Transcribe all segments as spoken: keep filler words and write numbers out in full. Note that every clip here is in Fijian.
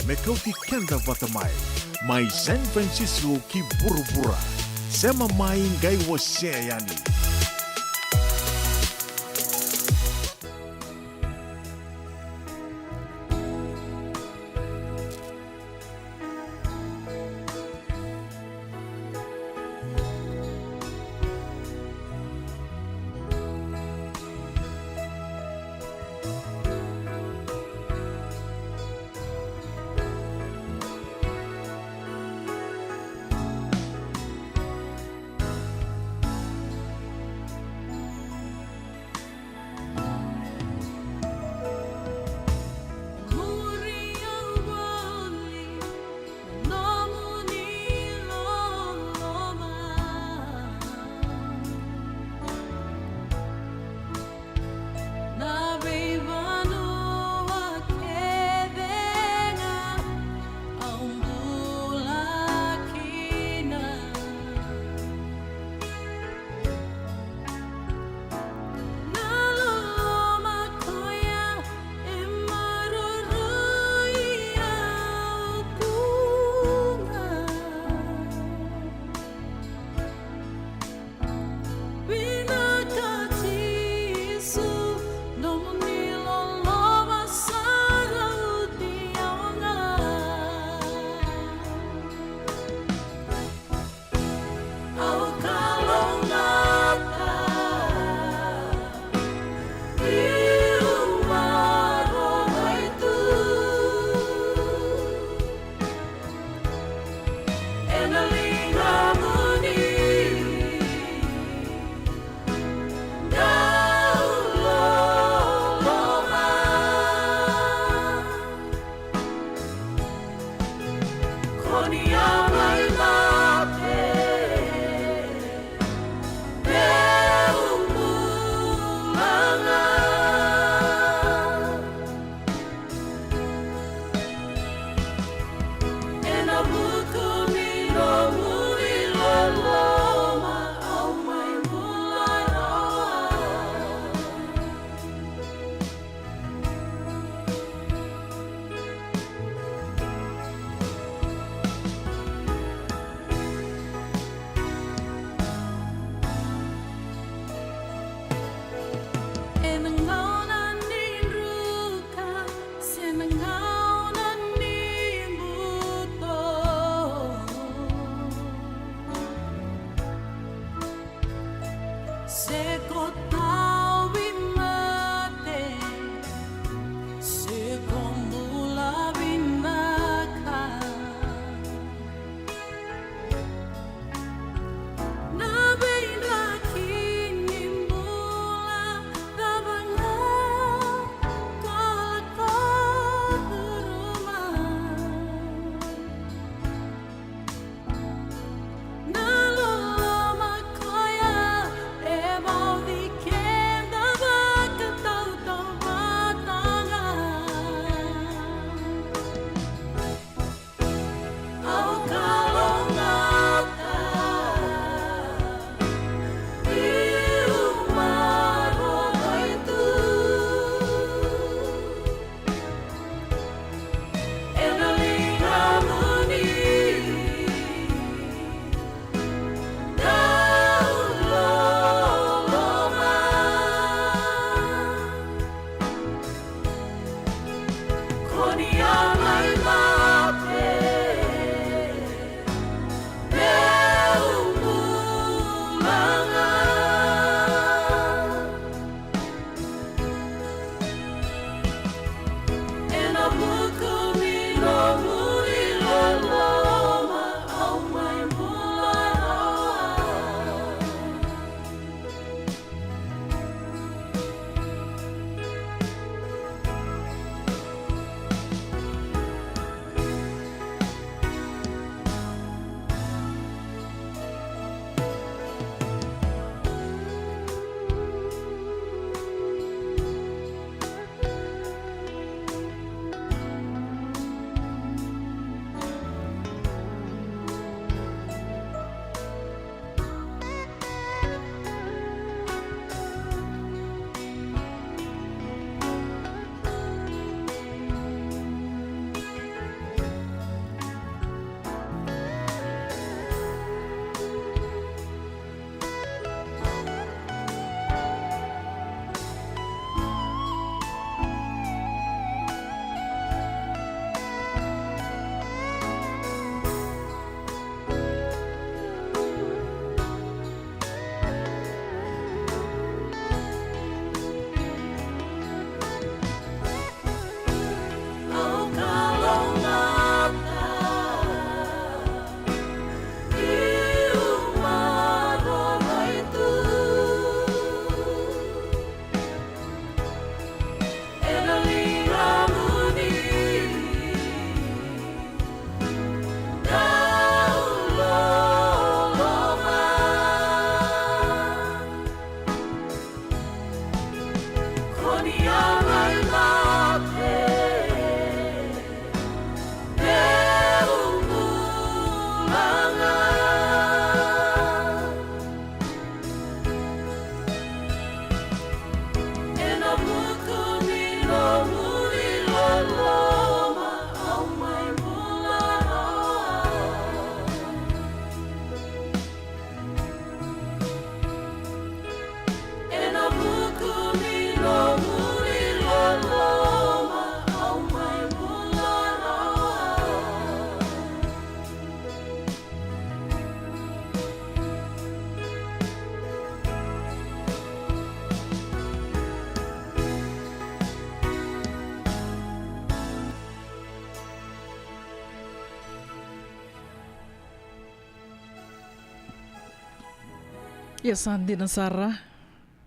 me kauti keda vata mai, mai San Francisco ki vuravura. Sema mai qai wasea yani. Na veivanua kece ga au bula kina. Na loloma koya e maroroi au tu ga. Vinaka Jisu, nomuni loloma sa rauti au ga. Au kalougata, niu maroroi tu. Ena ligamuni dau loloma. Ko ni a mai mate, meu bula ga. Ena vuku ni nomuni loloma au mai bula rawa. Ia sa dina sara,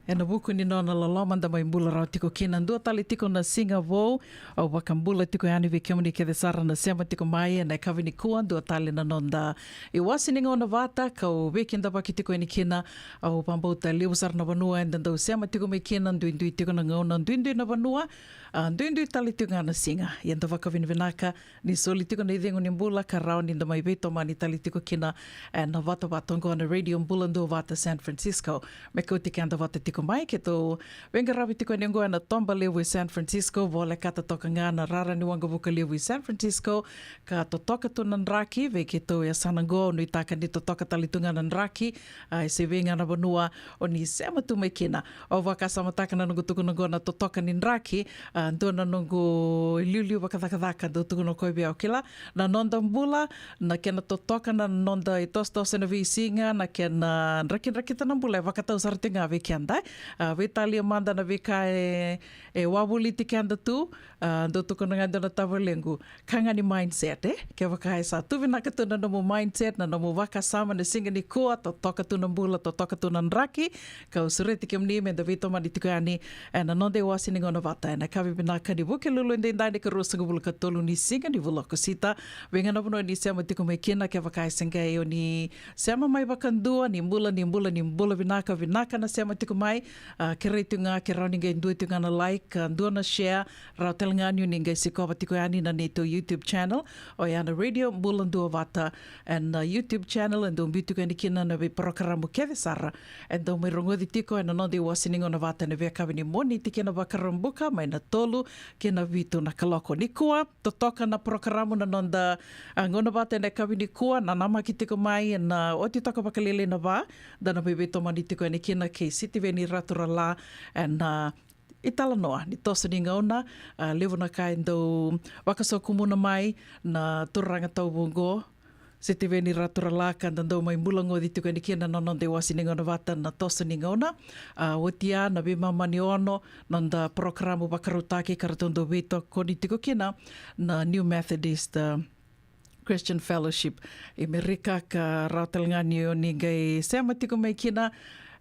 ena vuku ni nona loloma da mai bula rawa tiko kina. Dua tale tiko na siga vou. Au vakabula tiko yani vei kemuni kece sara na sema tiko mai ena yakavi nikua. Dua tale na noda iwase ni gauna vata kau veikidavaki tiko yani kina. Au vakabauta levu sara na vanua eda dau sema tiko mai kina, duidui tiko na gauna, duidui na vanua, a, duidui tale tiko ga na siga. Ia da vakavinavinaka ni soli tiko na icegu ni bula ka rawa ni da mai veitomani tale tiko kina ena vatavata oqo na Radio Bula Duavata San Francisco. Me kauti keda vata tiko mai, keitou veiqaravi tiko yani oqo ena toba levu e San Francisco, volekata toka ga na rara ni waqavuka levu i San Francisco, ka totoka tu na draki vei keitou e yasana oqo. Nuitaka ni totoka tale tu ga na draki, a, e se vei ga na vanua o ni sema tu mai kina. Au vakasamataka na noqu tukuna oqo na totoka ni draki, a, dua na noqu iliuliu vakacakacaka dau tukuna o koya vei au, kila, na noda bula, na kena totoka na noda itosotoso ena veisiga, na kena drakidrakita na bula, e vakatau sara tiko ga vei keda, e. A, veitalia mada na veika e, e wavoliti keda tu, a, dau tukuna ga e dua na tavalequ, ka ga ni mindset, e? Kevaka e sa tu vinaka tu na nomu mindset, na nomu vakasama, na siga nikua, totoka tu na bula, totoka tu na draki, kau sureti kemuni meda veitomani tiko yani ena noda iwase ni gauna vata ena yakavi vinaka ni Vukelulu edaidai, ni ka ruasagavulu ka tolu ni siga ni vula o Okosita. Vei ga na vanua ni sema tiko mai kina, kevaka e se qai o ni sema mai vakadua, ni bula, ni bula, ni bula vinaka, vinaka na sema tiko mai. A, kerei tiko ga ke rawa ni qai dua tiko ga na like, a, dua na share, rawa tale ga ni o ni qai sikova tiko yani na neitou YouTube channel, oya na Radio Bula Duavata, ena YouTube channel, e dau biu tiko yani kina na veiparokaramu kece sara e dau mai rogoci tiko ena noda iwase ni gauna vata ena veiyakavi ni Moniti kei na Vakaraubuka, mai na tolu ki na vitu na kaloko. Nikua, totoka na parokaramu na noda, a, gauna vata ena yakavi nikua, nanamaki tiko mai ena oti toka vakalailai na va, da na mai veitomani tiko yani kina kei Sitiveni Raturala ena italanoa ni toso ni gauna, a, levu na ka e dau vakasokumuna mai na turaga tauvu oqo, Sitiveni Raturala, ka da dau mai bulagoci tiko yani kina na noda iwase ni gauna vata na toso ni gauna. A, oti ya na veimama ni ono, noda parokaramu vakarautaki ka ratou dau veitokoni tiko kina na New Methodist, a, Christian Fellowship i Merika, ka rawa tale ga ni o ni qai sema tiko mai kina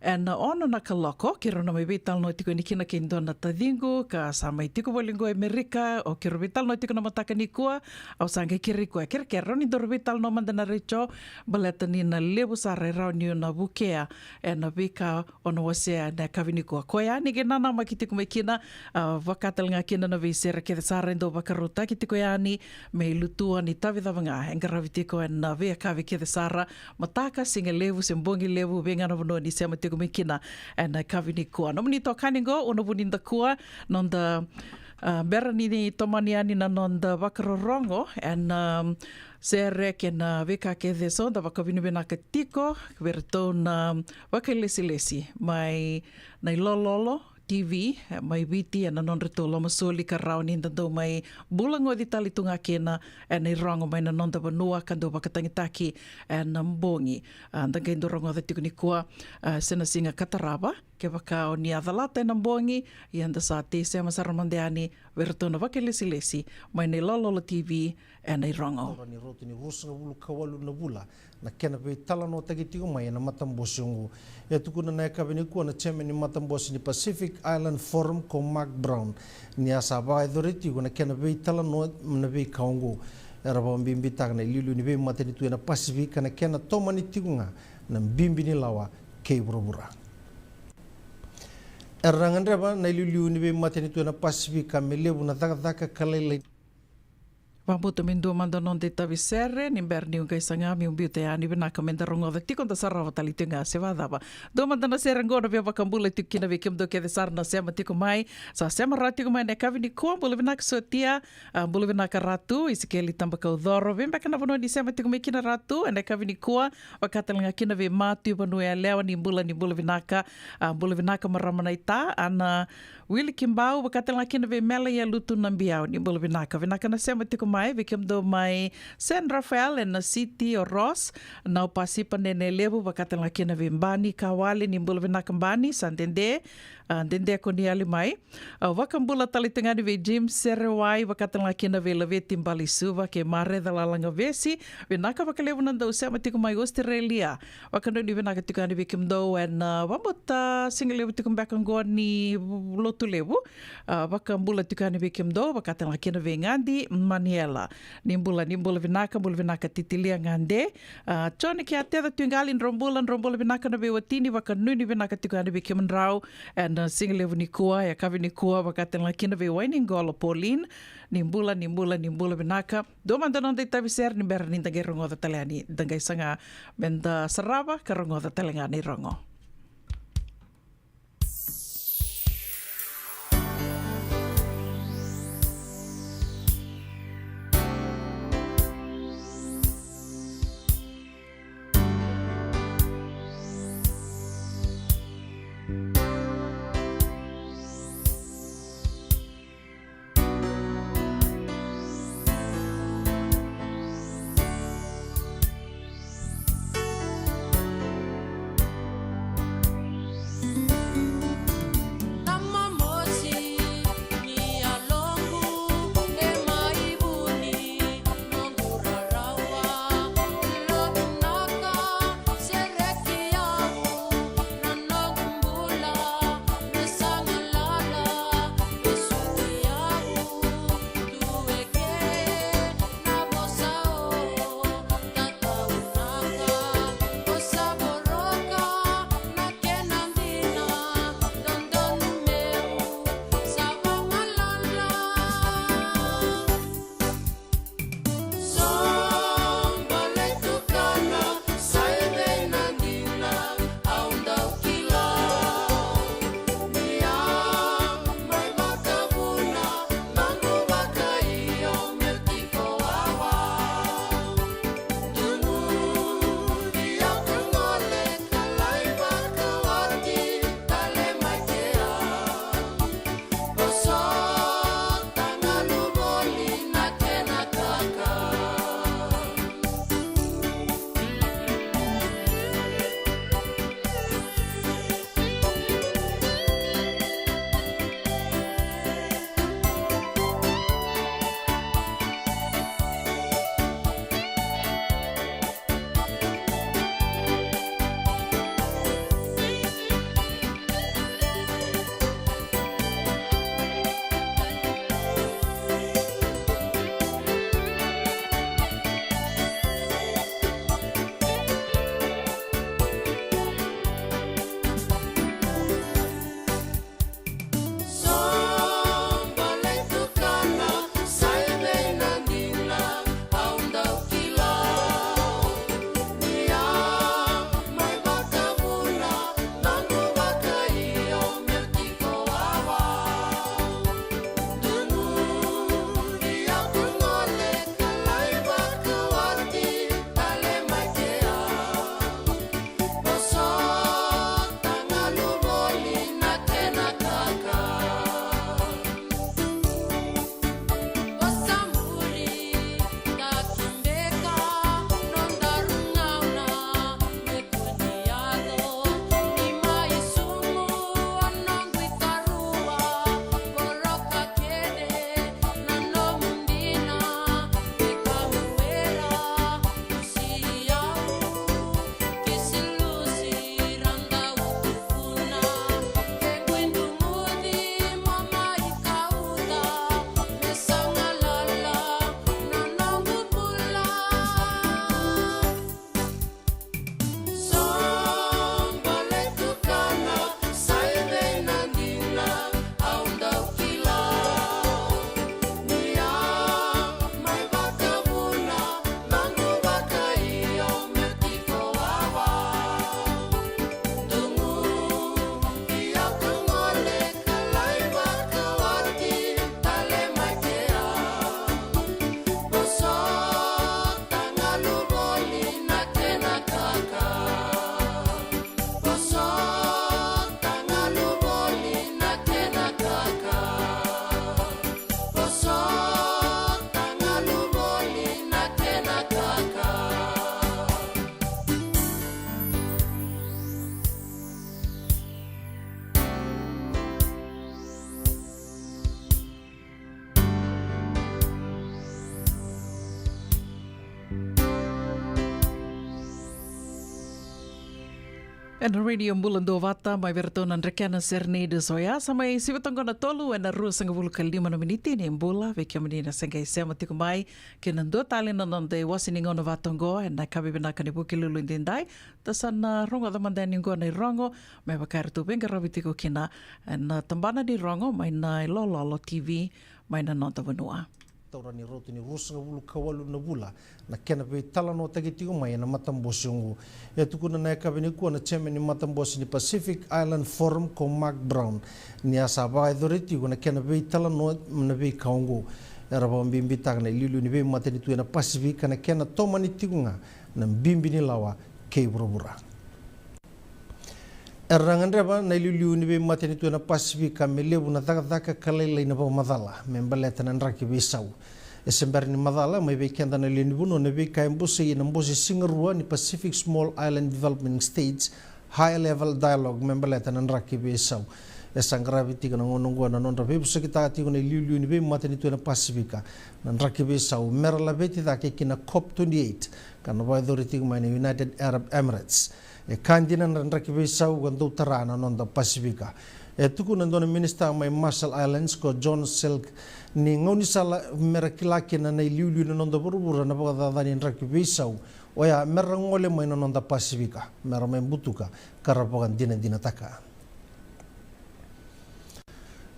ena ono na kaloko, keirau na mai veitalanoa tiko yani kina kei dua na taciqu ka sa mai tiko voli oqo e Merika. O keirau veitalanoa tiko na mataka nikua, au sa qai kerei koya, kerekere, rawa ni daru veitalanoa mada na retio, baleta ni na levu sara e rawa ni o na vukea ena veika o na wasea ena yakavi nikua. Koya ni qai nanamaki tiko mai kina, a, vaka tale ga kina na veisere kece sara e dau vakarautaki tiko yani me ilutua ni tavi cava ga e qaravi tiko ena veiyakavi kece sara, mataka, siga levu se bogi levu, vei ga na vanua ni sema tiko mai kina ena yakavi nikua. Nomuni itokani oqo, Una Vunidakua, noda, a, bera ni, ni tomani yani na noda vakarorogo ena, am, sere kei na veika kece eso, da vakavinavinaka tiko vei iratou na vakailesilesi mai Nai Lololo T V, e, mai Viti, ena nodratou lomasoli ka rawa ni da dau mai bulagoci tale tu ga kina ena irogo mai na noda vanua ka dau vakatagitaki ena bogi. A, da qai dau rogoca tiko nikua, a, se na siga ka tarava, kevaka o ni a calata ena bogi, ia da sa tei sema sara mada yani vei iratou na vakailesilesi mai Nai Lololo T V ena irogo. Toro ni roto ni ruasagavulu ka walu na vula na kena veitalanoataki tiko mai ena matabose oqo. E tukuna na yakavi nikua na chairman ni matabose ni Pacific Island Forum ko Mark Brown ni a sa vakayacori tiko na kena veitalanoa na veika oqo. Era vakabibitaka na iliuliu ni veimatanitu ena Pasifika na kena tomani tiko ga na bibi ni lawa kei vuravura. Era na gadreva na iliuliu ni veimatanitu ena Pasifika me levu na cakacaka ka lailai. Vakabauta me dua mada noda itavi sere ni bera niu qai saga meu biuta yani. Vinaka meda rogoca tiko, da sarava tale tiko ga se vakacava. Dua mada na sere oqo na via vakabula tiko kina vei kemudou kece sara na sema tiko mai. Sa sema rawa tiko mai ena yakavi nikua, bula vinaka sotia. A, bula vinaka Ratu Isikeli Tabakaucoro, vei beka na vanua ni sema tiko mai kina Ratu ena yakavi nikua. Vaka tale ga kina vei Matu i Vanua Yalewa, ni bula, ni bula vinaka. A, bula vinaka marama naita, Ana Wili Kibau, vaka tale ga kina vei Mela Yalutu Nabiau, ni bula vinaka. Vinaka na sema tiko mai. Ai, vei kemudou mai San Rafael ena City o Ross, Naupasi, Panene Levu, vakatalega kina vei Bani Kawale, ni bula vinaka Bani, sa dede, a, dede ko ni yali mai. A, vakabula tale tu ga yani vei Jim Serewai, vakatalega kina vei Laveti Balisuva kei Mareca Lalagavesi, vinaka vakalevu na dau sema tiko mai Australia. Vakanuinui vinaka tiko yani vei kemudou ena, a, vabauta sigalevu tiko beka oqo ni Lotulevu. A, vakabula tiko yani vei kemudou, vakatalega kina vei Gadi Maniela. Ni bula, ni bula vinaka, bula vinaka Titilia Gade. A, Joni kei Ateca Tuigali, drau bula, drau bula vinaka na veiwatini, vakanuinui vinaka tiko yani vei kemudrau ena, a, sigalevu nikua, yakavi nikua, vakatalega kina vei Wainiqolo Pauline. Ni bula, ni bula, ni bula vinaka. Dua mada na noda itavi sere ni bera ni da qai rogoca tale yani, da qai saga meda sarava ka rogoca tale ga na irogo. Ena Radio Bula Duavata, mai vei ratou na Drekena Serenaders oya, sa mai sivi toka na tolu ena ruasagavulu ka lima na miniti ni bula, vei kemuni na se qai sema tiko mai, kei na dua tale na noda iwase ni gauna vata oqo, ena yakavi vinaka ni Vukelulu edaidai, da sa na rogoca mada yani oqo na irogo, me vaka eratou veiqaravi tiko kina, ena tabana ni rogo, mai na iLololo T V, mai na noda vanua. Taura ni rauta ni ruasagavulu ka walu na vula na kena veitalanoataki tiko mai ena matabose oqo. E tukuna na yakavi nikua na chairman ni matabose ni Pacific Island Forum ko Mark Brown ni a sa vakayacori tiko na kena veitalanoa na veika oqo. Era vakabibitaka na iliuliu ni veimatanitu ena Pasifika na kena tomani tiko ga na bibi ni lawa kei vuravura. Era gadreva na iliuliu ni veimatanitu ena Pasifika me levu na cakacaka ka lailai na vakamacala me baleta na draki veisau. E se bera ni macala mai vei keda na lewe ni vanua na veika e bosei ena Bose Sigarua ni Pacific Small Island Developing States High Level Dialogue me baleta na draki veisau. E sa qaravi tiko na gauna oqo na nodra veivosakitaka tiko na iliuliu ni veimatanitu ena Pasifika na draki veisau, mera laveti cake ki na COP twenty-eight ka na vakayacori tiko mai na United Arab Emirates. E ka dina na draki veisau ka dau tara na noda Pasifika. E tukuna e dua na minisita mai Marshall Islands ko John Silk ni gaunisala mera kila kina na iliuliu na noda vuravura na vakacacani draki veisau, oya mera gole mai na noda Pasifika, mera mai butuka ka ra vakadinadinataka.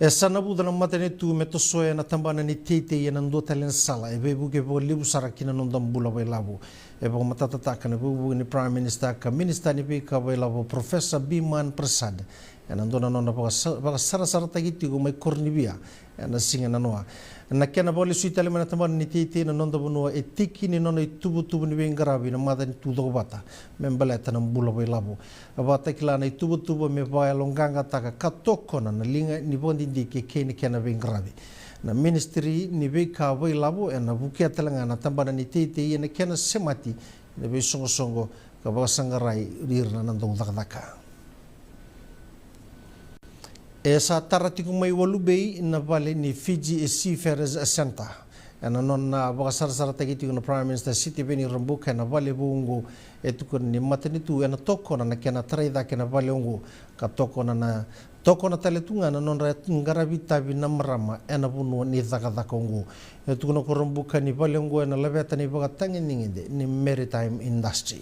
E sa navuca na matanitu me tosoya na tabana ni teitei ena dua tale na sala e veivuke vakalevu sara ki na noda bula vakailavo. E vakamatatataka na vukevuke ni Prime Minister ka Minister ni veika vakailavo Professor Biman Prasad ena dua na nona vakasa-, vakasarasarataki tiko mai Koronivia ena siga nanoa. Na kena vakalesui tale mai na tabana ni teitei na noda vanua e tiki ni nona ituvatuva ni veiqaravi na matanitu cokovata me baleta na bula vakailavo. A vakatakila na ituvatuva me vakayaloqaqataka ka tokona na liga ni vakadidike kei na kena veiqaravi. Na Ministry ni Veika Vakailavo ena vukea tale ga na tabana ni teitei ena kena semati na veisoqosoqo ka vakasaqarai ira na dau cakacaka. E sa tara tiko mai Walubai na vale ni Fiji Seafarers Centre. Ena nona vakasarasarataki tiko na Prime Minister Sitiveni Rabuka ena vale vou oqo, e tukuna ni matanitu ena tokona na kena tarai cake na vale oqo ka tokona na, tokona tale tu ga na nodra qaravi tavi na marama ena vanua ni cakacaka oqo. E tukuna ko Rabuka ni vale oqo ena laveta na ivakatagedegede ni maritime industry.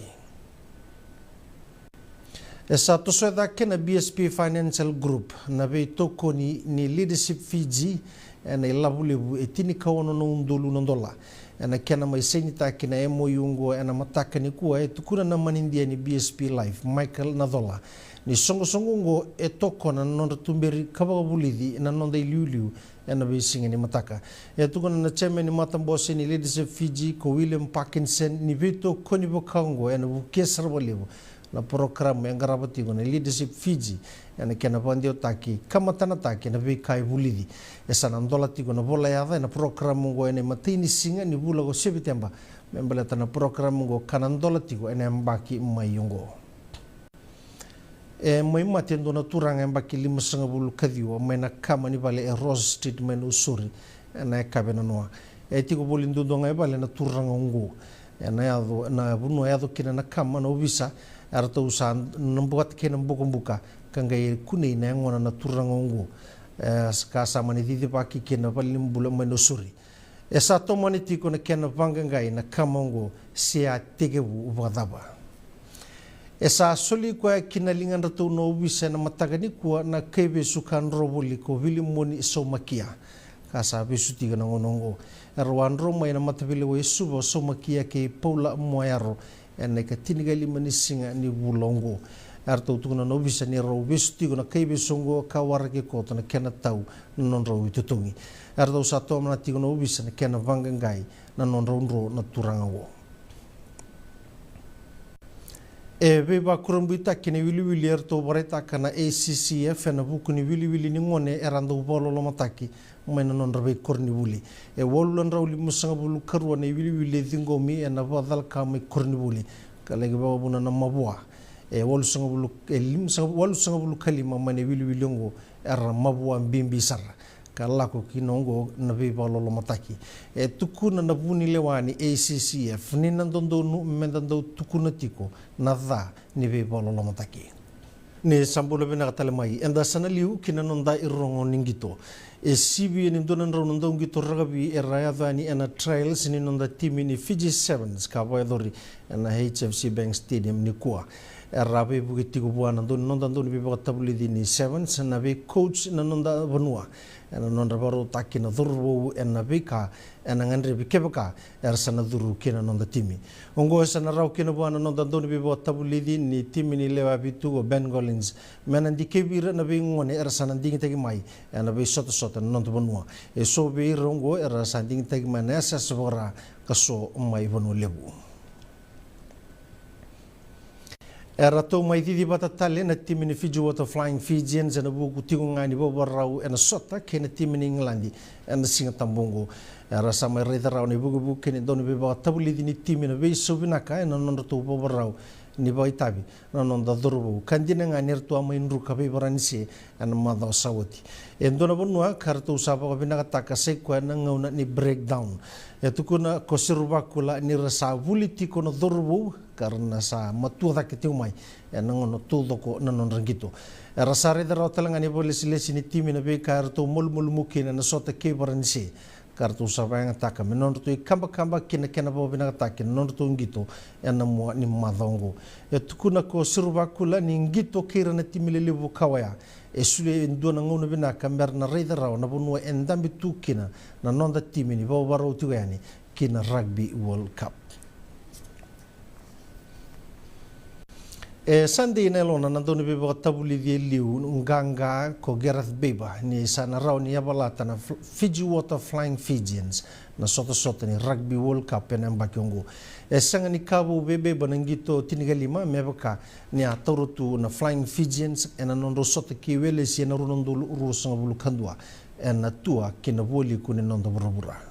E sa tosoya cake na B S P Financial Group na veitokoni ni Leadership Fiji ena ilavo levu e tinikaono na udolu na dola. Ena kena mai sainitaki na M O U oqo ena mataka nikua, e tukuna na manidia ni B S P Life, Michael Nacola, ni soqosoqo oqo e tokona na nodra tuberi ka vakavulici na noda iliuliu ena veisiga ni mataka. E tukuna na chairman ni matabose ni Leadership Fiji ko William Parkinson ni veitokoni vaka oqo ena vukea sara vakalevu na porokaramu e qarava tiko na Leadership Fiji ena kena vakadewataki ka matanataki na veika e vulici. E sa na dola tiko na vola yaca ena porokaramu oqo ena imatai ni siga ni vula ko Seviteba me baleta na porokaramu oqo ka na dola tiko ena yabaki mai oqo. E mai mate e dua na turaga yabaki limasagavulu ka ciwa mai na kama ni vale e Rose Street mai Nausori ena yakavi nanoa. E tiko voli duadua ga e vale na turaga oqo. Ena yaco, na vanua e yaco kina na kama, na ovisa eratou sa na bukata kei na bokobuka ka qai kunei na yagona na turaga oqo. E, ka sa mani cicivaki kina valenibula mai Nausori. E sa tomani tiko na kena vaqaqai na kama oqo se a tekivu vakacava. E sa soli koya ki na ligadratou na ovisa ena mataka nikua na kaivesu ka dro voli ko Vilimoni Saumakia, ka sa vesu tiko na gauna oqo. Erau a dro mai na mataveilewai e Suva o Saumakia kei Paula Moayaro ena ikatinikalima ni siga ni vula oqo. Eratou tukuna na ovisa ni rau vesu tiko na kaivesu oqo ka waraki koto na kena tau na nodrau itotogi. Eratou sa tomana tiko na ovisa na kena vaqaqai na nodrau dro na turaga oqo. E veivakurabuitaki na iwiliwili eratou vakaraitaka na A C C F ena vuku ni iwiliwili ni gone era dau vakalolomataki mai na nodra veikoronivuli. E walu na drau limasagavulu ka rua na iwiliwili e ciqomi ena vakacalaka mai koronivuli ka laki vakavuna na mavoa. E walusagavulu, e limasaga, walusagavulu ka lima mai na iwiliwili oqo era mavoa bibi sara ka lako kina oqo na veivakalolomataki. E tukuna na vunilewa ni A C C F ni na dodonu me da dau tukuna tiko na ca ni veivakalolomataki. Ni sa bula vinaka tale mai, eda sa na liu ki na noda irogo ni qito. E sivia ni dua na drau na dauqito rakavi era yaco yani ena trials ni noda timi ni Fiji Sevens ka vakayacori ena H F C Bank Stadium nikua. Era veivuke tiko vua na dau, noda dauniveivakatavulici ni Sevens na veicoach na noda vanua ena nodra vakarautaki na cauravou ena veika ena gadrevi kevaka era sa na curu ki na noda timi. Oqo e sa na rawa kina vua na noda dauniveivakatavulici ni timi ni lewe vitu o Ben Collins me na dikevi ira na veigone era sa na digitaki mai ena veisotasota na noda vanua. E so vei ira oqo era sa digitaki mai na yasayasa vakaRa ka so mai Vanua Levu. Eratou mai cici vata tale na timi ni Fiji Water Flying Fijians ena vuku tiko ga ni vakavakarau ena sota kei na timi ni Igiladi ena Siga Tabu oqo. Era sa mai raica rawa na ivukevuke ni dauniveivakatavulici ni timi na veisau vinaka ena nodratou vakavakarau ni vakaitavi na noda cauravou, ka dina ga ni ratou a mai druka vei Varanise ena macawa sa oti. E dua na vanua ka ratou sa vakavinakataka sai koya na gauna ni breakdown. E tukuna ko Sirivakula ni ra sa vuli tiko na cauravou ka ra na sa matua cake tiko mai ena gauna taucoko na nodra qito. Era sa raica rawa tale ga ni vakalesilesi ni timi na veika eratou malumalumu kina ena sota kei Varanise, ka ratou sa vakayagataka me nodratou ikabakaba kina kena vakavinakataki na nodratou qito ena mua ni macawa oqo. E tukuna ko Sirivakula ni qito kei ira na timi lelevu ka oya e solia e dua na gauna vinaka me ra na raica rawa na vanua e dabe tu kina na noda timi ni vakavakarau tiko yani ki na Rugby World Cup. E sa dei na yalona na dauniveivakatavulici e liu qaqa ko Gareth Baber ni sa na rawa ni yavalata na Fl-, Fiji Water Flying Fijians na sotasota ni Rugby World Cup ena yabaki oqo. E sega ni ka vou vei Baber na qito tinikalima me vaka ni a taura tu na Flying Fijians ena nodrau sota kei Welesi ena rua na udolu ruasagavulu ka dua ena tua ki na vualiku ni noda vuravura.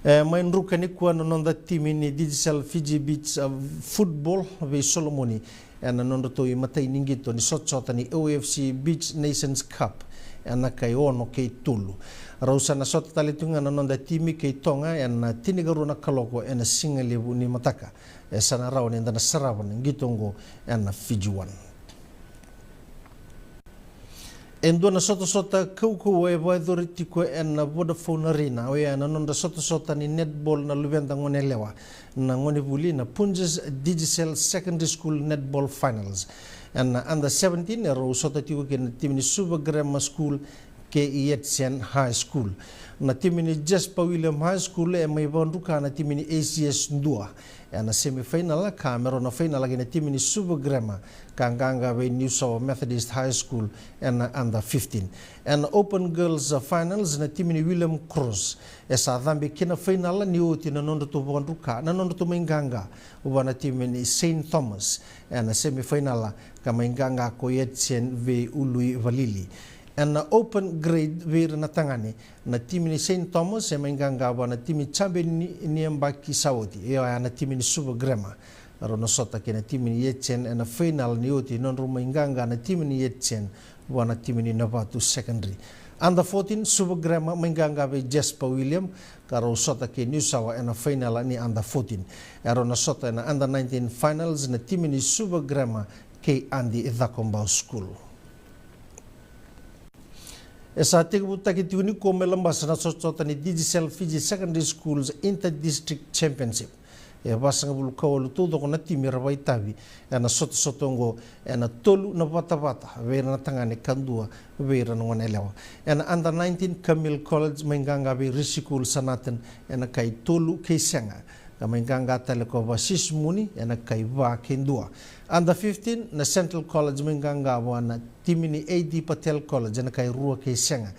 E mai druka nikua na noda timi ni Digicel Fiji Beach, uh, Football vei Solomoni ena nodratou imatai ni qito ni sotasota ni O F C Beach Nations Cup ena kai ono kei tolu. Rau sa na sota tale tu ga na noda timi kei Toga ena tinikarua na kaloko ena sigalevu ni mataka. E sa na rawa ni da na sarava na qito oqo ena Fiji One. E dua na sotasota kaukauwa e vakayacori tiko ena Vodafone Arena, oya na nodra sotasota ni netball na luveda goneyalewa na gonevuli, na Punjas Digicel Secondary School Netball Finals. Ena under seventeen e rau sota tiko kei na timi ni Suva Grammar School kei Yatsen High School. Na timi ni Jasper William High School e mai vakadruka na timi ni A C S Dua ena semifinal ka me rau na final kei na timi ni Suva Grammar ka qaqa vei New Sawa Methodist High School ena under fifteen. Ena Open Girls Finals na timi ni William Cross e sa cabe ki na final ni oti na nodratou vakadruka, na nodratou mai qaqa vua na timi ni Saint Thomas ena semifinal ka mai qaqa ko Yatsen vei Uluivalili. Ena Open Grade vei ira na tagane, na timi ni Saint Thomas e mai qaqa vua na timi champion ni, ni yabaki sa oti, e oya na timi ni Suva Grammar. Rau na sota kei na timi ni Yatsen ena final ni oti nodrau mai qaqa na timi ni Yatsen vua na timi ni Navatu Secondary. Under fourteen, Suva Grammar mai qaqa vei Jasper William, ka rau sota kei New Sawa ena final ni under fourteen. E rau na sota ena under nineteen finals na timi ni Suva Grammar kei Adi Cakobau School. E sa tekivutaki tiko nikua mai Labasa na sotasota ni Digicel Fiji Secondary Schools Inter-District Championship. E vasagavulu ka walu taucoko na timi era vakaitavi ena sotasota oqo, ena tolu na vatavata vei ira na tagane ka dua vei ira na goneyalewa. Ena under nineteen, Camille College mai qaqa vei Risikul Sanatan ena kai tolu kei sega, ka mai qaqa tale ko Vasismuni ena kai va kei dua. Under fifteen, na Central College mai qaqa vua na timi ni A D Patel College ena kai rua kei sega.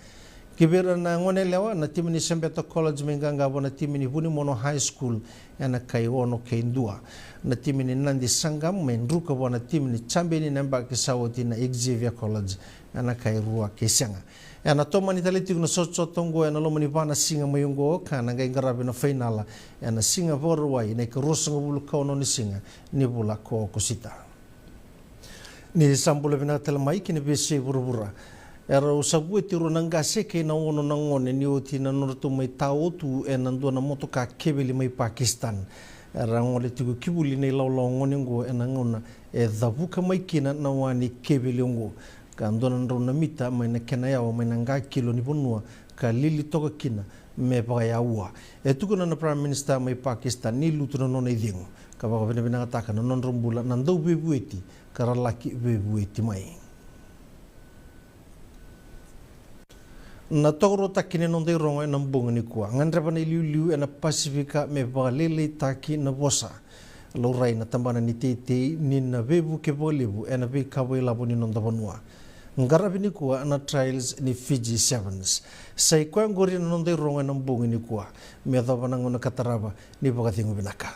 Ki vei ira na goneyalewa, na timi ni Sebeta College mai qaqa vua na timi ni Vunimono High School ena kai ono kei dua. Na timi ni Nadi Sangam mai druka vua na timi ni champion ni yabaki sa oti na Xavier College ena kai rua kei sega. Ena tomani tale tiko na sotasota oqo ena loma ni va na siga mai oqo, ka na qai qaravi na fainala ena siga Vakarauwai, na ikaruasagavulu ka ono ni siga ni vula ko Okosita. Ni sa bula vinaka tale mai ki na veiyasai vuravura. E rau sa vueti rua na qase kei na ono na gone ni oti na nodratou mai tao tu ena dua na motoka keveli mai Pakistan. Era gole tiko ki vuli na ilawalawa gone oqo ena gauna e cavuka mai kina na wa ni keveli oqo, ka dua na drau na mita mai na kena yawa mai na qakilo ni vanua ka lili toka kina me vakayaua. E tukuna na Prime Minister mai Pakistan ni lutu na nona icegu, ka vakavinavinakataka na nodra bula na dauveivueti ka ra laki veivueti mai. Na tokaruataki ni noda irogo ena bogi nikua: gadreva na iliuliu ena Pasifika me vakalailaitaki na vosa. Laurai na tabana ni teitei ni na veivuke vakalevu ena veikau ilavo ni noda vanua. Qaravi nikua na trials ni Fiji Sevens. Sa i koya oqori na noda irogo ena bogi nikua. Me yacova na gauna ka tarava, ni vakacegu vinaka.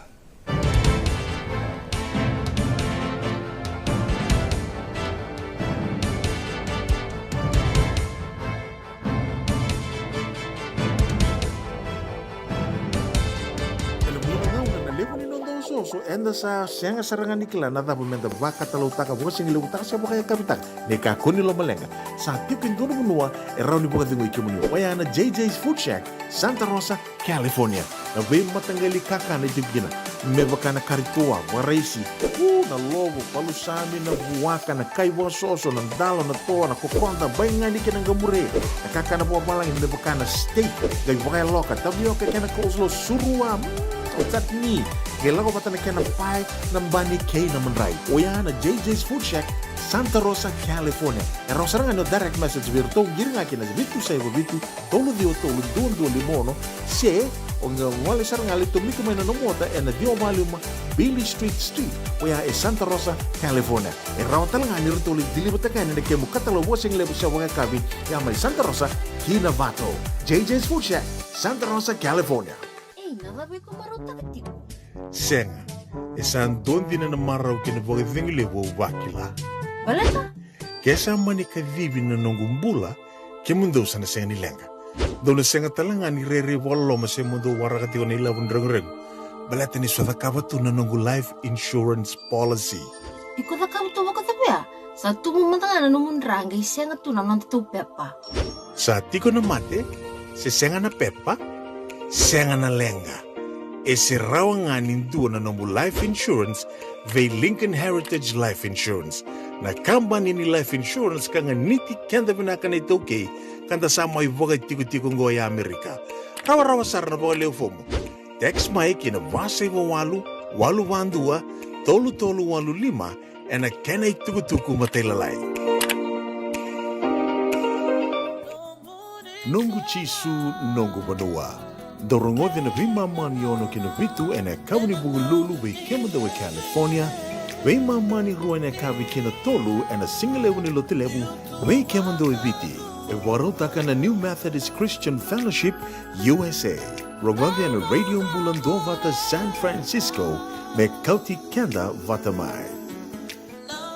Ena vula na gauna na levu ni noda osooso, eda sa sega sara ga ni kila na cava meda vakatalautaka, vakasigilevutaka se vakayakavitaka. Ni kakua ni lomaleqa, sa tiko e dua na vanua e rawa ni vakacegui kemuni. Oya na J J's Food Shack, Santa Rosa, California. Na veimataqali kakana e tiko kina, me vaka na kari toa, vakaraisi, u, na lovo, palusami, na vuaka, na kai vakasoso, na dalo, na toa, na kokoda, baigani kei na qamure. Na kakana vakavalagi me vaka na steak, qai vakayaloka, tavioka kei na coleslaw, surua, mm, chutney, qai lako vata na kena pae, na bani kei na madrai. Oya na J J's Food Shack, Santa Rosa, California. E rawa sara ga ni o direct message vei iratou, qiri ga ki na vitu saiva vitu, tolu ciwa tolu, dua dua lima ono, se o qai gole sara ga, lai tomika mai na nomu ota ena ciwa walu lima Beale Street Suite, oya e Santa Rosa, California. E rawa tale ga ni ratou lai deliver-taka yani na kemu katalau vakasigalevu se vakayakavi, ya mai Santa Rosa ki Novato. J J's Food Shack, Santa Rosa, California. Ei, na cava iko marautaka tiko? Sega, e sa dua dina na marau kei na vakacegu levu au vakila. Baleta? Ke sa mani kacivi na noqu bula, kemudou sa na sega ni leqa. Dou na sega tale ga ni rairai vakaloloma se mo dou waraka tiko na ilavo ni reguregu, baleta ni sa cakava tu na noqu life insurance policy. Iko cakava tu vakacava ya? Sa tubu mada ga na nomu dra qai sega tu na nodatou pepa. Sa tiko na mate, se sega na pepa, sega na leqa. E se rawa ga ni dua na nomu life insurance vei Lincoln Heritage Life Insurance, na kabani ni life insurance ka ganiti keda vinaka na iTaukei, ka da sa mai vakatikotiko oqo e Amerika. Rawarawa sara na vakalewe fomu. Text mai ki na va saiva walu, walu va dua, tolu tolu walu lima, ena kena itukutuku matailalai. Noqu Jisu, noqu vanua. Dou rogoci na veimama ni ono ki na vitu ena yakavi ni Vukelulu vei kemudou e California, veimama ni rua ena yakavi ki na tolu ena sigalevu ni Lotulevu vei kemudou e Viti. E vakarautaka na New Methodist Christian Fellowship, U S A. Rogoci ena Radio Bula Duavata San Francisco, me kauti keda vata mai.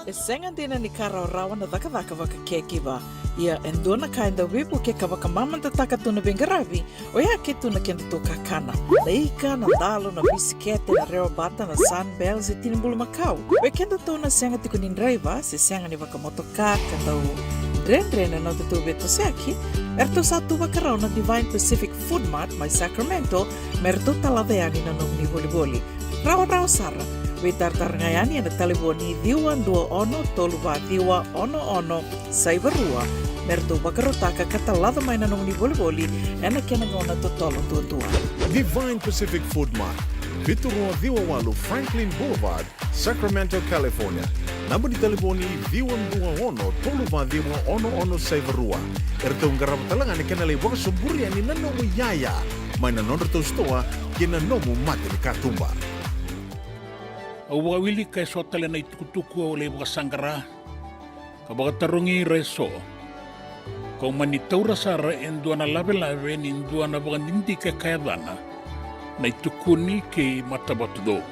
E sega dina ni ka rawarawa na cakacaka vaka caregiver. Ia, e dua na ka e dau veivuke ka vakamamadataka tu na veiqaravi, oya ke tu na kedatou kakana. Na ika, na dalo, na bisikete, na rewabata, na Sunbell, se tini bulumakau. Vei kedatou na sega tiko ni draiva, se sega ni vakamotoka, ka dau dredre na nodatou veitosoyaki, eratou sa tu vakarau na Divine Pacific Food Mart mai Sacramento, me ratou talaca yani na nomuni volivoli. Rawarawa sara. Veitaratara ga yani ena talevoni ciwa dua ono, tolu va ciwa, ono ono, saiva rua, me ratou vakarautaka ka talaca mai na nomuni volivoli ena kena gauna totolo duadua. Divine Pacific Food Mart, vitu rua ciwa walu Franklin Boulevard, Sacramento, California. Naba ni talevoni ciwa dua ono, tolu va ciwa, ono ono saiva rua. Eratou qarava tale ga na kena lai vakasoburi yani na nomu iyaya mai na nodratou sitoa ki na nomu mata ni katuba. Au vakawilika eso tale na itukutuku au lai vakasaqara ka vakatarogi ira eso. Kau mani taura sara e dua na lavelave ni dua na vakadidike ka yacana Na iTukuni kei Matavatucou.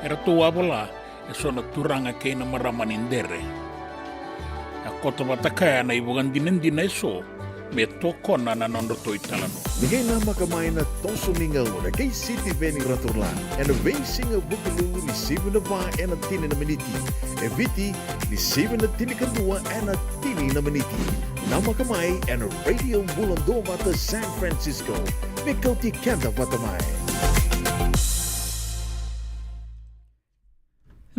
Eratou a vola eso na turaga kei na marama ni Dere. A koto vata kaya na ivakadinadina eso me tokona na nodratou italanoa. Ni qai namaka mai na toso ni gauna kei Sitiveni Raturla ena veisiga Vukelulu ni sivi na va ena tini na miniti. E Viti ni sivi na tinikadua ena tini na miniti. Namaka mai ena Radio Bula Duavata San Francisco. Me kauti keda vata mai.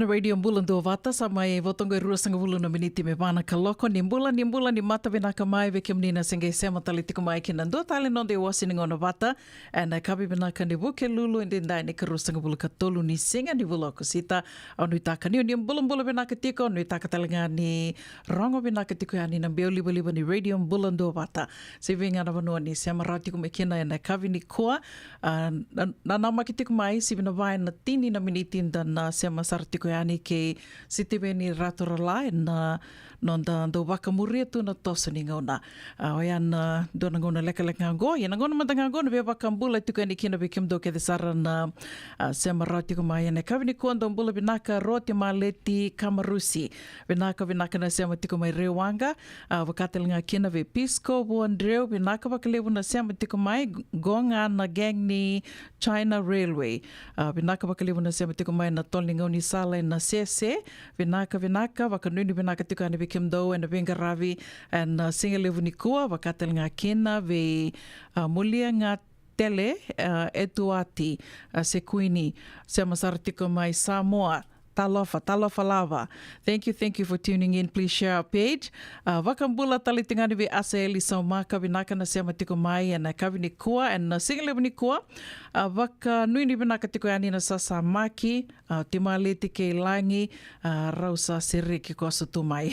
Radio Bula Duavata, sa mai vo toka e ruasagavulu na miniti me va na kaloko. Ni bula, ni bula, ni mata vinaka mai vei kemuni na se qai sema tale tiko mai ki na dua tale na noda iwase ni gauna vata ena yakavi vinaka ni Vukelulu, edaidai na ikaruasagavulu ka tolu ni siga ni vula o Okosita. Au nuitaka ni o ni bulabula vinaka tiko, au nuitaka tale ga ni rogo vinaka tiko yani na biau livaliva ni Radio Bula Duavata. Se vei ga na vanua ni sema rawa tiko mai kina ena yakavi nikua. A, na, na namaki tiko mai, sivi na va ena tini na miniti da na sema sara tiko yani kei Sitiveni Ratorala ena noda dau vakamuria tu na toso ni gauna. A, oya na dua na gauna lekaleka ga oqo, ia na gauna mada ga oqo na veivakabula tiko yani kina vei kemudou kece sara na, a, sema rawa tiko mai ena yakavi nikua. Dou bula vinaka Roti Maleti Kamarusi. Vinaka, vinaka na sema tiko mai Rewaqa. A, vaka tale ga kina vei Pisco Vuadreu, vinaka vakalevu na sema tiko mai. Qo ga na gang ni China Railway. A, vinaka vakalevu na sema tiko mai na tolo ni gaunisala ena Sese. Vinaka, vinaka, vakanuinui vinaka tiko yani vei kemudou ena veiqaravi ena, a, siga levu nikua, vaka tale ga kina vei, a, Mulia Gatele, a, Etuati, a, Sekuini, sema sara tiko mai Samoa. Talofa, talofa lava. Thank you, thank you for tuning in. Please share our page. A, vakabula tale tiko yani vei Asaeli Saumaka, vinaka na sema tiko mai ena yakavi nikua, ena siga levu nikua. A, vakanuinui vinaka tiko yani na sasamaki, a, Timaleti kei Lagi, a, rau sa sereki koso tu mai.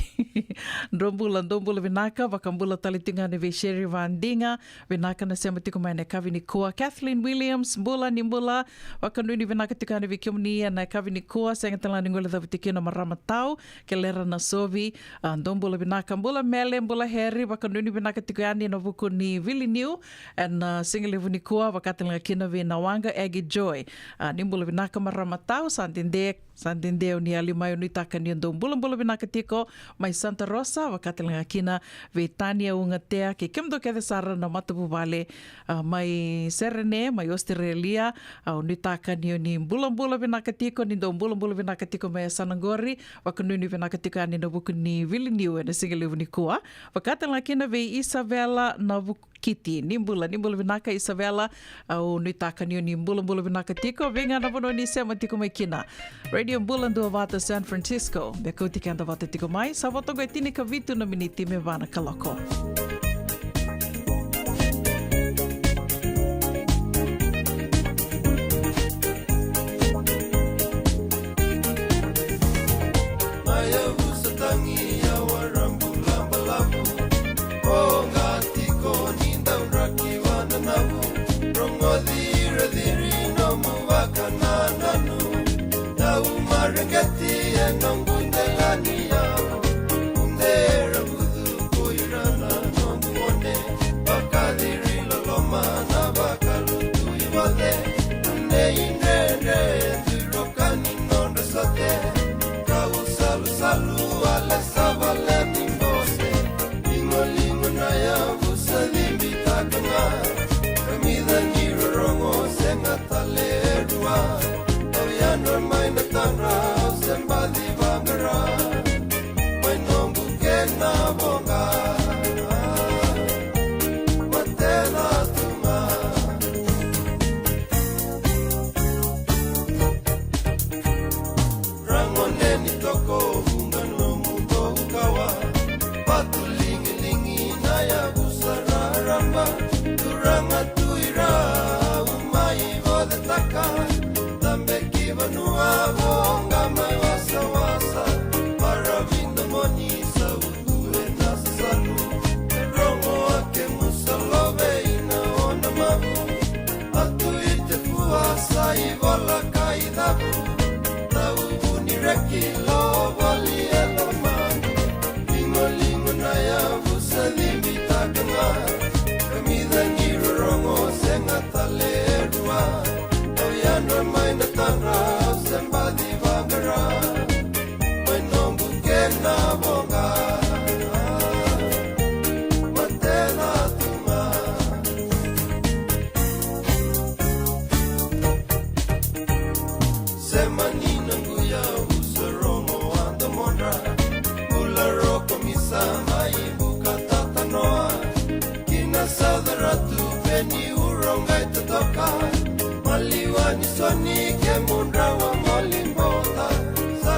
Dou bula, dou bula vinaka, vakabula tale tiko yani vei Sherry Vandiga, vinaka na sema tiko mai ena yakavi nikua. Kathleen Williams, bula, ni bula, vakanuinui vinaka tiko yani vei kemuni ena yakavi nikua, sega tale ga ni guilecavi tiko kina marama tau, Kelera Nasovi, a, dou bula vinaka, bula Mele, bula Heri, vakanuinui vinaka tiko yani ena vuku ni Viliniu, ena, a, siga levu nikua, vaka tale ga kina vei Nawaqa Egi Joy. A, ni bula vinaka marama tau, sa dede, sa dede o ni yali mai, au nuitaka ni o dou bulabula vinaka tiko mai Santa Rosa, vaka tale ga kina vei Tania Ugatea, kei kemudou kece sara na matavuvale, a, mai Serene, mai Australia. Au nuitaka ni o ni bulabula vinaka tiko, ni dou bulabula vinaka tiko mai yasana qori, vakanuinui vinaka tiko yani ena vuku ni Viliniu ena siga levu nikua. Vaka tale ga kina vei Isavela Navukiti. Ni bula, ni bula vinaka Isavela, au nuitaka ni o ni bulabula vinaka tiko, vei ga na vanua ni sema tiko mai kina. Radio Bula Duavata San Francisco, me kauti keda vata tiko mai, sa vo toka e tinikavitu na miniti me va na kaloko. Mai yavusa tagi, yawa rabu labalavu, o ga tiko ni dau draki vananavu, rogoci ira ciri nomu vakanananu. Dau mareqeti e noqu delaniyavu, u dera vucu ko ira na noqu gone, vakaciri loloma na vakalutu i voce, u nei dredre e dui roka ni nodra sote, kau salusalu ale sa vale ni bose, ligoligo na yavusa cibitaka ga, kamica ni rorogo sega tale e rua. Au yadra mai na tadra, au se baci vaqara. Mai noqu kena voqa, mateca tu ga. Ragone ni toko, vuqa nomu tovukawa, vatu ligiligi na yavusa raraba, turaga tu i ra, au mai vocetaka, tabe ki vanua, voqa mai wasawasa, maravi domoni, sautu e na sasalu, e rogo a kemu sa love i na ona mavu, a tu i te fua sa i vola ka i cavu, tau vuni reki lo voli e lomanu, ligoligo na yavusa cibitaka ga, kamica ni rorogo sega tale e rua. Au yadra mai na tadra, au se baci vaqara. Mai noqu kena voqa, mateca tu ga. Sema ni na quya, u sa rogo a domodra. Bula roko misa mai buka tatanoa. Ki na sauca ratu peni u rogai totoka. Maliwa ni soni ke mudrau a moli bota. Sa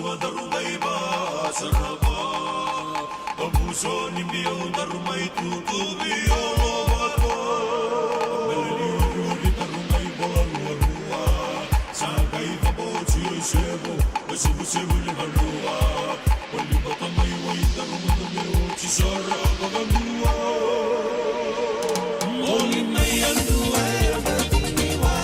Daru mai vasarava, o muso ni biau daru mai tutuvi o lovaka. Mele ni uriuri daru mai vola ruarua, sa qai vakabauti o isevu, o isevusevu ni vanua. O libata mai wai daru mai me oti sara vakanua. Moli mai yadua e vatini wai.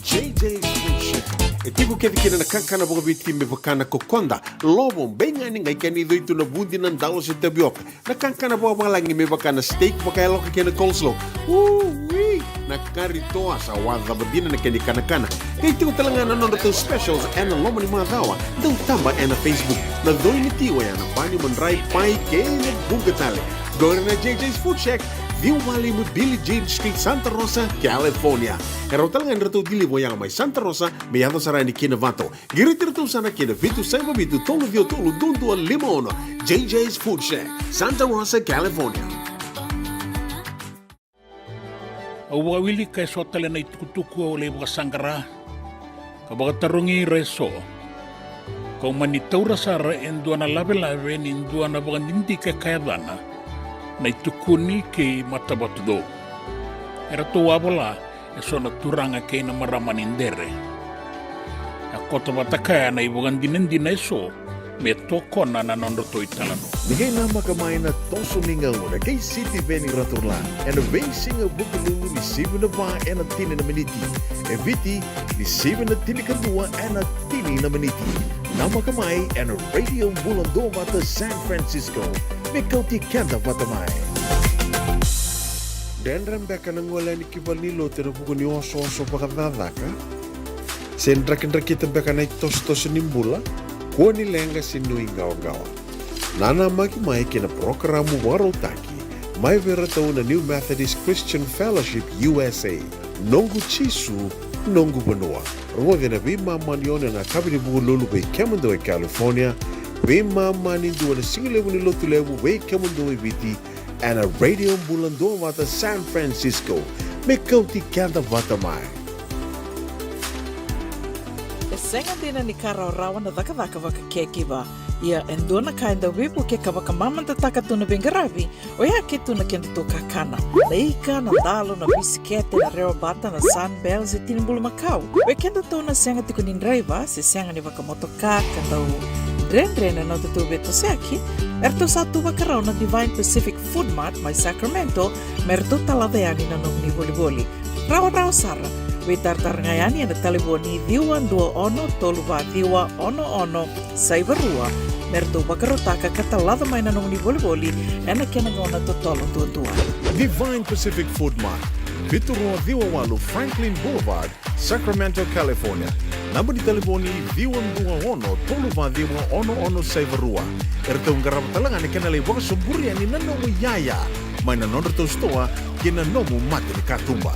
J J's Food Shack. E tiko kece kina na kakana vakaviti me vaka na kokoda, lovo, beigani, qai kena icoi tu na vudi, na dalo se tavioka. Na kakana vakavalagi me vaka na steak vakayaloka kei na coleslaw. Ui! Na kari toa sa wacava dina na kena ikanakana. Qai tiko tale ga na nodratou specials ena loma ni macawa. Dau taba ena Facebook. Na coi ni ti oya na pani, madrai, pai kei na buka tale. Qori na J J's Food Shack, ciwa walu lima Billie Jean Street, Santa Rosa, California. E rawa tale ga ni ratou deliver oya mai Santa Rosa me yaco sara yani ki Novato. Qiriti iratou sara ki na vitu saiva vitu tolu ciwa tolu dua dua lima ono. J J's Food Shack, Santa Rosa, California. Au vakawilika eso tale na itukutuku au lai vakasaqara ka vakatarogi ira eso. Kau mani taura sara e dua na lavelave ni dua na vakadidike ka yacana Na iTukuni kei Matavatucou. Eratou a vola eso na turaga kei na marama ni Dere. A Koto vata kaya na ivakadinadina eso me tokona na nodratou italanoa. Ni qai namaka mai na toso ni gauna kei Sitiveni Raturla ena veisiga Vukelulu ni sivi na va ena tini na miniti, e Viti ni sivi na tinikadua ena tini na miniti. Namaka mai ena Radio Bula Duavata San Francisco, me kauti keda vata mai. Dredre beka na gole yani ki valenilotu ena vuku ni osooso vakacakacaka? Se drakidrakita beka na itosotoso ni bula? Kua ni leqa se nuiqawaqawa. Nanamaki mai ki na parokaramu vakarautaki mai vei iratou na New Methodist Christian Fellowship U S A, Noqu Jisu, Noqu Vanua. Rogoci ena veimama ni ono ena yakavi ni Vukelulu vei kemudou e California, veimama ni dua ena sigalevu ni Lotulevu vei kemudou e Viti, ena Radio Bula Duavata San Francisco, me kauti keda vata mai. E sega dina ni ka rawarawa na cakacaka vaka caregiver. Ia e dua na ka e dau veivuke ka vakamamadataka tu na veiqaravi, oya ke tu na kedatou kakana. Na ika, na dalo, na bisikete, na rewa bata, na Sunbell, se tini bulumakau. Vei kedatou na sega tiko ni draiva se sega ni vakamotoka ka dau dredre na nodatou veitosoyaki, eratou sa tu vakarau na Divine Pacific Food Mart mai Sacramento me ratou talaca yani na nomuni volivoli. Rawarawa sara. Veitaratara ga yani ena talevoni ciwa dua ono tolu va ciwa ono ono saiva rua me ratou vakarautaka ka talaca mai na nomuni volivoli ena kena gauna totolo duadua. Divine Pacific Food Mart, vitu rua ciwa walu Franklin Boulevard, Sacramento, California. Naba ni talevoni ciwa dua ono tolu va ciwa ono ono saiva rua. Eratou qarava tale ga na kena lai vakasoburi yani na nomu iyaya mai na nodratou sitoa kei na nomu mata ni katuba.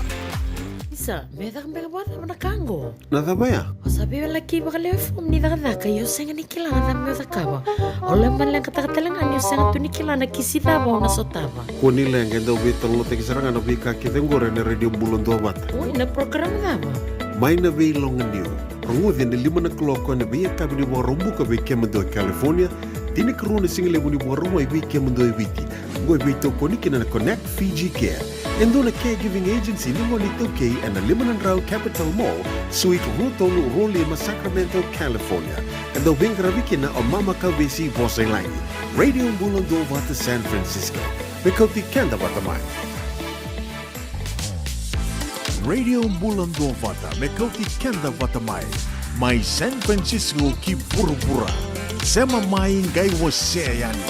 Isa, me caka beka vakacava na ka qo? Na cava ya? O sa veiwalaki vakalewe fomu ni cakacaka, ia o sega ni kila na cava me o cakava. O laiva leqataka tale ga ni o sega tu ni kila na kisi cava o na sotava. Kua ni leqa, e dau veitalanoataki sara ga na veika kece oqori ena Radio Bula Duavata. Oi, na program cava? Mai na Veiloganiu. Rogoci ena lima na kaloko ena veiyakavi ni Vakaraubuka vei kemudou e California, tinikarua na sigalevu ni Vakarauwai vei kemudou e Viti. Oqo e veitokoni kina na Connect Fiji Care, e dua na caregiving agency ni gone iTaukei ena lima na drau Capital Mall, Suite rua tolu rua lima, Sacramento, California. E dau veiqaravi kina o Mama Kauvesi Vosa i Lagi. Radio Bula Duavata San Francisco, me kauti keda vata mai. Radio Bula Duavata, me kauti keda vata mai. Mai San Francisco ki vuravura. Sema mai, qai wasea yani.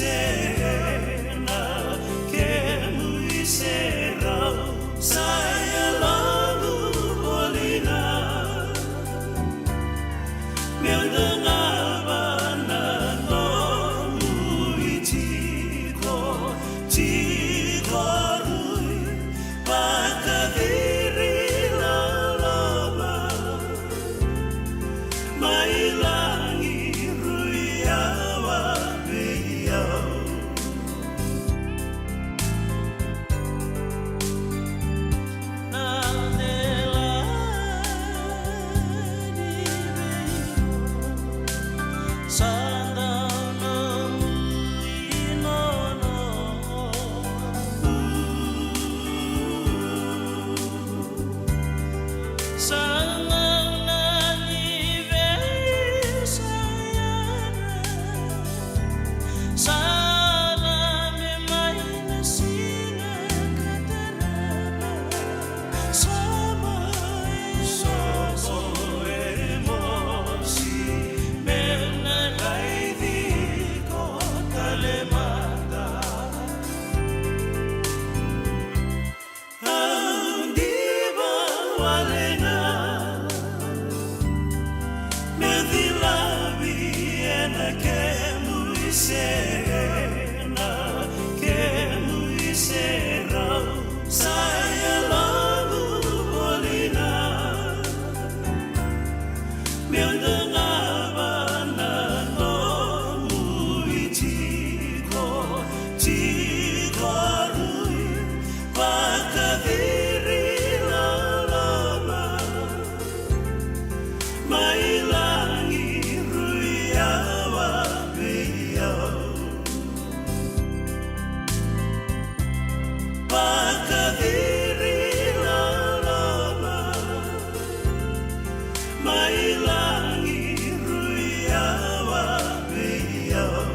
Sena kemuni serau sa yaloqu voli ga. Meu dagava na nomu itiko, tiko rui vakaciri loloma. Mai lagi rui yawa vei au. Au diva wale ga, meu cilavi ena kemuni sena, kemuni serau sa yaloqu voli ga. Meu dagava na nomu itiko, tiko rui vakaciri loloma. Mai lagi rui yawa vei au. Vakaciri loloma. Mai lagi rui yawa vei au.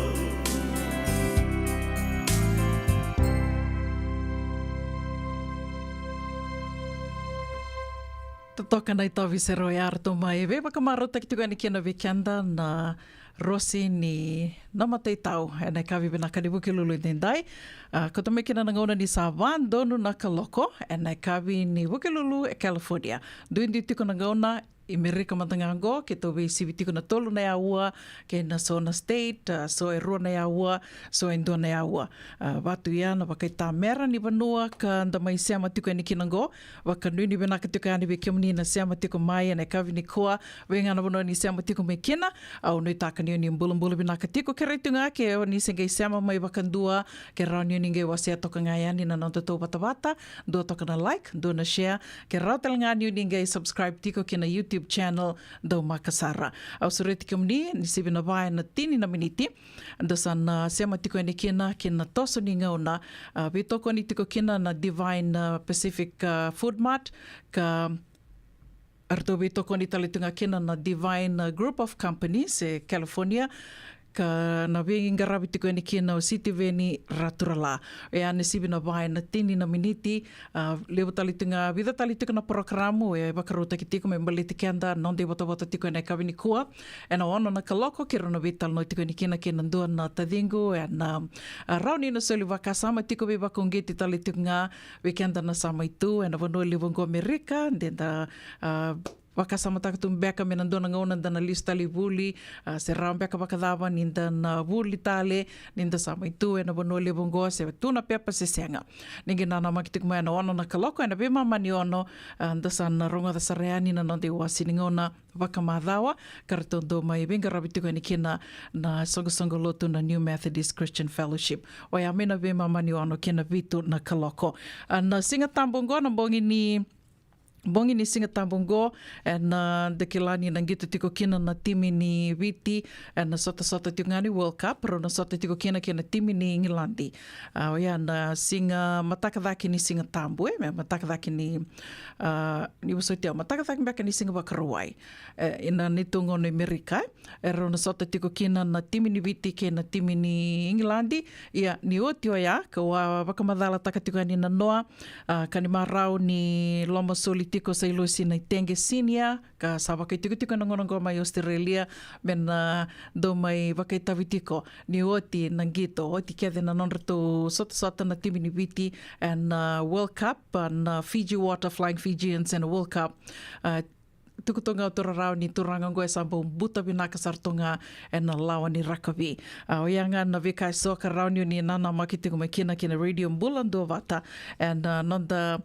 Totoka na itovi sere oya ratou mai veivakamarautaki tiko yani kina vei keda na Rosi ni Namataitau ena yakavi vinaka ni Vukelulu edaidai. A, kauta mai kina na gauna ni sa va donu na kaloko ena yakavi ni Vukelulu e California. Duidui tiko na gauna i Merika mada ga oqo, keitou veisivi tiko na tolu na yaua kei na so na state, a, so e rua na yaua, so e dua na yaua. A, vatu ia na vakaitamera ni vanua ka da mai sema tiko yani kina oqo. Vakanuinui vinaka tiko yani vei kemuni na sema tiko mai ena yakavi nikua, vei ga na vanua ni sema tiko mai kina. Au nuitaka ni o ni bulabula vinaka tiko, kerei tu ga ke o ni se qai sema mai vakadua, ke rawa ni o ni qai wasea toka ga yani na nodatou vatavata, dua toka na like, dua na share, ke rawa tale ga ni o ni qai subscribe tiko ki na YouTube channel Dau Maka Sara. Au sureti kemuni ni sivi na va ena tini na miniti, da sa na sema tiko yani kina ki na toso ni gauna, a, veitokoni tiko kina na Divine, a, Pacific, a, Food Mart, ka ratou veitokoni tale tu ga kina na Divine, a, Group of Companies e California, ka na veiqaravi tiko yani kina o Sitiveni Raturala. Oya na sivi na va ena tini na miniti, a, levu tale tu ga, vica tale tiko na porokaramu e vakarautaki tiko me baleti keda na noda ivotavota tiko ena yakavi nikua. Ena ono na kaloko keirau na veitalanoa tiko yani kina kei na dua na taciqu ena, a, rawa ni na soli vakasama tiko, veivakauqeti tale tiko ga vei keda na sa mai tu ena vanua levu oqo Amerika, de da, a, vakasamataka tu beka me na dua na gauna da na lesu tale i vuli, a, se rawa beka vakacava ni da na vuli tale ni da sa mai tu ena vanua levu oqo, se tu na pepa se sega. Ni qai nanamaki tiko mai ena ono na kaloko ena veimama ni ono, a, da sa na rogoca sara yani na noda iwasi ni gauna vakamacawa ka ratou dau mai veiqaravi tiko yani kina na soqosoqo lotu na New Methodist Christian Fellowship. Oya mai na veimama ni ono ki na vitu na kaloko. A, na Siga Tabu oqo na bogi ni bogi ni Siga Tabu oqo, ena, a, da kila ni na qito tiko kina na timi ni Viti ena sotasota tiko ga ni World Cup, rau na sota tiko kina kei na timi ni Igiladi. A, oya na siga mataka cake ni Siga Tabu, e, me mataka cake ni, a, ni vosoti au, mataka cake beka ni Siga Vakarauwai. E, ena neitou gauna i Merika, e. E rau na sota tiko kina na timi ni Viti kei na timi ni Igiladi. Ia, ni oti oya, kau a vakamacalataka tiko yani na noa, a, ka ni marau ni lomasoli tiko Sailosi Naitege Senior, ka sa vakaitikotiko ena gauna oqo mai Australia, me na dau mai vakaitavi tiko ni oti na qito, oti kece na nodratou sotasota na timi ni Viti ena, uh, World Cup, uh, na Fiji Water Flying Fijians ena World Cup. Uh, tuku tu ga o Turarao ni turaga oqo e sa bau buta vinaka sara tu ga ena lawa ni rakavi. Uh, oya ga na veika eso ka rawa ni o ni nanamaki tiko mai kina ki na Radio Bula Duavata. Ena, uh, noda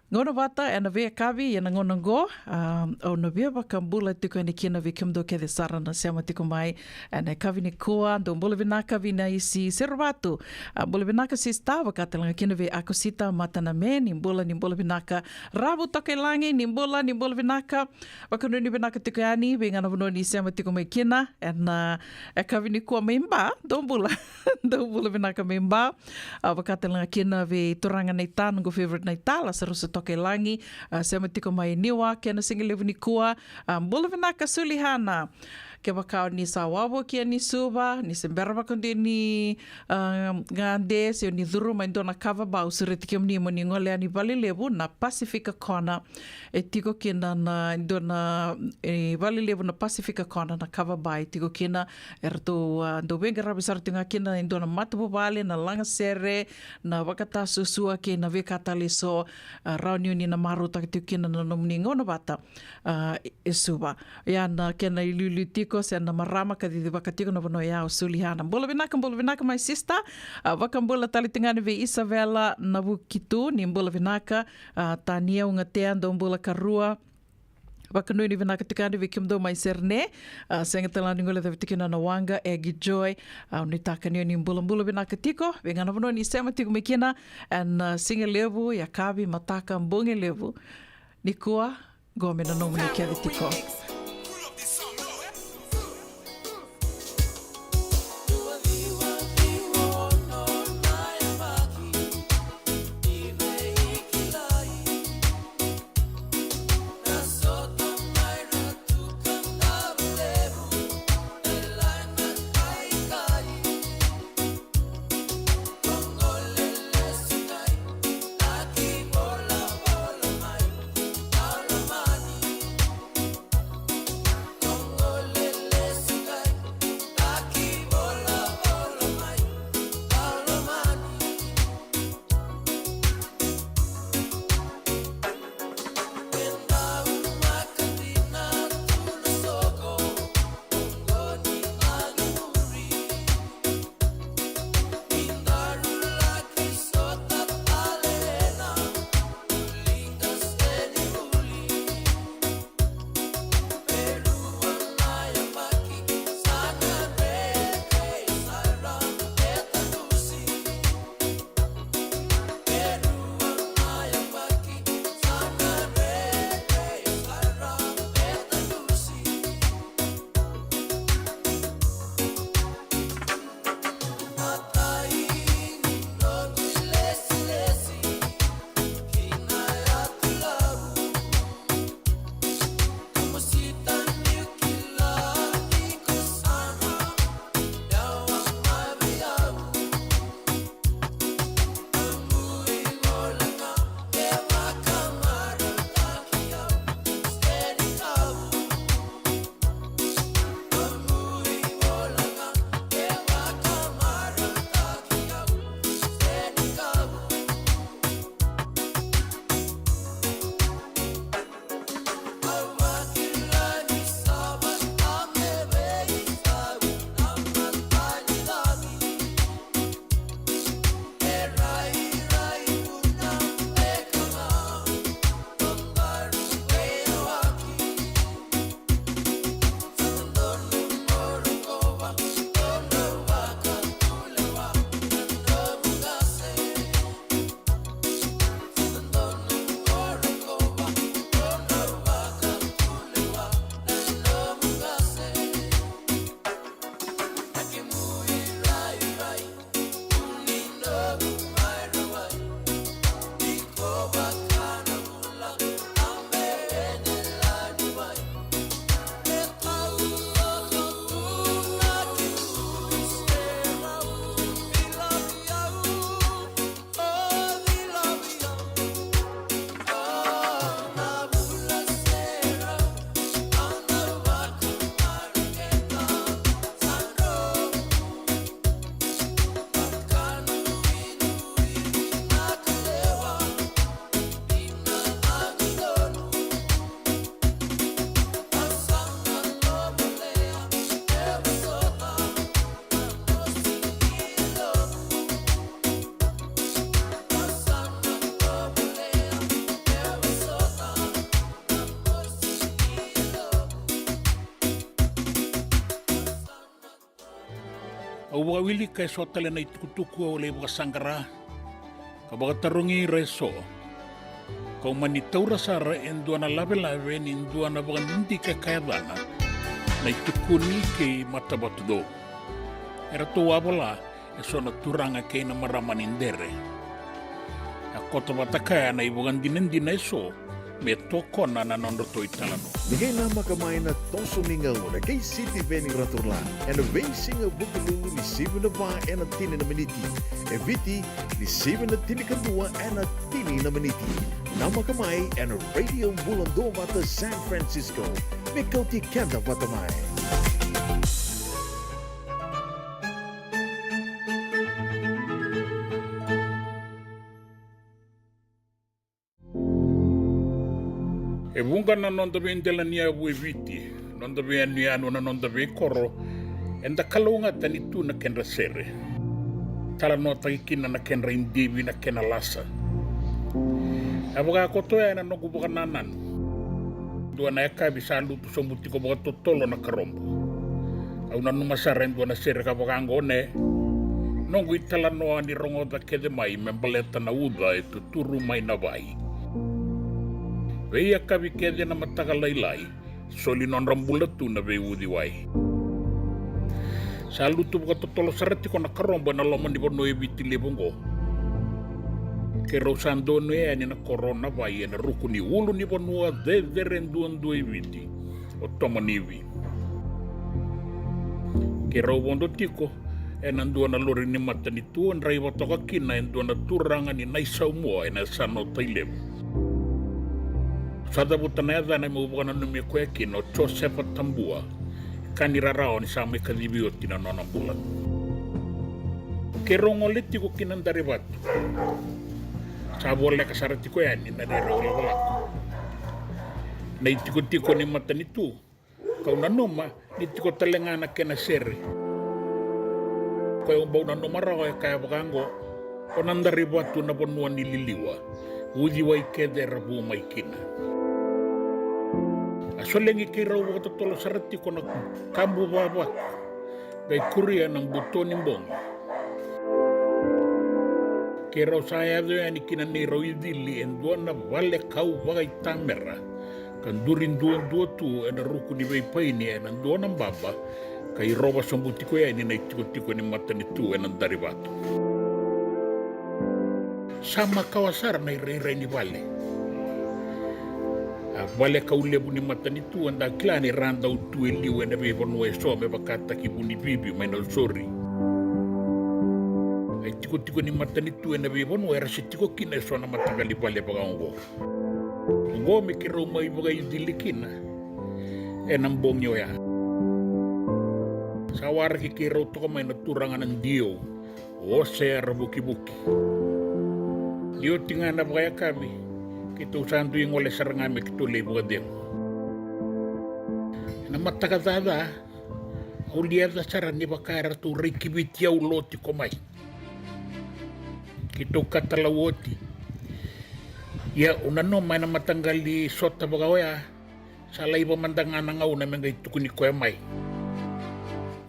gauna vata ena veiyakavi ena gauna oqo, a, au na via vakabula tiko yani kina vei kemudou kece sara na sema tiko mai ena yakavi nikua. Dou bula vinaka vei Naisi Serevatu. A, bula vinaka sista, vaka tale ga kina vei Akosita Mataname, ni bula, ni bula vinaka. Ravu Tokailagi, ni bula, ni bula vinaka. Vakanuinui vinaka tiko yani vei ga na vanua ni sema tiko mai kina ena, a, yakavi nikua mai Ba. Dou bula. Dou bula vinaka mai Ba. A, vaka tale ga kina vei turaga Naita, noqu favorite Naita, Lasarusa Tokailagi, a, sema tiko mai Niuaki ena sigalevu nikua. A, bula vinaka Sulihana. Kevaka o ni sa wavoki yani Suva, ni se bera vakadua ni, a, gade, se o ni curuma e dua na kava ba, au sureti kemuni mo ni gole yani valelevu na Pacifica Corner. E tiko kina na, e dua na, e, valelevu na Pacifica Corner na kava ba e tiko kina. Eratou, a, dau veiqaravi sara tiko ga kina e dua na matavuvale, na lagasere, na vakatasuasua kei na veika tale eso, a, rawa ni o ni na marautaka tiko kina na nomuni gauna vata, a, e Suva. Ia na kena iliuliu tiko se na marama ka cicivaka tiko na vanua ya o Sulihana. Bula vinaka, bula vinaka my sister. A, vakabula tale tiko ga yani vei Isavela Navukitu, ni bula vinaka. A, Tania Ugatea, dou bula karua. Vakanuinui vinaka tiko yani vei kemudou mai Serene. A, sega tale ga ni guilecavi tiko kina na waqa, Egi Joy. A, au nuitaka ni o ni bulabula vinaka tiko vei ga na vanua ni sema tiko mai kina ena, a, sigalevu, yakavi, mataka, bogi levu nikua. Qo me na nomuni kece tiko. Au vakawilika eso tale na itukutuku au lai vakasaqara ka vakatarogi ira eso. Kau mani taura sara e dua na lavelave ni dua na vakadidike ka yacana Na iTukuni kei Matavatucou. Eratou a vola eso na turaga kei na marama ni Dere. A koto vata kaya na ivakadinadina eso me tokona na nodratou italanoa. Ni qai namaka mai na toso ni gauna kei Sitiveni Raturla ena veisiga Vukelulu ni sivi na va ena tini na miniti, e Viti ni sivi na tinikadua ena tini na miniti. Namaka mai ena Radio Bula Duavata San Francisco, me kauti keda vata mai. E vuqa na noda veidelaniyavu e Viti, noda veiyanuyanu, na noda veikoro, eda kalougata ni tu na kedra sere. Talanoataki kina na kedra idivi, na kena lasa. A vakakoto ya ena noqu vakanananu. Dua na yakavi sa lutu sobu tiko vakatotolo na karobo. Au nanuma sara e dua na sere ka vaka oqo, ne, noqu italanoa ni rogoca kece mai me baleta na uca e tuturu mai Navai. Veiyakavi kece na mataka lailai, soli nodra bula tu na veiuciwai. Sa lutu vakatotolo sara tiko na karobo ena loma ni vanua e Viti levu oqo. Keirau sa donuya yani na koro o Navai ena ruku ni ulunivanua cecere duadua e Viti, o Tomanivi. Keirau vodo tiko ena dua na lori ni matanitu, draiva toka kina e dua na turaga ni Naisaumua ena yasana o Tailevu. Sa cavuta na yacana meu vakananumi koya kina o Josefa Tabua, ka ni rarawa ni sa mai kacivi oti na nona bula. Keirau gole tiko ki Nadarivatu. Sa voleka sara tiko yani na neirau ilakolako. Na itikotiko ni matanitu, kau nanuma ni tiko tale ga na kena sere. Koya au bau nanuma rawa e kaya vaka oqo, o Nadarivatu na vanua ni liliwa, uciwai kece era vu mai kina. A solegi keirau vakatotolo sara tiko na kabu vavaku, qai kuria na buto ni bogi. Keirau sa yaco yani ki na neirau icili e dua na vale kau vakaitamera, ka duri duadua tu ena ruku ni veipaini ena dua na baba, ka irova sobu tiko yani na itikotiko ni matanitu e Nadarivatu. Sa makawa sara na irairai ni vale. A vale kau levu ni matanitu eda kila ni ra dau tu e liu ena veivanua eso me vakataki Vunivivi mai Nausori. A itikotiko ni matanitu ena veivanua era se tiko kina eso na mataqali vale vaka oqo. Oqo me keirau mai vakaicili kina ena bogi oya. Sa waraki keirau toka mai na turaga na D O, o Osea Ravukivuki. Ni oti ga na vakayakavi, keitou sa dui gole sara ga me keitou lai vakacegu. Ena mataka caca, au liaca sara ni vaka eratou rai kiviti au lo tiko mai. Keitou katalau oti. Ia au nanuma ena mataqali sota vaka oya, sa laiva mada ga na gauna me qai tukuni koya mai.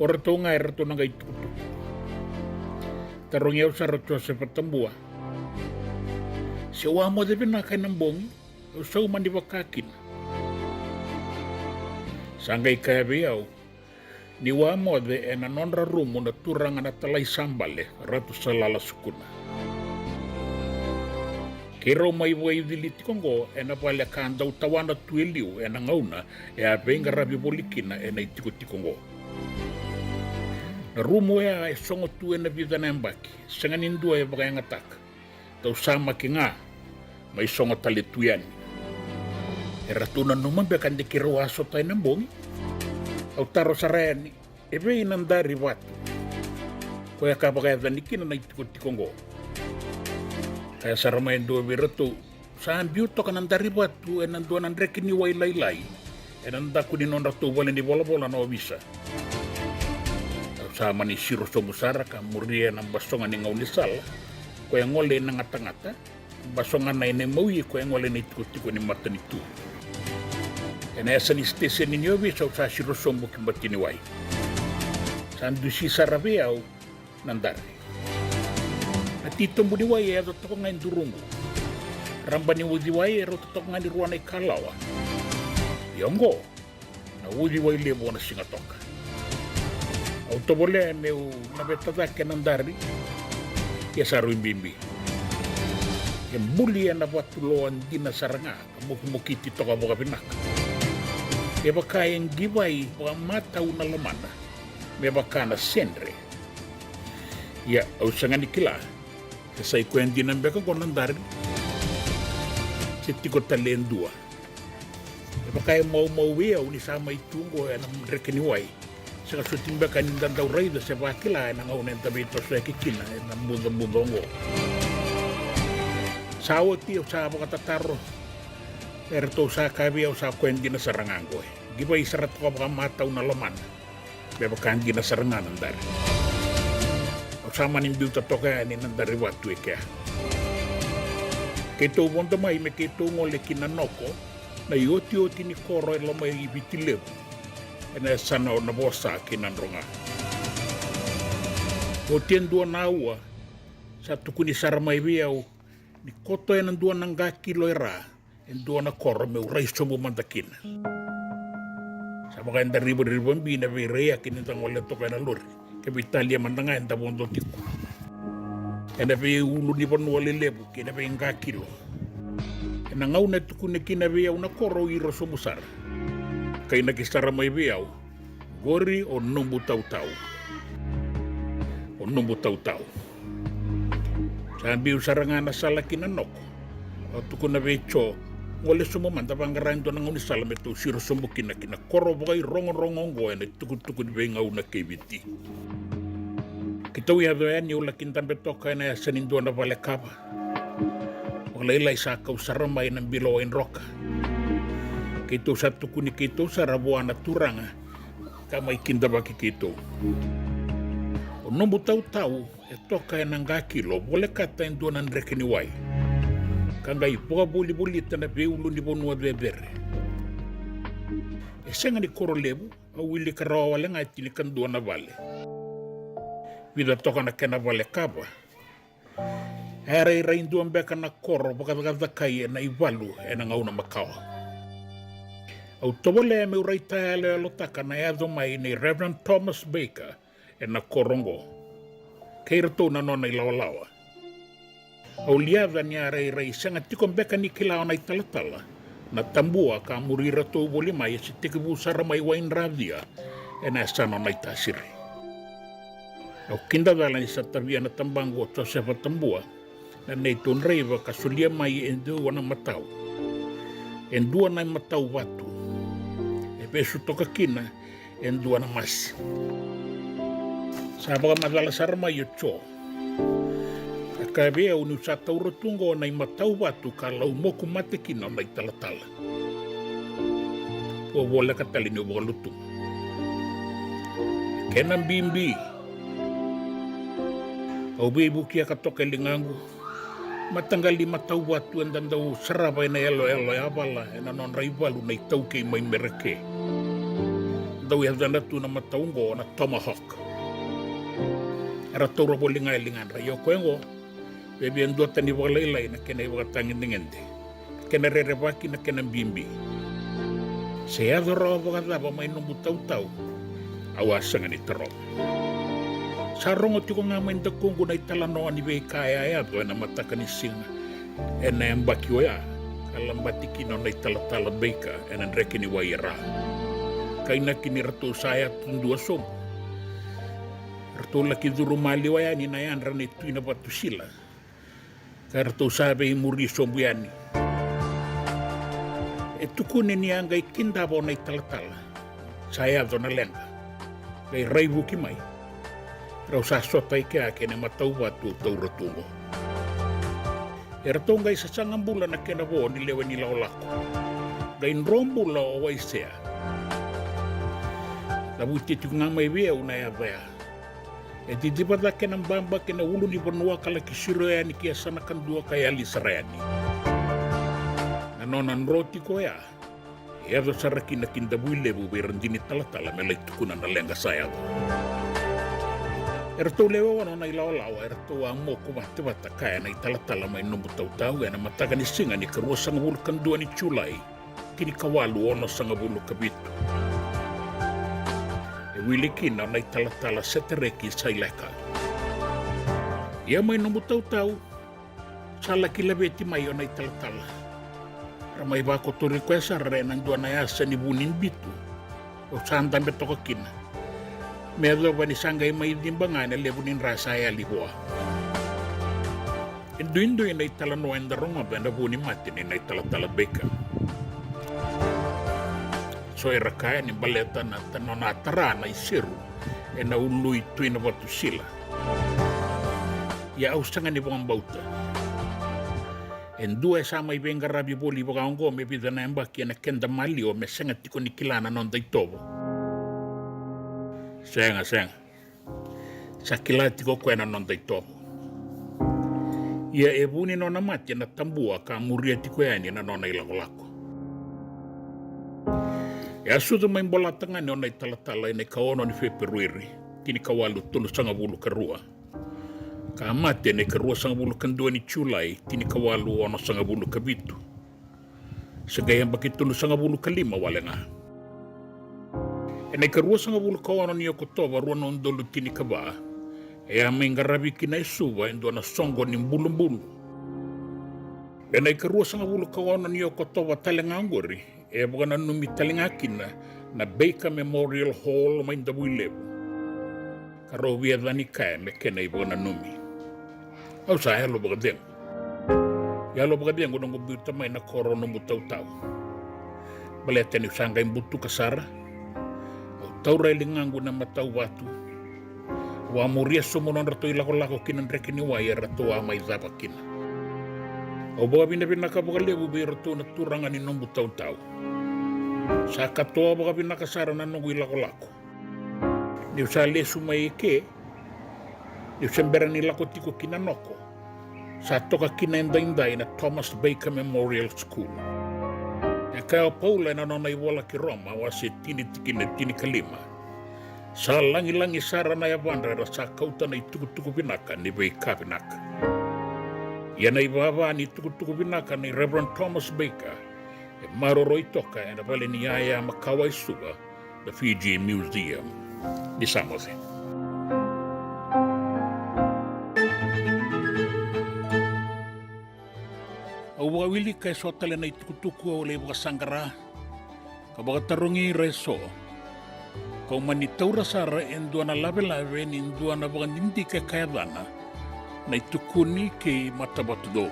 O ratou ga eratou na qai tukutuku. Tarogi au sara o Josefa Tabua, se au a moce vinaka ena bogi, au sauma ni vaka kina. Sa qai kaya vei au, niu a moce ena nodra rumu na turaga na talai sa bale, Ratu Salala Sukuna. Keirau mai vakaicili tiko oqo ena vale ka dau tawana tu e liu ena gauna e a veiqaravi voli kina ena itikotiko oqo. Na rumu oya e sogo tu ena vica na yabaki, sega ni dua e vakayagataka. Dau samaki ga, mai sogo tale tu yani. Eratou nanuma beka de keirau a sota ena bogi? Au taro sara yani, evei Nadarivatu? Koya ka vakayacani kina na itikotiko oqo. Kaya sara mai e dua vei iratou, sa biu toka Nadarivatu ena dua na dreke ni wai lailai ena daku ni nodratou vale ni volavola na ovisa. Au sa mani siro sobu sara ka muria na basoga ni gaunisala, koya e gole ina gatagata, basogana ena imawi, koya e gole ina itikotiko ni matanitu. Ena yasa ni siteseni ni ovisa au sa siro sobu ki Batiniwai. Sa dusi sara vei au na dari. Na titobu ni wai e yaco toka ga e duruqu. Raba ni uciwai e rauta toka ga ni rua na ikalawa. Ia oqo na uciwai levu o na siga toka. Au tovolea meu na veta cake na dari. Ia sa rui bibi. E buli ena vatu loa dina sara ga. Mokimokiti toka vakavinaka. E vaka e qivai vakamatau na lomana. Me vaka na sedre. Ia, au sega ni kila se sa i koya dina beka qo na dari, se tiko tale e dua. E vaka e maumau vei au ni sa mai tu qo ena dreke ni wai. Sega soti beka ni da dau raica se vakila ena gauna eda veitosoyaki kina ena bucabuca oqo. Sa oti au sa vakatataro. Eratou sa kaya vei au sa koya dina sara ga qo. Qivai sara toka vakamatau na lomana. Me vaka dina sara ga na dari. Au sa mani biuta toka yani na dari vatu e kea. Keitou vodo mai me keitou gole ki Nanoko, na iotioti ni koro e loma i Viti Levu, ena yasana o Navosa kei Nadroga. Oti e dua na aua, sa tukuni sara mai vei au ni koto ena dua na qa kilo e ra e dua na koro meu rai sobu mada kina. Sa vaka eda rivarivabui na veiraiyaki ni da gole toka ena lori. Ke veitalia mada ga eda vodo tiko ena veiulunivanua lelevu kei na veiqa kilo. Ena gauna e tukuni kina vei au na koro au ira sobu sara. Kainaki sara mai vei au, qori o Nobu Tautau. O Nobu Tautau. Sa biu sara ga na sala ki Nanoko. Au tukuna vei Jo, gole sobu mada vaqara e dua na gaunisala me tou siro sobu kina ki na koro vakairogorogo oqo ena itukutuku ni veigauna kei Viti. Keitou yaco yani au laki dabe toka ena yasa ni dua na vale kava. Vakalailai sa kau sara mai na bilo waidroka. Keitou sa tukuni keitou sara vua na turaga ka mai kidavaki keitou. O Nobu Tautau e toka ena qa kilo volekata e dua na dreke ni wai. Ka qai vakavolivolita na veiulunivanua cecere. E sega ni koro levu, au wilika rawa wale ga e tinikadua na vale. Vica toka na kena vale kava. E rairai dua beka na koro vakacakacakai ena ivalu ena gauna makawa. Au tovolea meu raitayaloyalotaka na yaco mai nei Reverend Thomas Baker ena koro oqo kei iratou na nona ilawalawa. Au liaca ni a rairai sega tiko beka ni kila o Naitalatala na tabua ka muri iratou voli mai e se tekivu sara mai Waidracia ena yasana o Naitasiri. Au kidacala ni sa tavia na tabaqu o Josefa Tabua na neitou draiva ka solia mai e dua na matau, e dua na matau vatu e vesu toka kina e dua na masi. Sa vakamacala sara mai o Jo. E kaya vei au niu sa taura tu oqo na imatau vatu ka laumoku mate kina o Naitalatala. Au voleka tale niu vakalutu. Kena bibi, au veivukiaka toka e ligaqu. Mataqali matau vatu eda dau sarava ena yaloyalo yavala ena nodra ivalu na itaukei mai Mereke. Dau yacana tu na matau oqo na Tomahawk. Era taura voli ga e ligadra, ia o koya oqo e via duatani vakalailai na kena ivakatagedegede, kena rerevaki, na kena bibi. Se yaco rawa vakacava mai Nobu Tautau, au a sega ni tarova. Sa rogo tiko ga mai dakuqu na italanoa ni veika e a yaco ena mataka ni siga ena yabaki oya ka labati kina o Naitalatala Baker ena dreke ni wai e ra. Kainaki ni ratou sa yatu dua sobu. Ratou laki curu maliwa yani na yadra nei Tui Navatu Sila. Ka ratou sa veimuri sobu yani. E tukuni ni a qai kidava o Naitalatala, sa yaco na leqa, qai raivuki mai. Rau sa sota i kea kei na matau vatu au taura tu oqo. E ratou qai sasaga bula na kena vo ni lewe ni lakolako. Qai dro bula o Waisea. Cavuti tiko ga mai vei au na yaca ya. E ciciva cake na baba kei na ulunivanua ka laki siro yani ki yasana kadua ka yali sara yani. Na nona dro tiko oya e yaco sara kina ki Davuilevu vei Radini Talatala me lai tukuna na leqa sa yaco. Eratou lewe ono na ilawalawa eratou a moku vata vata, kaya na italatala mai Nomu Tautau, ena mataka ni siga ni ka ruasagavulu ka dua ni Julai, tinikawalu onosagavulu ka vitu. E wili kina na italatala Setareki Saileka. Ia mai Nomu Tautau, sa laki laveti mai o na italatala. Ra mai vakotori koya sara ena dua na yasa ni vu ni bitu. Au sa dabe toka kina me yacova ni sa qai mai ciba ga ena levu ni dra sa yali vua. E duidui na italanoa eda rogoca ena vu ni mate nei na italatala Baker. So era kaya ni baleta na ta- nona a tara na iseru ena ulu i Tui Navatu Sila. Ia au sega ni vakabauta. E dua e sa mai veiqaravi voli vakaoqo me vica na yabaki ena keda maliwa me sega tiko ni kila na noda itovo. Sega, sega. Sa kila tiko o koya na noda itovo. Ia e vu ni nona mate na tabua ka muria tiko yani na nona ilakolako. E a sucu mai Bolatagane o na italatala ena ikaono ni Feperueri, tinikawalu tolusagavulu ka rua. Ka mate ena ikaruasagavulu ka dua ni Julai, tinikawalu onosagavulu ka vitu. Se qai yabaki tolusagavulu ka lima wale ga. Ena ikaruasagavulu ka ono ni Okotova rua na udolu tinikava, e a mai qaravi kina e Suva e dua na soqo ni bulubulu. Ena ikaruasagavulu ka ono ni Okotova tale ga oqori, e vakananumi tale ga kina na Baker Memorial Hall mai Davuilevu. Ka rau via cani kaya me kena ivakananumi. Au sa yalo vakacegu. Yalo vakacegu noqu biuta mai na koro Nomu Tautau. Baleta niu sa qai butuka sara, au taura e ligaqu na matau vatu. Au a muria sobu nodratou ilakolako ki na dreke ni wai eratou a mai cava kina. Au vakavinavinaka vakalevu vei iratou na turaga ni Nomu Tautau. Sa katoa vakavinaka sara na noqu ilakolako. Niu sa lesu mai eke, niu se bera ni lako tiko ki Nanoko, sa toka kina e daidai na Thomas Baker Memorial School. E kaya o Paula ena nona ivola ki Roma, wase tini, tikina tinikalima: Sa lagilagi sara na yavadra era sa kauta na itukutuku vinaka ni veika vinaka. Ia na ivava ni tukutuku vinaka nei Reverend Thomas Baker e maroroi toka ena vale ni yaya makawa e Suva, na Fiji Museum. Ni sa moce. Au vakawilika eso tale na itukutuku au lai vakasaqara ka vakatarogi ira eso. Kau mani taura sara e dua na lavelave ni dua na vakadidike ka yacana Na iTukuni kei Matavatudou.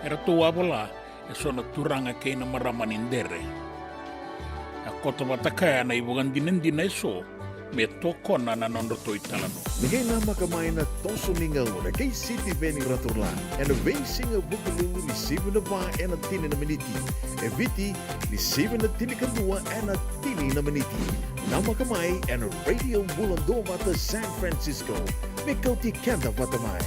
Eratou a vola eso na turaga kei na marama ni Dere. A koto vata kaya na ivakadinadina eso me tokona na nodratou italanoa. Ni qai namaka mai na toso ni gauna kei Sitiveni Raturla ena veisiga Vukelulu ni sivi na va ena tini na miniti, e Viti ni sivi na tinikadua ena tini na miniti. Namaka mai ena Radio Bula Duavata San Francisco me kauti keda vata mai.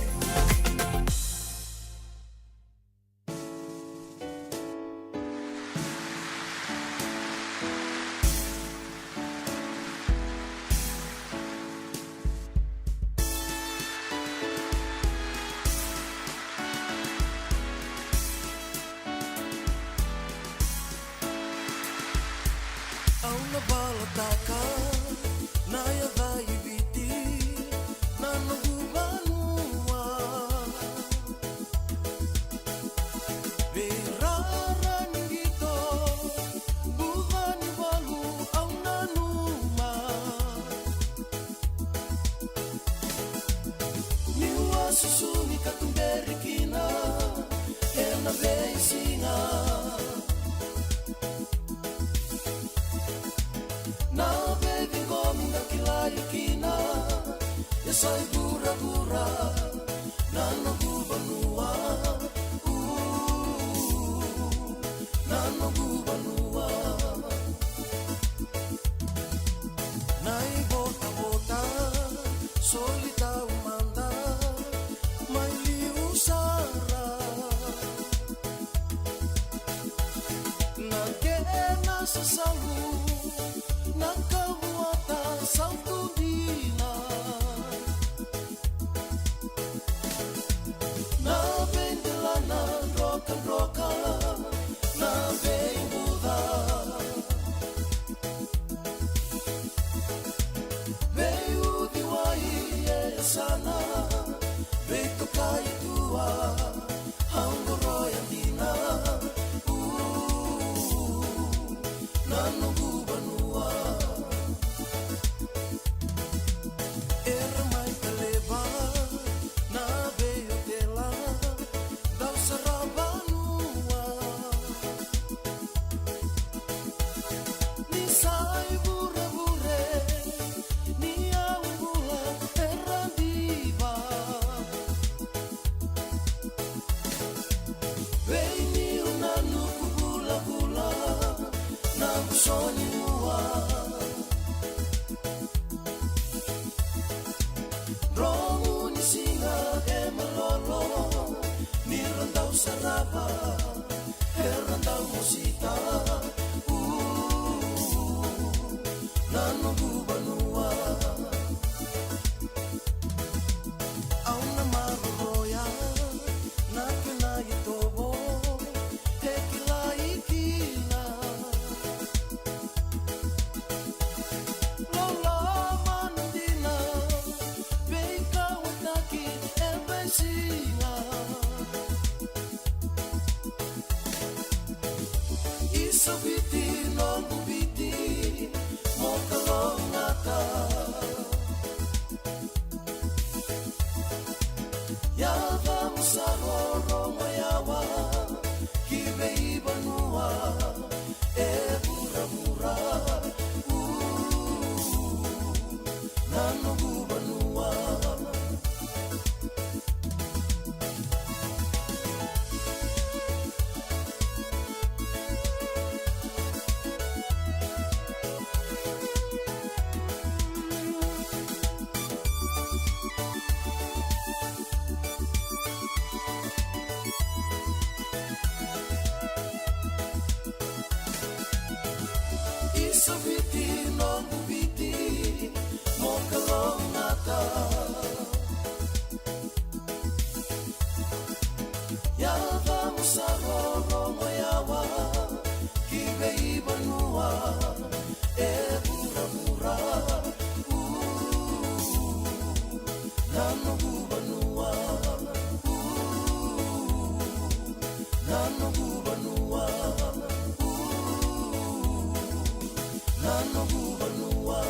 Au na valataka na yaca i Viti, na noqu vanua. Veirara ni qito, buca ni valu au nanuma. Niu a susu ni ka tuberi kina ena veisiga. Na veiciqomi da kilai kina e sa i vuravura na noqu vanua. Na noqu vanua. Na ivotavota soli taumada mai liu sara. Na kena sasalu na kavuata sautu dina. Era dau mosita, u, na noqu vanua. Au na maroroya na kena itovo e kilai kina. Loloma na dina, veikauwaitaki e veisiga. Isa Viti, noqu Viti, mo kalougata. Yaca mo sa rorogo yawa ki veivanua e vuravura. U, na noqu vanua. Isa Viti, noqu Viti, mo kalougata. Yaca mo sa rorogo yawa ki veivanua e vuravura. U, na noqu vanua. U, na noqu vanua. U, na noqu vanua.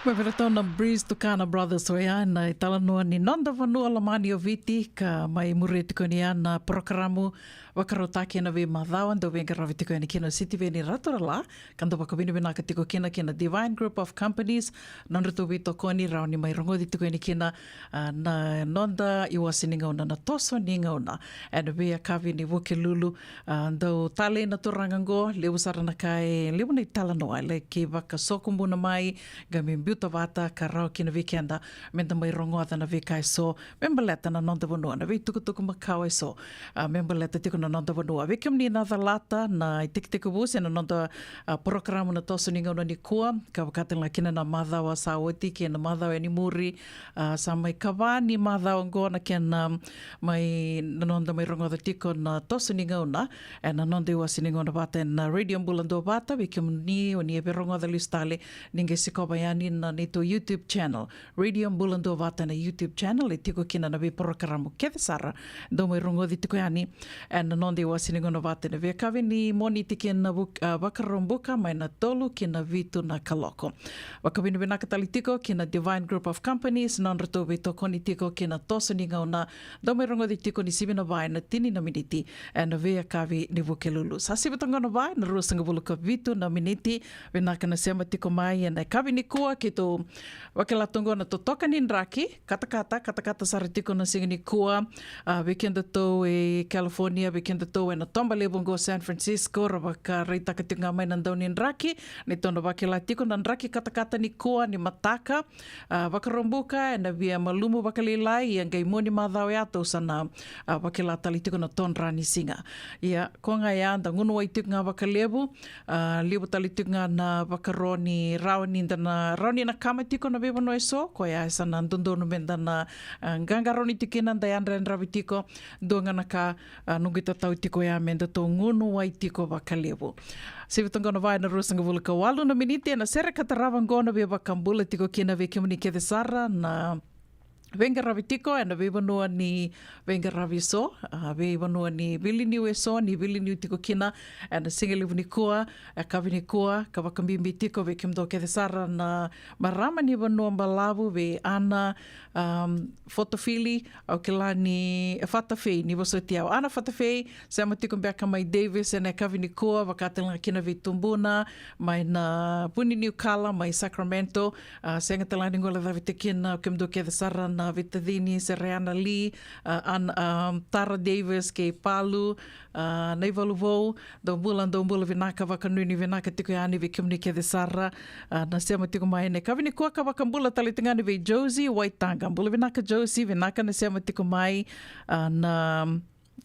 Mai vei ratou na Breeze Tukana Brothers oya na italanoa ni noda vanua lomani o Viti, ka mai muria tiko ni a na porokaramu vakarautaki ena veimacawa dau veiqaravi tiko yani kina o Sitiveni Raturala, ka dau vakavinavinaka tiko kina kina Divine Group of Companies, nodratou veitokoni rawa ni mai rogoci tiko yani kina, a, na noda iwase ni gauna, na toso ni gauna ena veiyakavi ni Vukelulu. A, dau talei na turaga oqo, levu sara na ka e levu na italanoa e lai kei vakasokobuna mai, qai mai biuta vata ka rawa kina vei keda meda mai rogoca na veika eso me baleta na noda vanua, na veitukutuku makawa eso, a, me baleta tiko na noda vanua. Vei kemuni na calata na itekitekivu se na noda, a, porokaramu na toso ni gauna nikua, ka vaka tale ga kina na macawa sa oti kei na macawa e ni muri, a, sa mai kava ni macawa oqo na kena mai na noda mai rogoca tiko na toso ni gauna ena noda iwase ni gauna vata ena Radio Bula Duavata. Vei kemuni o ni a via rogoca lesu tale, ni qai sikova yani na neitou YouTube channel, Radio Bula Duavata na YouTube channel, e tiko kina na veiporokaramu kece sara dau mai rogoci tiko yani ena noda iwase ni gauna vata ena veiyakavi ni Moniti kei na Vuk-, a, Vakaraubuka mai na tolu ki na vitu na kaloko. Vakavinavinaka tale tiko ki na Divine Group of Companies, nodratou veitokoni tiko ki na toso ni gauna, dau mai rogoci tiko ni sivi na va ena tini na miniti ena veiyakavi ni Vukelulu. Sa sivi toka qo na va ena ruasagavulu ka vitu na miniti. Vinaka na sema tiko mai ena yakavi nikua, keitou vakila toka qo na totoka ni draki, katakata, katakata sara tiko na siga nikua. A, vei kedatou e California, vei kedatou ena toba levu oqo San Francisco, ra vakaraitaka tiko ga mai na dau ni draki. Neitou na vakila tiko na draki katakata nikua ni mataka. A, Vakaraubuka ena via malumu vakalailai, ia qai mua ni macawa ya tou sa na, a, vakila tale tiko na todra ni siga. Ia, ko ga ya da gunu wai tiko ga vakalevu. A, levu tale tiko ga na vakaro ni rawa ni da na, rawa ni na kama tiko na veivanua eso, koya e sa na dodonu me da na, a, qaqarauni tiko kina, da yadrayadravi tiko. Dua ga na ka, a, noqu itatau tiko ya me datou gunu wai tiko vakalevu. Sivi toka qo na va ena ruasagavulu ka walu na miniti ena sere ka tarava qo na veivakabula tiko kina vei kemuni kece sara na veiqaravi tiko ena veivanua ni veiqaravi eso, a, veivanua ni veiliu eso, ni veiliu tiko kina ena siga levu nikua, e yakavi nikua, ka vakabibi tiko vei kemudou kece sara na marama ni vanua balavu, vei Ana, um, Fotofili, au kila ni, e, Fatafei, ni vosoti au. Ana Fatafei, sema tiko beka mai Davis ena yakavi nikua, vaka tale ga kina vei Tubuna, mai na Vuniniukala, mai Sacramento, a, sega tale ga ni guilecavi tiko kina o kemudou kece sara na veitacini Sereana Lee, a, an, a, Tara Davis kei Palu, a, na iValu Vou. Dou bula, dou bula vinaka, vakanuinui vinaka tiko yani vei kemuni kece sara, a, na sema tiko mai ena yakavi nikua. Ka vakabula tale tu ga yani vei Josie Waitaqa. Bula vinaka Josie, vinaka na sema tiko mai, a, na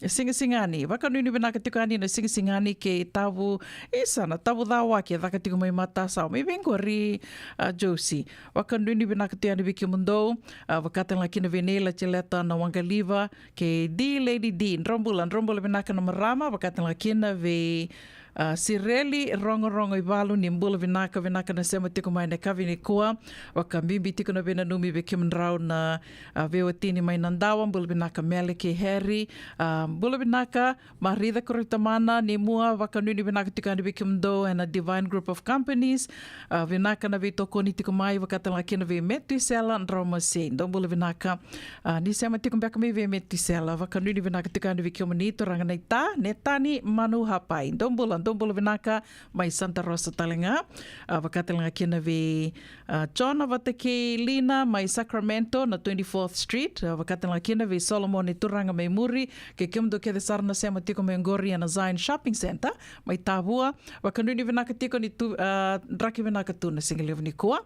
sigasigani. Vakanuinui vinaka tiko yani na sigasigani kei Tavu, isa na Tavu Cawaki, e caka tiko mai matasawa. Mai vei qori, a, Josie. Vakanuinui vinaka tu yani vei kemudou, a, vaka tale ga kina vei Neila Jeleta na Waqaliva, kei D Lady D. Dro bula, dro bula vinaka na marama, vaka tale ga kina vei, a, Sireli Rogorogo Ivalu, ni bula vinaka, vinaka na sema tiko mai ena yakavi nikua. Vakabibi tiko na veinanumi vei kemudrau na, a, veiwatini mai Nadawa, bula vinaka Mele kei Harry, a, bula vinaka Marica Koroitamana. Ni mua, vakanuinui vinaka tiko yani vei kemudou ena Divine Group of Companies, a, vinaka na veitokoni tiko mai, vaka tale ga kina vei Metuisela Dromasi. Dou bula vinaka, a, ni sema tiko beka mai vei Metuisela, vakanuinui vinaka tiko yani vei kemuni turaga naita, Netani Manu Hapai. Dou bula, dou bula vinaka, mai Santa Rosa tale ga. A, vaka tale ga kina vei, a, Jona vata kei Lina mai Sacramento na twenty-fourth Street. A, vaka tale ga kina vei Solomon e turaga mai muri, kei kemudou kece sara na sema tiko mai qori ena Zion Shopping Centre mai Tavua. Vakanuinui vinaka tiko ni tu, a, draki vinaka tu na siga levu nikua.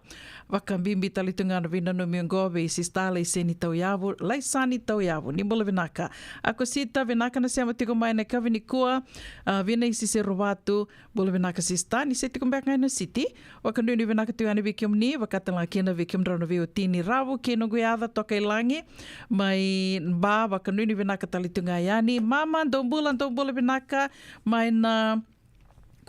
Vakabibi tale tu ga na veinanumi oqo vei Sista Laiseni Tauyavu, Laisani Tauyavu, ni bula vinaka. Akosita, vinaka na sema tiko mai ena yakavi nikua, a, Vinaisise Rovatu, bula vinaka Sista, ni se tiko beka ga ena city. Vakanuinui vinaka tu yani vei kemuni, vaka tale ga kina vei kemudrau na veiwatini Ravu kei Noqu Yaca Tokailagi mai Ba, vakanuinui vinaka tale tu ga yani. Mama, dou bula, dou bula vinaka mai na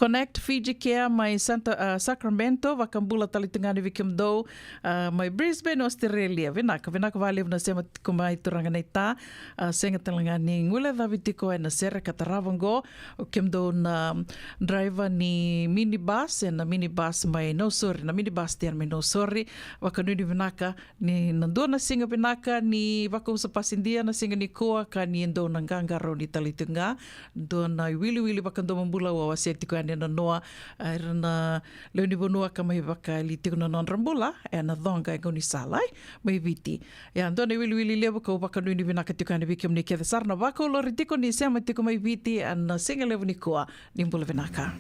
Connect Fiji Care mai Santa, a, Sacramento, vakabula tale tu ga yani vei kemudou, a, mai Brisbane, Australia. Vinaka, vinaka vakalevu na sema tiko mai turaga naita, a, sega tale ga ni guilecavi tiko ena sere ka tarava oqo, o kemudou na driver ni minibus, ena minibus mai Nausori, na minibus stand mai Nausori, vakanuinui vinaka, ni na dua na siga vinaka ni vakausa pasidia na siga nikua, ka ni dou na qaqarauni tale tu ga. Dua na iwiliwili vakadomobula au a wasea tiko yani ena noa, a, ira na lewe ni vanua ka mai vakayali tiko na nodra bula ena coqa e gaunisala, e, mai Viti. Ia, dua na iwiliwili levu kau vakanuinui vinaka tiko yani vei kemuni kece sara na vakaulori tiko ni sema tiko mai Viti ena siga levu nikua. Ni bula vinaka.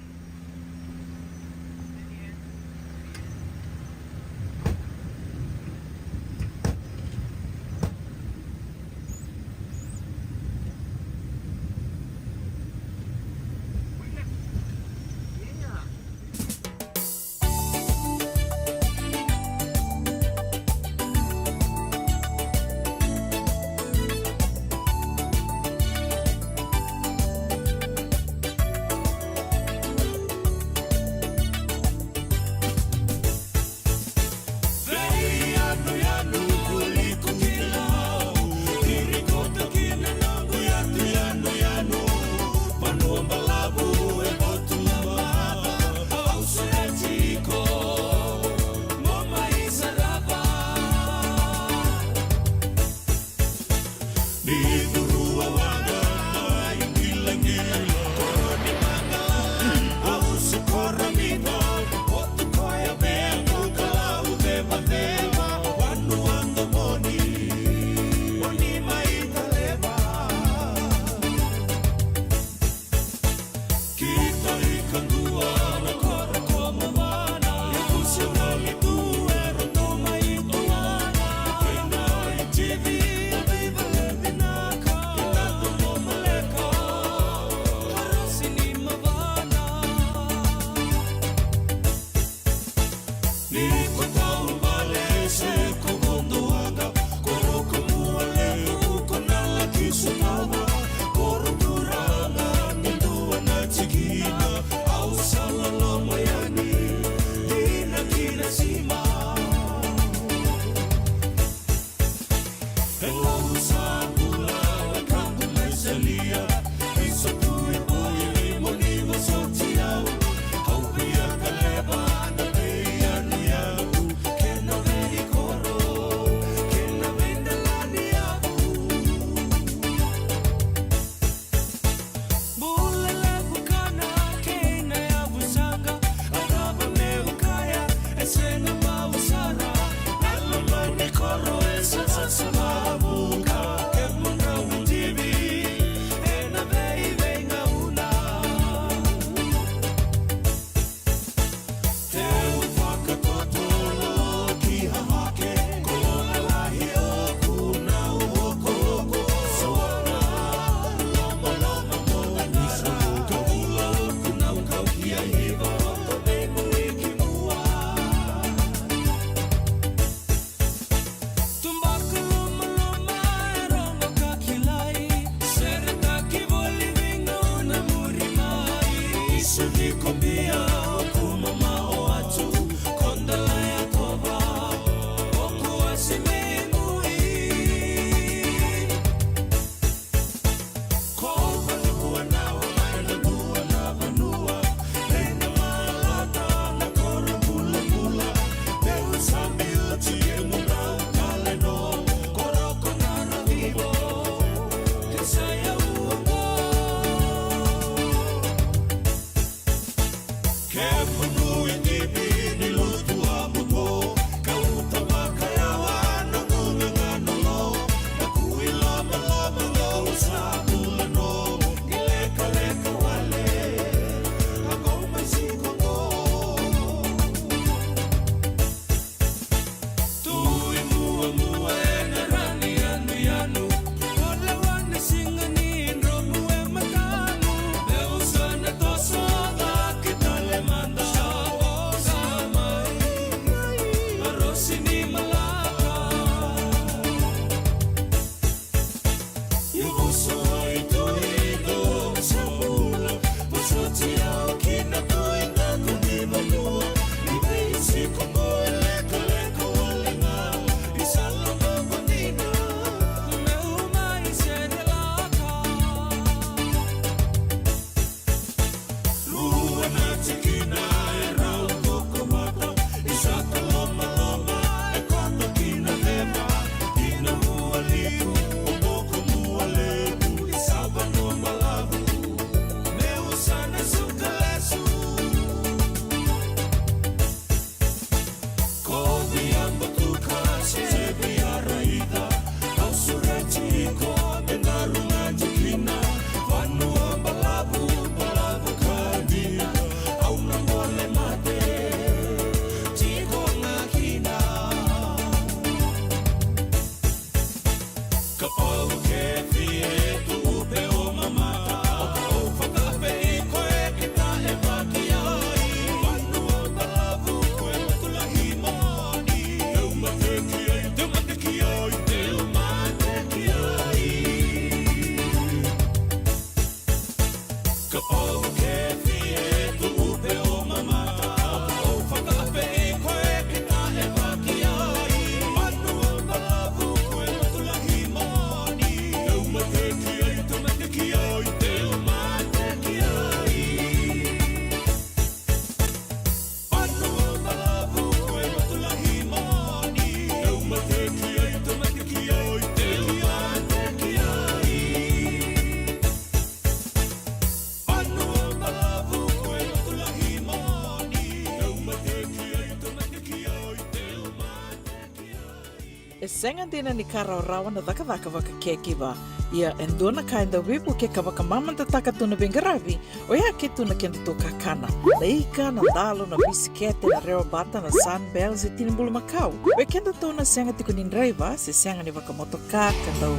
E sega dina ni ka rawarawa na cakacaka vaka caregiver. Ia e dua na ka e dau veivukei ka vakamamadataka tu na veiqaravi, oya ke tu na kedatou kakana. Na ika, na dalo, na bisikete, na rewabata, na Sunbells, e tini bulumakau. Vei kedatou na sega tiko ni draiva se sega ni vakamotoka ka dau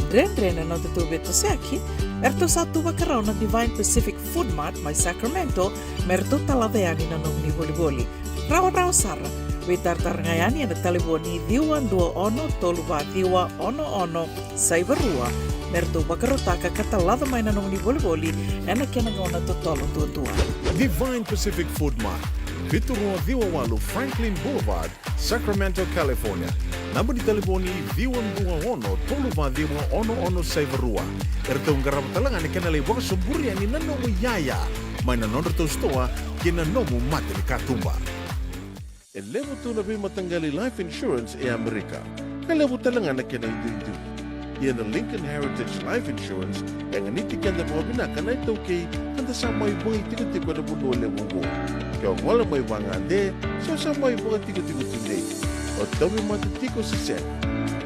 dredre na nodatou veitosoyaki, eratou sa tu vakarau na Divine Pacific Food Mart mai Sacramento me ratou talaca yani na nomuni volivoli. Rawarawa sara. Veitaratara ga yani ena talevoni ciwa dua ono tolu va ciwa ono ono saiva rua me ratou vakarautaka ka talaca mai na nomuni volivoli ena kena gauna totolo duadua. Divine Pacific Food Mart, vitu rua ciwa walu Franklin Boulevard, Sacramento, California. Naba ni talevoni ciwa dua ono tolu va ciwa ono ono saiva rua. Eratou qarava tale ga na kena lai vakasoburi yani na nomu iyaya mai na nodratou sitoa kei na nomu mata ni katuba. E levu tu na veimataqali life insurance e Amerika, ka levu tale ga na kena iduidui. Ia na Lincoln Heritage Life Insurance e ganiti keda vakavinaka na iTaukei, ka da sa mai vakaitikotiko ena vanua levu oqo. Ke o gole mai vagade se o sa mai vakatikotiko tudei, o tauvimate tiko se sega,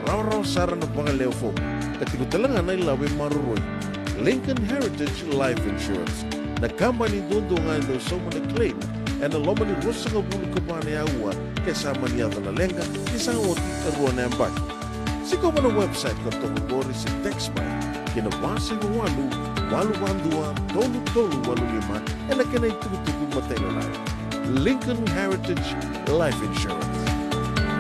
rawarawa sara na vakalewe fomu, ka tiko tale ga na ilavo e maroroi. Lincoln Heritage Life Insurance, na kabani duadua ga e dau sauma na claim ena loma ni ruasagavulu ka va na aua ke sa mani yaco na leqa, ni sa oti e rua na yabaki. Sikova na website ka toka qori se text mai ki na va saiva walu, walu va dua, tolu tolu walu lima ena kena itukutuku matailalai. Lincoln Heritage Life Insurance.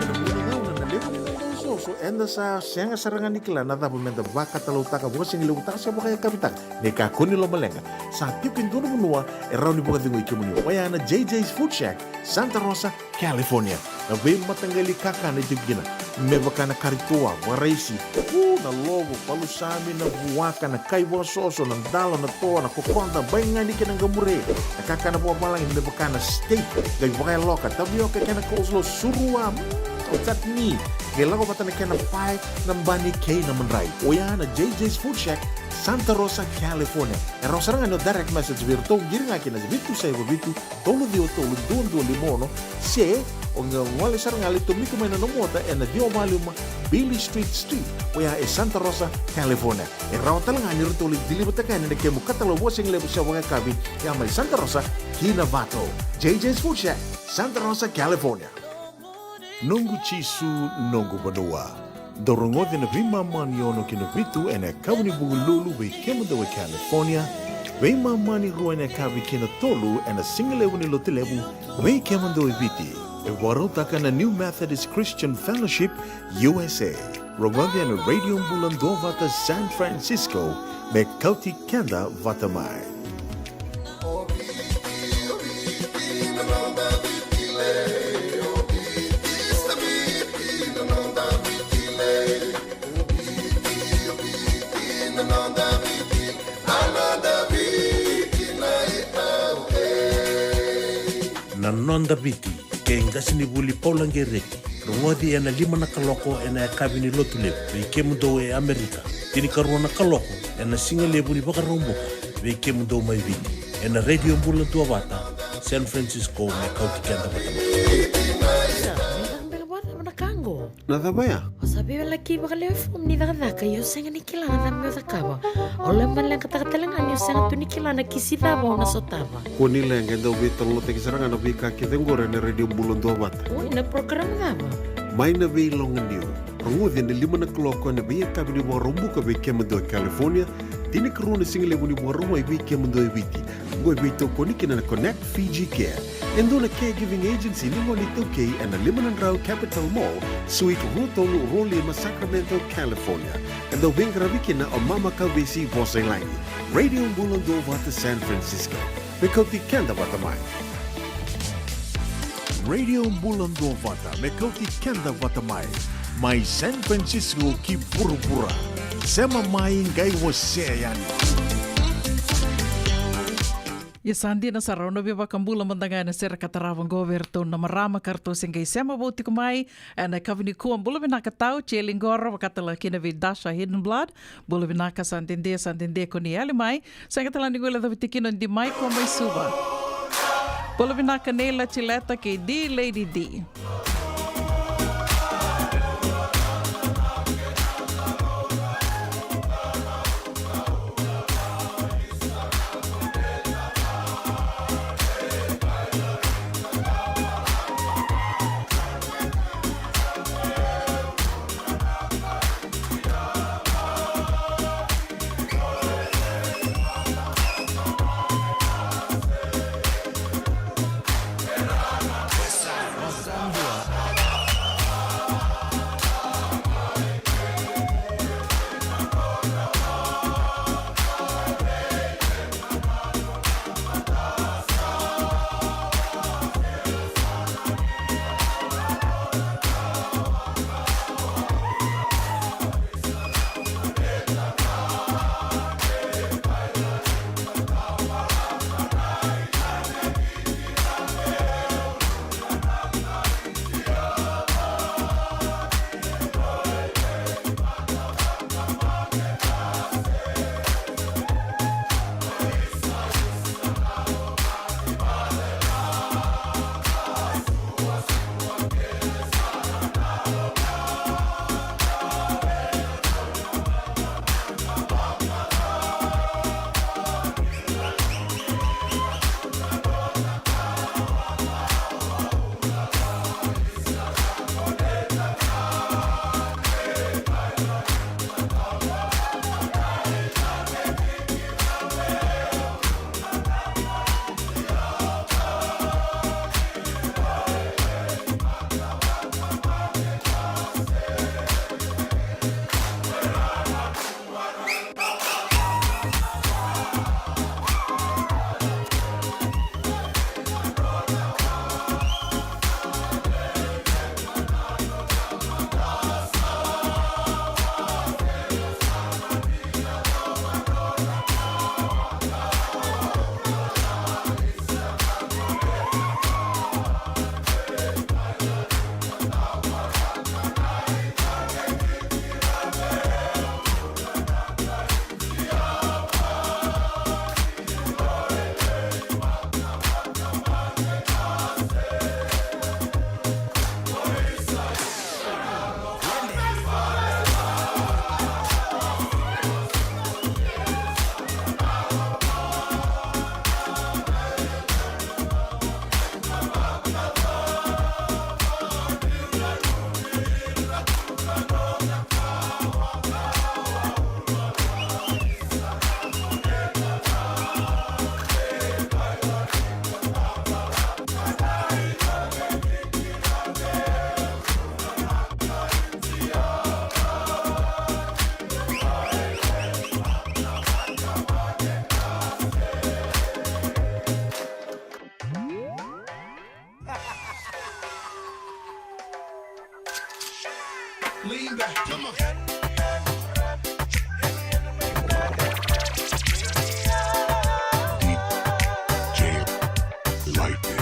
Ena vula gauna na levu ni noda soso So eda sa sega sara ga ni kila na cava meda vakatalautaka, vakasigalevu taka se vakayakavi taka. Ni kakua ni lomaleqa, sa tiko e dua na vanua e rawa ni vakacegui kemuni. Oya na J J's Food Shack, Santa Rosa, California. Na veimataqali kakana e tiko kina, me vaka na kari toa, vakaraisi, u, na lovo, palusami, na vuaka, na kai vakasoso, na dalo, na toa, na kokoda, baigani kei na qamure. Na kakana vakavalagi me vaka na steak, qai vakayaloka, tavioka kei na coleslaw, surua, mm, o chutney. Qai lako vata na kena pae, na bani kei na madrai. Oya na J J's Food Shack, Santa Rosa, California. E rawa sara ga ni o direct message vei iratou, qiri ga kina vitu saiva vitu, tolu ciwa tolu, dua dua lima ono, se o qai gole sara ga, lai tomika mai na nomu ota ena ciwa walu lima Beale Street Suite, oya e Santa Rosa, California. E rawa tale ga ni ratou lai deliver taka yani na kemu katalau vakasigalevu se vakayakavi, ya mai Santa Rosa ki Novato. J J's Food Shack, Santa Rosa, California. Noqu Jisu, noqu vanua. Dou rogoci ena veimama ni ono ki na vitu ena yakavi ni Vukelulu vei kemudou e California, veimama ni rua ena yakavi ki na tolu ena sigalevu ni Lotulevu vei kemudou e Viti. E vakarautaka na New Methodist Christian Fellowship, U S A. Rogoci ena Radio Bula Duavata San Francisco, me kauti keda vata mai. Na Noda Viti, kei qasenivuli Paula Gereti. Rogoci ena lima na kaloko ena yakavi ni Lotulevu vei kemudou e Amerika, tinikarua na kaloko ena sigalevu ni Vakaraubuka vei kemudou mai Viti, ena Radio Bula Duavata San Francisco, me kauti keda vata mai. Sa, ni caka beka vakacava na ka qo? Na cava ya? O sa veiwalaki vakalevu e fomu ni cakacaka, ia o sega ni kila na cava meu cakava. O lai maleqataka tale ga ni o sega tu ni kila na kisi cava o na sotava. Kua ni leqa, e dau veitalanoataki sara ga na veika kece oqori ena Radio Bula Duavata. Oi, na program cava? Mai na Veiloganiu. Rogoci ena lima na kaloko ena veiyakavi ni Vakaraubuka vei kemudou e California, tinikarua na sigalevu ni Vakarauwai vei kemudou e Viti. Oqo e veitokoni kina na Connect Fiji Care, e dua na caregiving agency ni gone iTaukei, ena lima na drau Capital Mall, Suite rua tolu rua lima, Sacramento, California. E dau veiqaravi kina o Mama Kauvesi Vosailagi. Radio Bula Duavata San Francisco, me kauti keda vata mai. Radio Bula Duavata, me kauti keda vata mai. Mai San Francisco ki vuravura. Sema mai, qai wasea yani. Ia sa dina sara, au na veivakabula mada ga ena sere ka tarava oqo vei iratou na marama ka ratou se qai sema vou tiko mai ena yakavi nikua. Bula vinaka tau, Jeli Qoro, vakatale kina vei Dasha Hidden Blood. Bula vinaka, sa dede, sa dede ko ni yali mai. Sega tale ni guilecavi tiko kina o Di Mai ko mai Suva. Bula vinaka Neila Tileta kei Di Lady D. Lean back, come on. D J Lightning.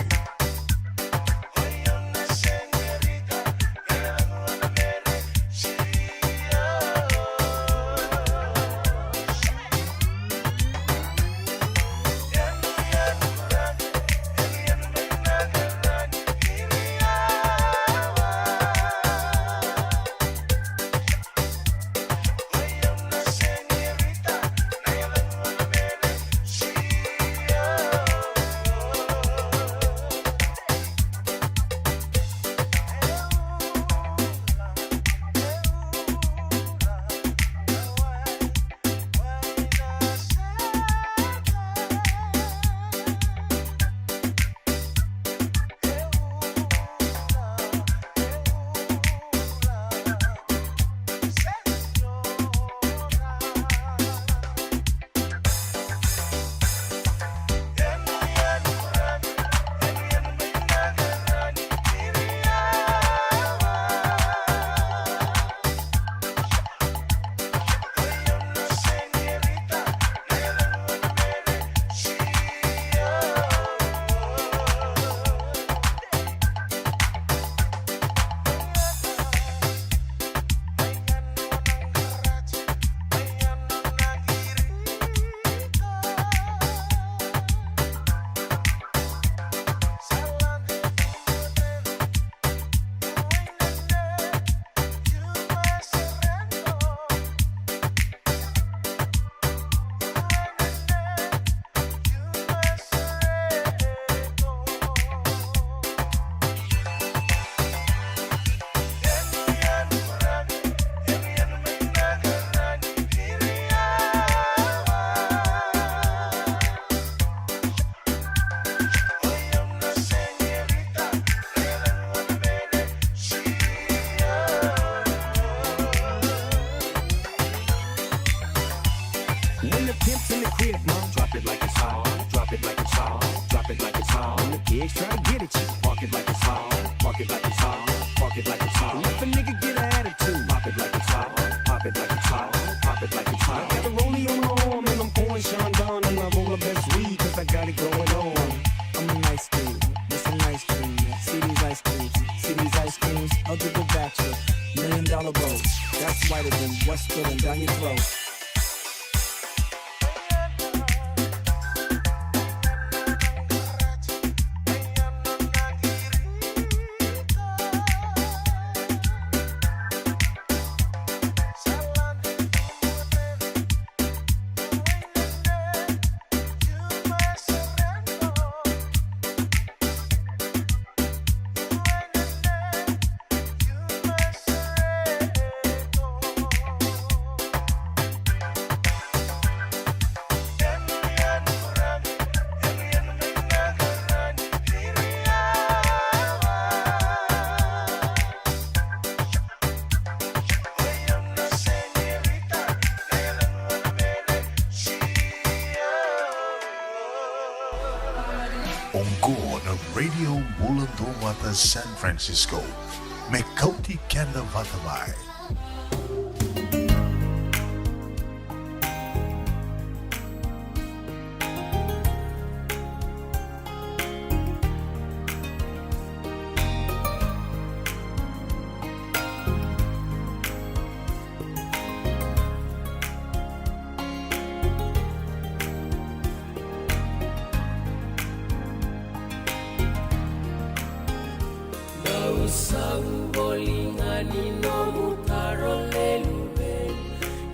When the pimp's in the crib, ma, drop it like it's hot. Drop it like it's hot. Drop it like it's hot. When the pigs try to get at you, park it like it's hot. Park it like it's hot. Park it like it's hot. If a nigga get an attitude, pop it like it's hot. Pop it like it's hot. Pop it like it's hot. I got the rollie on my arm and I'm pouring Chandon and I roll the best weed 'cause I got it going on. I'm a nice dude with some nice dreams. See these ice creams, see these ice creams. I'll give a bachelor million dollar bows. That's whiter than what's spilling down your throat. Oqo na Radio Bula Duavata San Francisco. Me kauti keda vata mai. Dau sau voli ga ni nomu taro leluvei,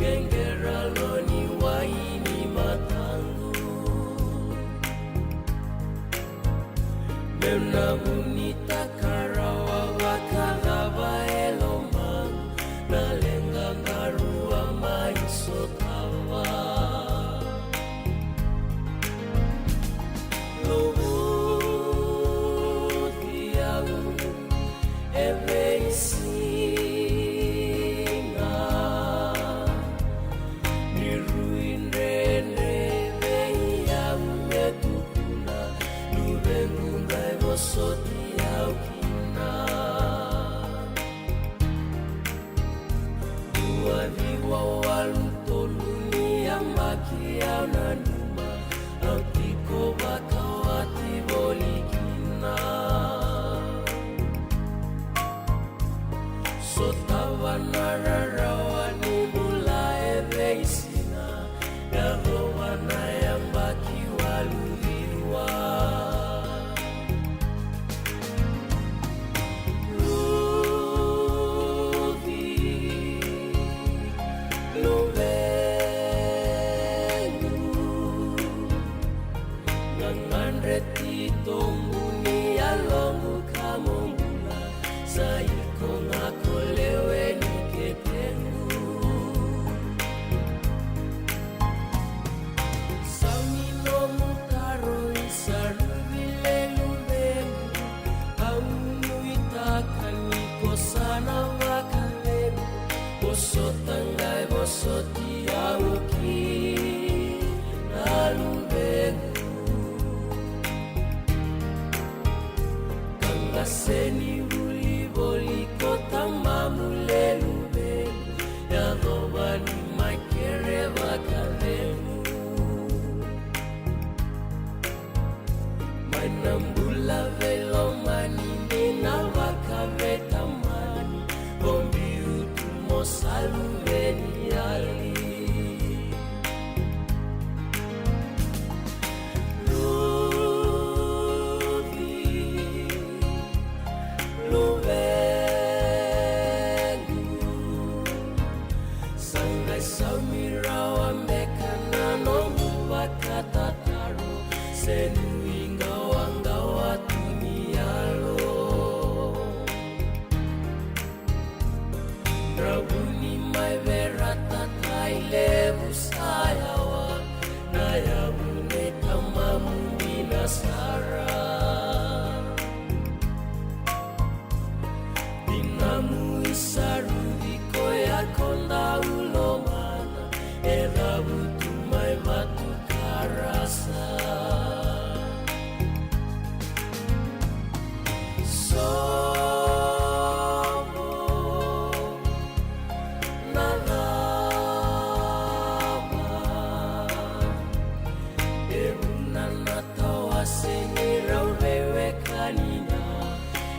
qeqera lo ni wai ni mataqu. Meu na vunitaka rawa vakacava e lomaqu na leqa qarua mai sotava. Luvuci au e veisiga ni rui dredre vei au e tukuna, luvequ qai vosoti au Seni vuli voli ko tamamu leluve, yacova ni mai kere vakacegu. Mai na bula veilomani ni na vakaveitamani, o biu tu mo sa luve ni yali. Luvi, luvequ, sa qai saumi rawa beka na nomu vakatataro, se nuiqawaqawa tu ni yalo. Na vuni mai Verata, tai levu sa yawa, na yavu nei tamamu dina sara. Tinamu i Saruvi koya ko dau lomana, e cavutu mai Vatukarasa. Sovo na cava, e vuna na tawase ni rau veiwekani na,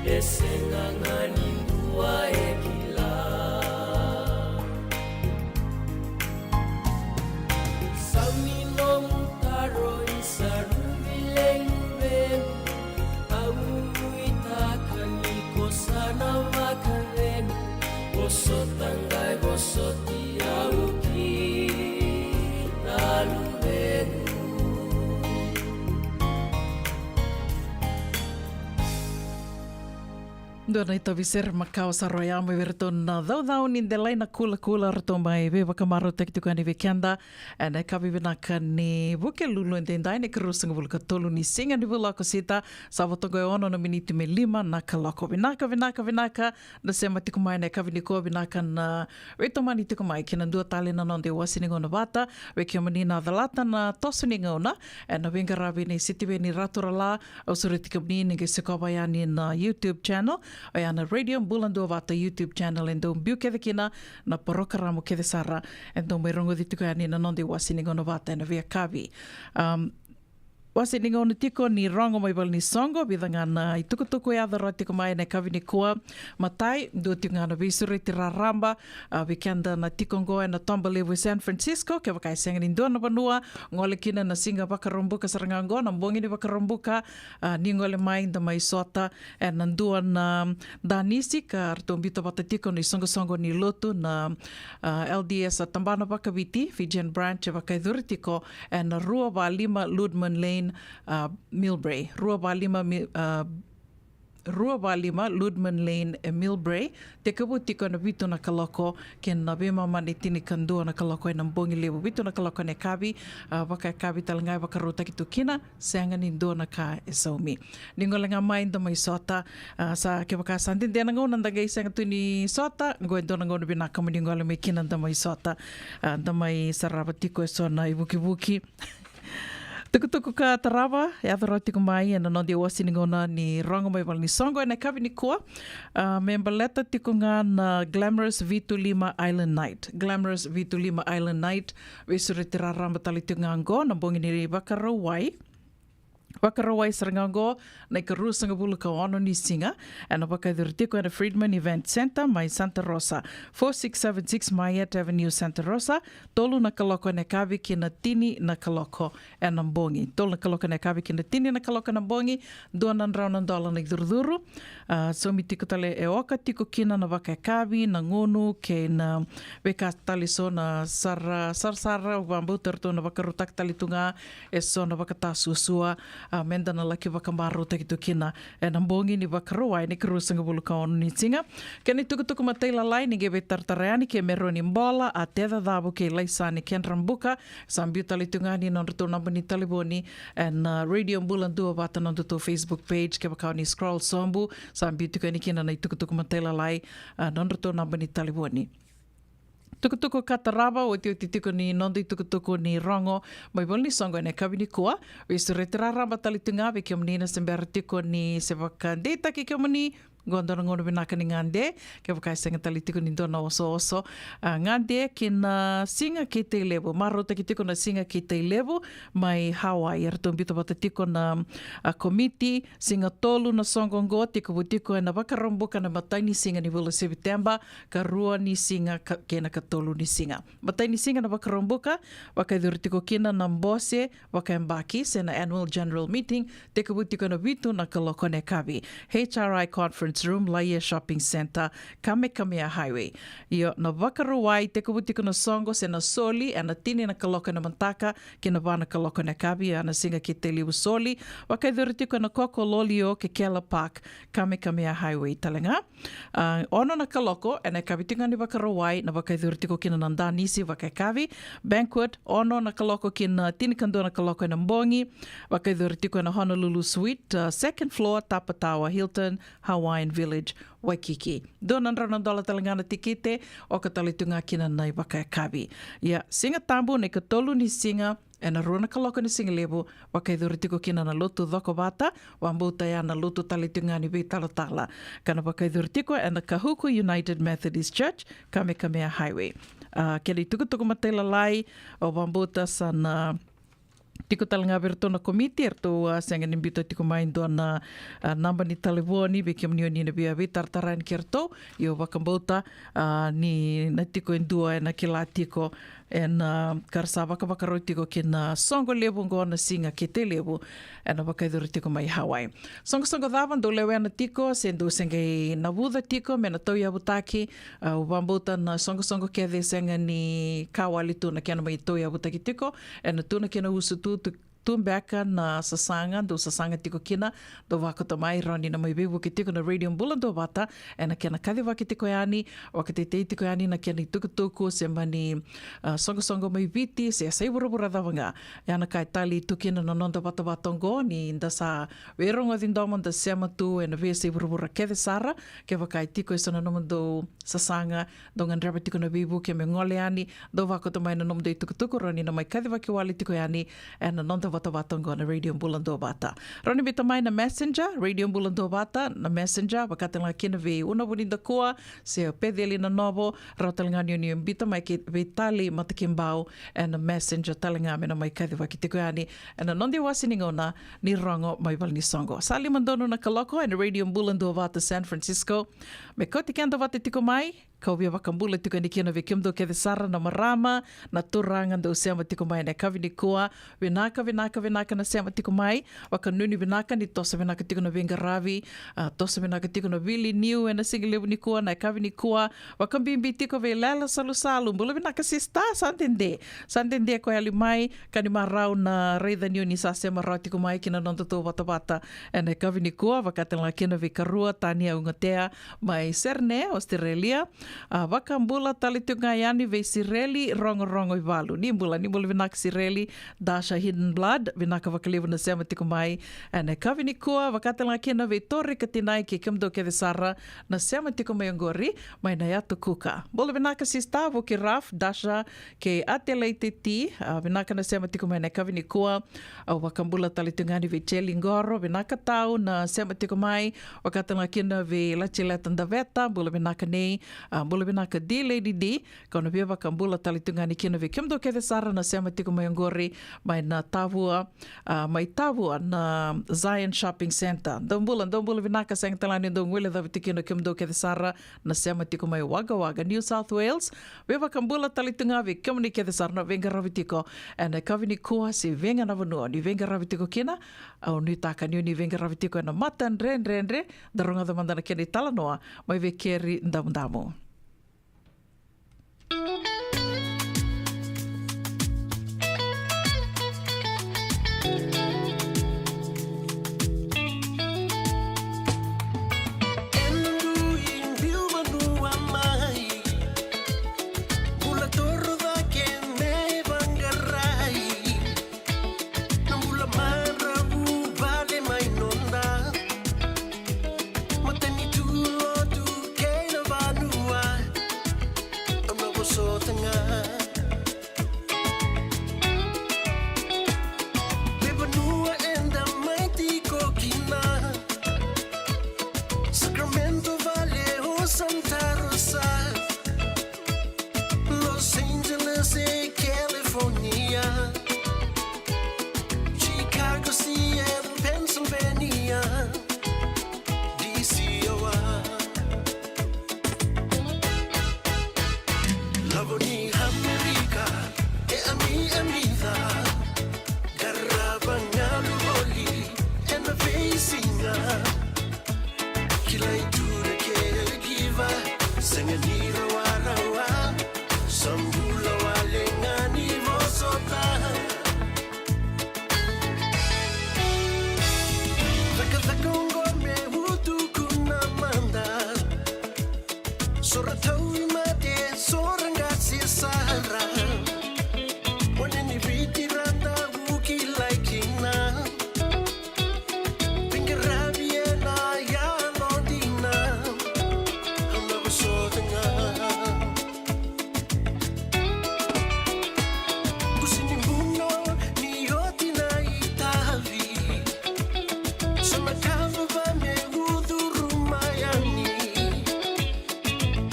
e sega ga ni dua e kila. Saumi nomu taro i Saruvi leluvequ, au nuitaka ni ko sa na vakacegu. Vosota qai vosoti au ki na luvequ. Dua na itavi sere makawa sara oya mai vei iratou na Caucau ni Delai na Kulakula, ratou mai veivakamarautaki tiko yani vei keda ena yakavi vinaka ni Vukelulu edaidai, na ikaruasagavulu ka tolu ni siga ni vula o Okosita. Sa vo toka e ono na miniti me lima na kaloko. Vinaka, vinaka, vinaka na sema tiko mai ena yakavi nikua. Vinaka na veitomani tiko mai kei na dua tale na noda iwase ni gauna vata. Vei kemuni na calata na toso ni gauna ena veiqaravi nei Sitiveni Raturala, au sureti kemuni ni qai sikova yani na YouTube channel, oya na Radio Bula Duavata YouTube channel, e dau biu kece kina na parokaramu kece sara e dau mai rogoci tiko yani na noda iwase ni gauna vata ena veiyakavi. Um, wase ni gauna tiko ni rogo mai vale ni soqo, vica ga na itukutuku e yaco rawa tiko mai ena yakavi nikua. Matai, dua tiko ga na veisureti raraba, a, vei keda na tiko oqo ena toba levu e San Francisco, kevaka e sega ni dua na vanua, gole kina na siga Vakaraubuka sara ga oqo, na bogi ni Vakaraubuka, a, ni gole mai da mai sota ena dua na danisi ka ratou biuta vata tiko na isoqosoqo ni lotu na, a, L D S, a, Tabana Vakaviti, Fijian Branch, e vakayacori tiko ena rua va lima Ludman Lane, a, Millbrae. Rua va lima Mi-, a, rua va lima Ludman Lane e Millbrae. Tekivu tiko ena vitu na kaloko kei na veimama ni tinikadua na kaloko ena bogi levu. Vitu na kaloko ena yakavi, a, vakayakavi tale ga e vakarautaki tu kina, sega ni dua na ka e saumi. Ni gole ga mai da mai sota, a, sa kevaka sa dede na gauna da qai sega tu ni sota, oqo e dua na gauna vinaka mo ni gole mai kina da mai sota, a, da mai sarava tiko eso na ivukivuki. Tukutuku ka tarava, yaco rawa tiko mai ena noda iwase ni gauna ni rogo mai vale ni soqo ena yakavi nikua. A, me baleta tiko ga na Glamorous Vitu Lima Island Night. Glamorous Vitu Lima Island Night, veisureti raraba tale tiko ga oqo, na bogi ni Vakarauwai. Vakarauwai sara ga oqo, na ikaruasagavulu ka ono ni siga, ena vakayacori tiko ena Friedman Event Center mai Santa Rosa, four six seven six Myatt Avenue, Santa Rosa, tolu na kaloko ena yakavi ki na tini na kaloko ena bogi. Tolu na kaloko ena yakavi ki na tini na kaloko ena bogi, dua na drau na dola na icurucuru. A, saumi tiko tale e oka tiko kina na vakayakavi, na gunu, kei na veika tale eso na sara, sarasara, au vakabauta ratou na vakarautaka tale tu ga eso na vakatasuasua, a, meda na laki vakamarautaki tu kina ena bogi ni Vakarauwai ni ikaruasagavulu ka ono ni siga. Kena itukutuku matailalai ni qai veitaratara yani kei Meroni Bola, a, Teca Cavu kei Laisani Kedrabuka, sa biu tale tu ga ni nodratou naba ni talevoni ena, a, Radio Bula Duavata, nodratou Facebook page, kevaka o ni scroll sobu, sa biu tiko yani kina na itukutuku matailalai, a, nodratou naba ni talevoni. Tukutuku ka tarava, otioti tiko ni noda itukutuku ni rogo mai Valenisuqu ena yakavi nikua. Veisureti raraba tale tu ga vei kemuni na se bera tiko ni se vakadeitaki kemuni. Qo dua na gauna vinaka ni gade, kevaka e sega tale tiko ni dua na osooso. A, gade ki na Siga kei Tailevu, marautaki tiko na Siga kei Tailevu mai Hawaii. Eratou biuta vata tiko na, a, komiti, siga tolu na soqo oqo, tekivu tiko ena Vakaraubuka na imatai ni siga ni vula o Seviteba, karua ni siga ka, kei na katolu ni siga. Imatai ni siga na Vakaraubuka, vakayacori tiko kina na bose vakayabaki se na annual general meeting, tekivu tiko ena vitu na kaloko ena yakavi. H R I Conference Room, Laie Shopping Centre, Kamehameha Highway. Io, na Vakarauwai, tekivu tiko na soqo se na soli ena tini na kaloko ena mataka ki na va na kaloko ena yakavi, ena Siga kei Tailevu soli, vakayacori tiko ena Kokololio kei Keller Park, Kamehameha Highway tale ga. A, ono na kaloko ena yakavi tiko ga ni Vakarauwai, na vakayacori tiko kina na danisi vakayakavi. Banquet, ono na kaloko ki na tinikadua na kaloko ena bogi, vakayacori tiko ena Honolulu Suite, a, second floor, Tapa Tower, Hilton Hawaiian Village, Waikiki. Dua na drau na dola tale ga na tikite, oka tale tu ga kina na ivakayakavi. Ia, Siga Tabu na ikatolu ni siga, ena rua na kaloko ni sigalevu, vakayacori tiko kina na lotu cokovata, vakabauta ya na lotu tale tu ga ni veitalatala. Ka na vakayacori tiko ena Kahuku United Methodist Church, Kamehameha Highway. A, kena itukutuku matailalai, au vakabauta sa na tiko tale ga vei iratou na komiti, eratou, a, sega ni biuta tiko mai dua na, a, naba ni talevoni, vei kemuni o ni na via veitaratara yani kei iratou, ia au vakabauta, a, ni na tiko e dua ena kila tiko ena, a, ka ra sa vakavakarau tiko ki na soqo levu oqo na Siga kei Tailevu, ena vakayacori tiko mai Hawaii. Soqosoqo cava dou lewena tiko, se dou se qai navuca tiko me na tauyavutaki, a, au vakabauta na soqosoqo kece e sega ni ka wale tu na kena mai tauyavutaki tiko, ena tu na kena usutu, tu, tu beka na sasaga, dou sasaga tiko kina, dou vakauta mai, rawa ni na mai veivuke tiko na Radio Bula Duavata, ena kena kacivaki tiko yani, vakatetei tiko yani na kena itukutuku, se mani, a, soqosoqo mai Viti, se yasai vuravura cava ga. Ia na ka e talei tu kina na noda vatavata oqo, ni da sa veirogoci domo, da sema tu ena veiyasai vuravura kece sara, kevaka e tiko eso na nomudou sasaga, dou gadreva tiko na veivuke me gole yani, dou vakauta mai na nomudou itukutuku, rawa ni na mai kacivaki wale tiko yani ena noda vatavata oqo na Radio Bula Duavata. Rawa ni biuta mai na Messenger, Radio Bula Duavata, na Messenger, vaka tale ga kina vei Una Vunidakua, se o Peceli Nanovo, rawa tale ga ni o ni biuta mai ki vei Tali Matakibau, ena Messenger tale ga me na mai kacivaki tiko yani ena noda iwase ni gauna ni rogo mai Valenisuqu. Sa lima donu na kaloko ena Radio Bula Duavata San Francisco. Me kauti keda vata tiko mai, kau via vakabula tiko yani kina vei kemudou kece sara na marama, na turaga dou sema tiko mai ena yakavi nikua. Vinaka, vinaka, vinaka na sema tiko mai. Vakanuinui vinaka ni toso vinaka tiko na veiqaravi, a, toso vinaka tiko na vili niu ena sigalevu nikua, na yakavi nikua. Vakabibi tiko vei Lela Salusalu, bula vinaka sista, sa dede. Sa dede ko yali mai, ka ni marau na raica ni o ni sa sema rawa tiko mai ki na nodatou vatavata ena yakavi nikua, vaka tale ga kina vei Karua Tania Ugatea mai Sydney, Australia. A, vakabula tale tiko ga yani vei Sireli Rogorogo Ivalu. Ni bula, ni bula vinaka Sireli, Dasha Hidden Blood, vinaka vakalevu na sema tiko mai ena yakavi nikua, vaka tale ga kina vei Tori Katinai kei kemudou kece sara na sema tiko mai oqori, mai na Yatu Kuka. Bula vinaka sista, Vuki Raf, Dasha, kei Atelaiteti, a, vinaka na sema tiko mai ena yakavi nikua. Au vakabula tale tiko ga yani vei Jeli Qoro, vinaka tau na sema tiko mai, vaka tale ga kina vei Latileta Daveta, bula vinaka nei, a, bula vinaka D Lady D, kau na via vakabula tale tiko ga yani kina vei kemudou kece sara na sema tiko mai oqori, mai na Tavua, a, mai Tavua na Zion Shopping Centre. Dou bula, dou bula vinaka, sega tale ga ni dou guilecavi tiko kina o kemudou kece sara na sema tiko mai Wagga Wagga, New South Wales. Via vakabula tale tu ga vei kemuni kece sara na veiqaravi tiko ena yakavi nikua se vei ga na vanua ni veiqaravi tiko kina. Au nuitaka ni o ni veiqaravi tiko ena matadredredre. Da rogoca mada na kena italanoa mai vei Keri Damudamu. Lai tu na caregiver, sega ni rawarawa, sa bula wale ga ni vosota. Cakacaka oqo me utuku na mada. Sora tauvimate, sora qase sara. Mone ni Viti ra dau kilai kina. Veiqaravi ena yalo dina. Au na vosota ga. Kusi ni buno ni oti na itavi. Sa na kava va me ucuru mai yani.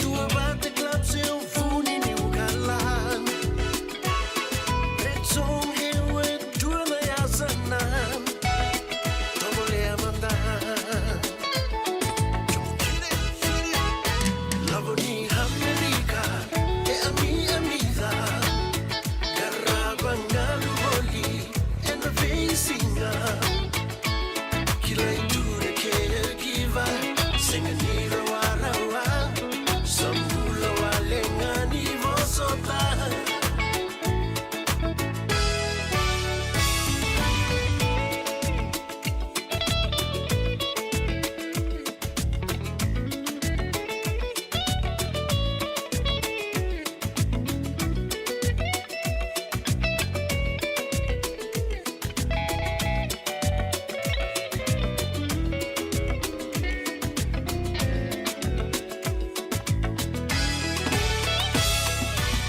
Dua vata club se o vuni ni ukalan. Red zone e ue dua na yasanan. Tovolea mada. Lavo ni Amerika e ami amica. Qarava galu voli ena veisiga. Kilai tu na caregiver, sega ni rawarawa. Sa bula wale ga ni vosota.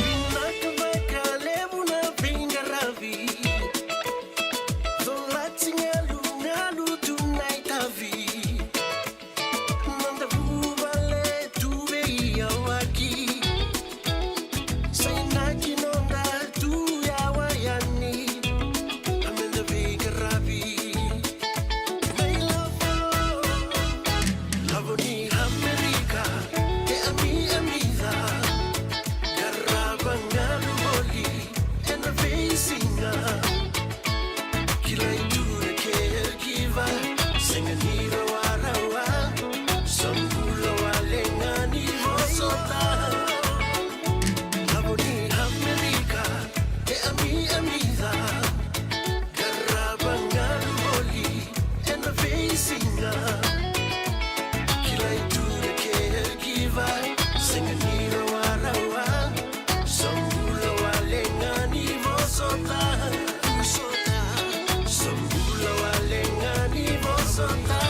Vinaka vakalevu na veiqaravi. Colati galugalu tu na itavi. Noda vuvale tu veiyawaki. Sa inaki noda tu yawa yani. A meda veiqaravi. Mai lavo, lavo ni Amerika e ami amica. Qarava galu voli ena veisiga. Kilai tu na caregiver, sega ni rawarawa. Sa bula wale ga ni vosota. Lavo ni Amerika e ami amica. Qarava galu voli ena veisiga. Kilai tu na caregiver, sega ni rawarawa. Sa bula wale ga ni vosota. Sa bula wale ga ni vosota.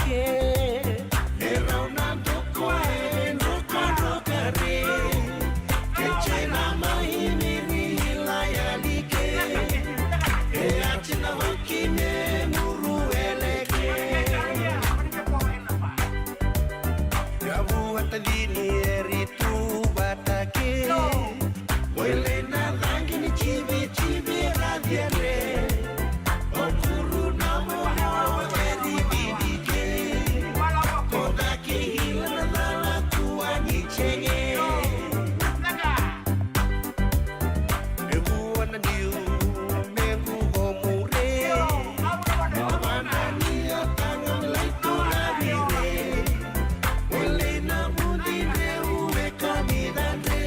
ke. E rau na doka e drokadroka re. Ke jai na mai miri ilai alike. E ati na waki me muru eleke. Ia vua talini e ritu vata ke. Wele na rangi ni jivijivira diere. O kuru na momo e rividike. Ko daki hila na lala tua ni jenge. E vua na niu me gugo mure. Na vana ni a taga me lai tula vire. Wele na vudi reu e kamida re.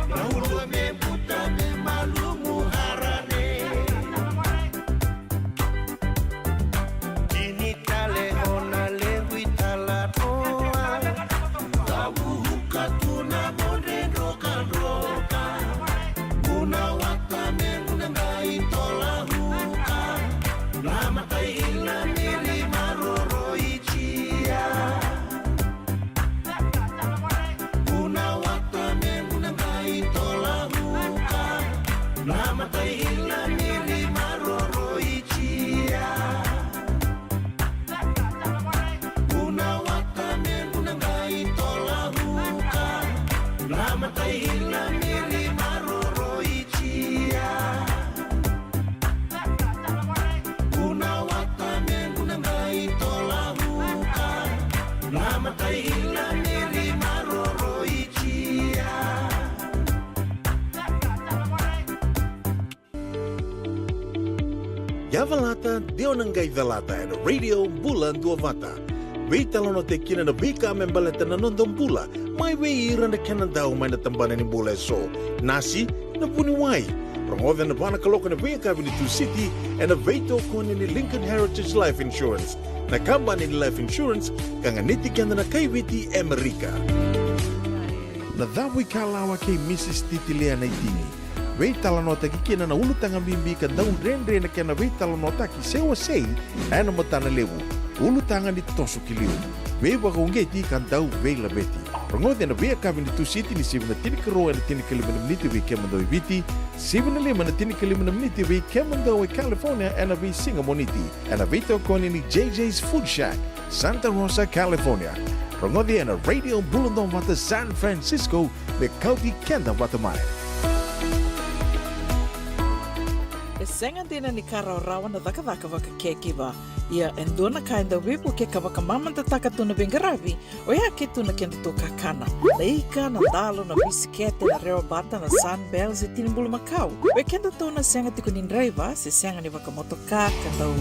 Na ulua me buta me malumu harare. Kini tale o na levu i tala roa. Tavuka tu na bodre drokadroka. Guna wata me guna qai tola huka. Na matai ila miri maroro i jia. Guna wata me guna qai tola huka. Na matai ila miri maroro i jia. Guna wata me guna qai tola huka. Na matai ila miri maroro i jia. Guna wata me guna qai tola huka. Na matai ila miri maroro i jia. Yavalata, de o na qai calata ena Radio Bula Duavata. Veitalanoataki kina na veika me baleta na noda bula, mai vei ira na kena dau mai na tabana ni bula eso. Nasi, na vuniwai. Rogoca ena va na kaloko ena veiyakavi ni Tusiti, ena veitokoni ni Lincoln Heritage Life Insurance. Na kabani ni life insurance ka ganiti keda na kaiviti Amerika. Na cavuikalawa kei Mrs Titilia Naitini. Veitalanoataki kina na ulutaga bibi ka dau dredre na kena veitalanoataki se wasei ena matana levu. Ulutaga ni toso ki liu. Veivakauqeti ka dau veilaveti. Rogoci ena veiyakavi ni Tusiti ni sivi na tinikarua ena tinikalima na miniti vei kemudou e Viti, sivi na lima ena tinikalima na miniti vei kemudou e California ena veisiga Moniti. Ena veitokoni ni J J's Food Shack, Santa Rosa, California. Rogoci ena Radio Bula Duavata San Francisco, me kauti keda vata mai. E sega dina ni ka rawarawa na cakacaka vakakekiva. Ia e dua na ka e dau veivukei ka vakamamadataka tu na veiqaravi, oya ke tu na kedatou kakana. Na ika, na dalo, na bisikete, na rewabata, na Sunbell, se tini bulumakau. Vei kedatou na sega tiko ni draiva, se sega ni vakamotoka, ka dau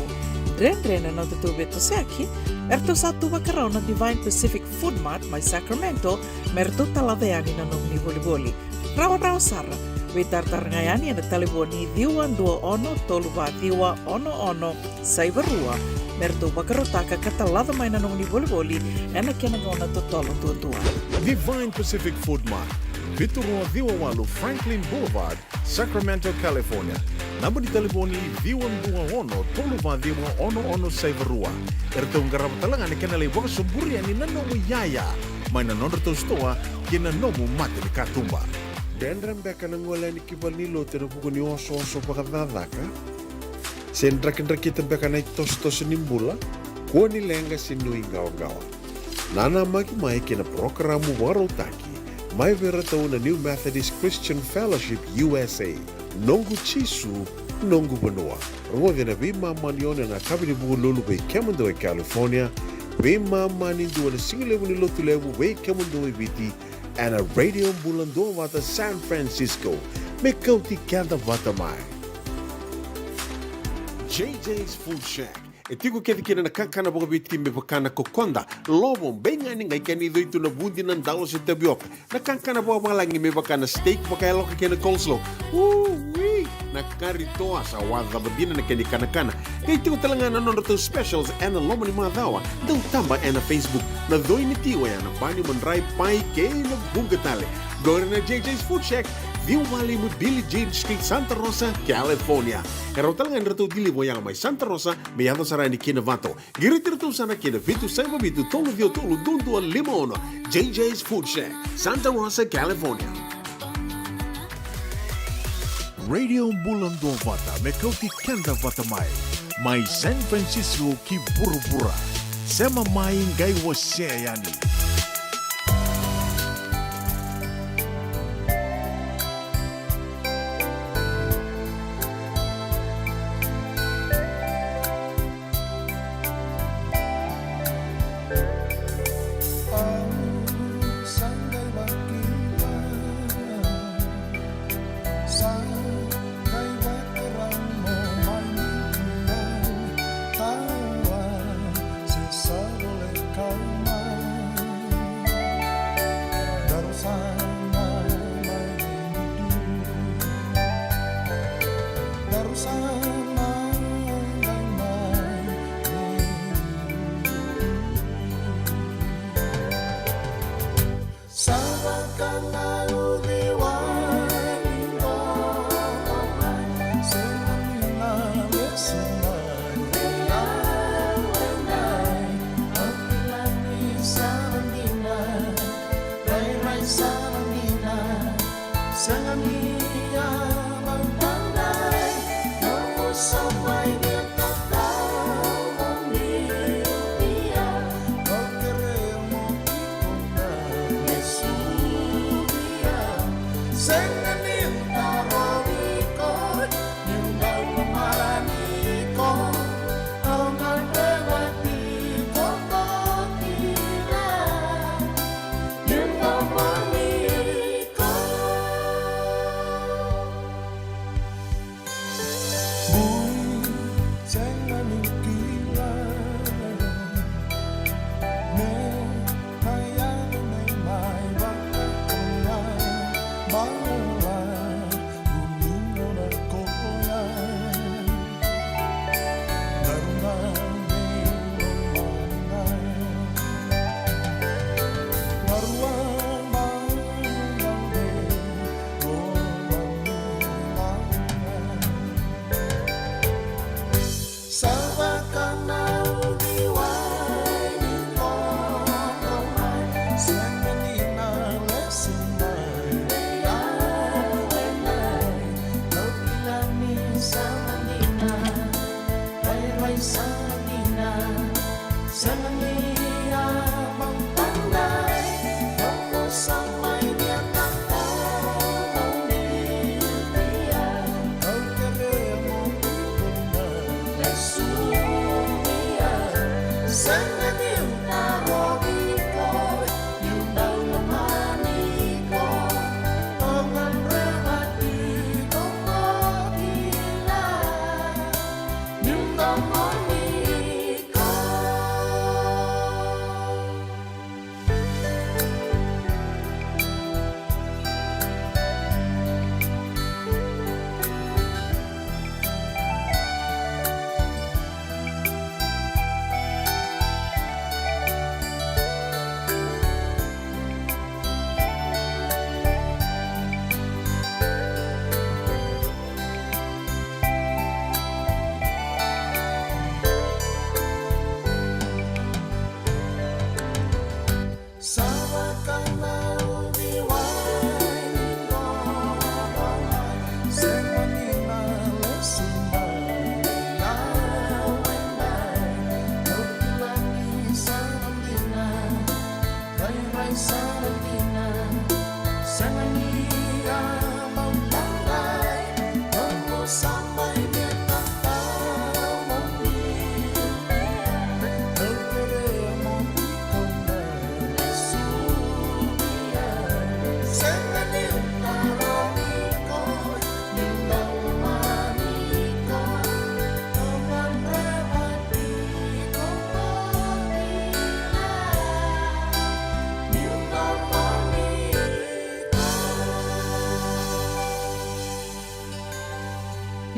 dredre na nodatou veitosoyaki, eratou sa tu vakarau na Divine Pacific Food Mart mai Sacramento, me ratou talaca yani na nomuni volivoli. Rawarawa sara, veitaratara ga yani ena talevoni ciwa dua ono tolu va ciwa ono ono saiva rua, me ratou vakarautaka ka talaca mai na nomuni volivoli ena kena gauna totolo duadua. Divine Pacific Food Mart, vitu rua ciwa walu Franklin Boulevard, Sacramento, California. Naba ni talevoni ciwa dua ono tolu va ciwa ono ono saiva rua. Eratou qarava tale ga na kena lai vakasoburi yani na nomu iyaya mai na nodratou sitoa ki na nomu mata ni katuba. Dredre beka na gole yani ki valenilotu ena vuku ni osooso vakacakacaka? Se drakidrakita beka na itosotoso ni bula? Kua ni leqa se nuiqawaqawa. Nanamaki mai ki na parokaramu vakarautaki mai vei iratou na New Methodist Christian Fellowship U S A, Noqu Jisu, Noqu Vanua. Rogoci ena veimama ni ono ena yakavi ni Vukelulu vei kemudou e California, veimama ni dua ena sigalevu ni Lotulevu vei kemudou e Viti, ena Radio Bula Duavata San Francisco, me kauti keda vata mai. J J's Food Shack. E tiko kece kina na kakana vakaviti me vaka na kokoda, lovo, beigani, qai kena icoi tu na vudi, na dalo se tavioka. Na kakana vakavalagi me vaka na steak vakayaloka kei na coleslaw. Ui! Na kari toa, sa wacava dina na kena ikanakana. Qai tiko tale ga na nodratou specials ena loma ni macawa. Dau taba ena Facebook. Na coi ni tiwa ya na bani, madrai, pai kei na vuqa tale. Qori na J J's Food Shack, Liu Vale mai Billie Jean Street, Santa Rosa, California. E rau tale ga ni ratou deliver yaga mai Santa Rosa me yaco sara yani ki Novato. Qiriti iratou sara ki na vitu saiva vitu tolu ciwa tolu dua dua lima ono. J J's Food Shack, Santa Rosa, California. Radio Bula Duavata, me kauti keda vata mai. Mai San Francisco ki vuravura. Sema mai qai wasea yani.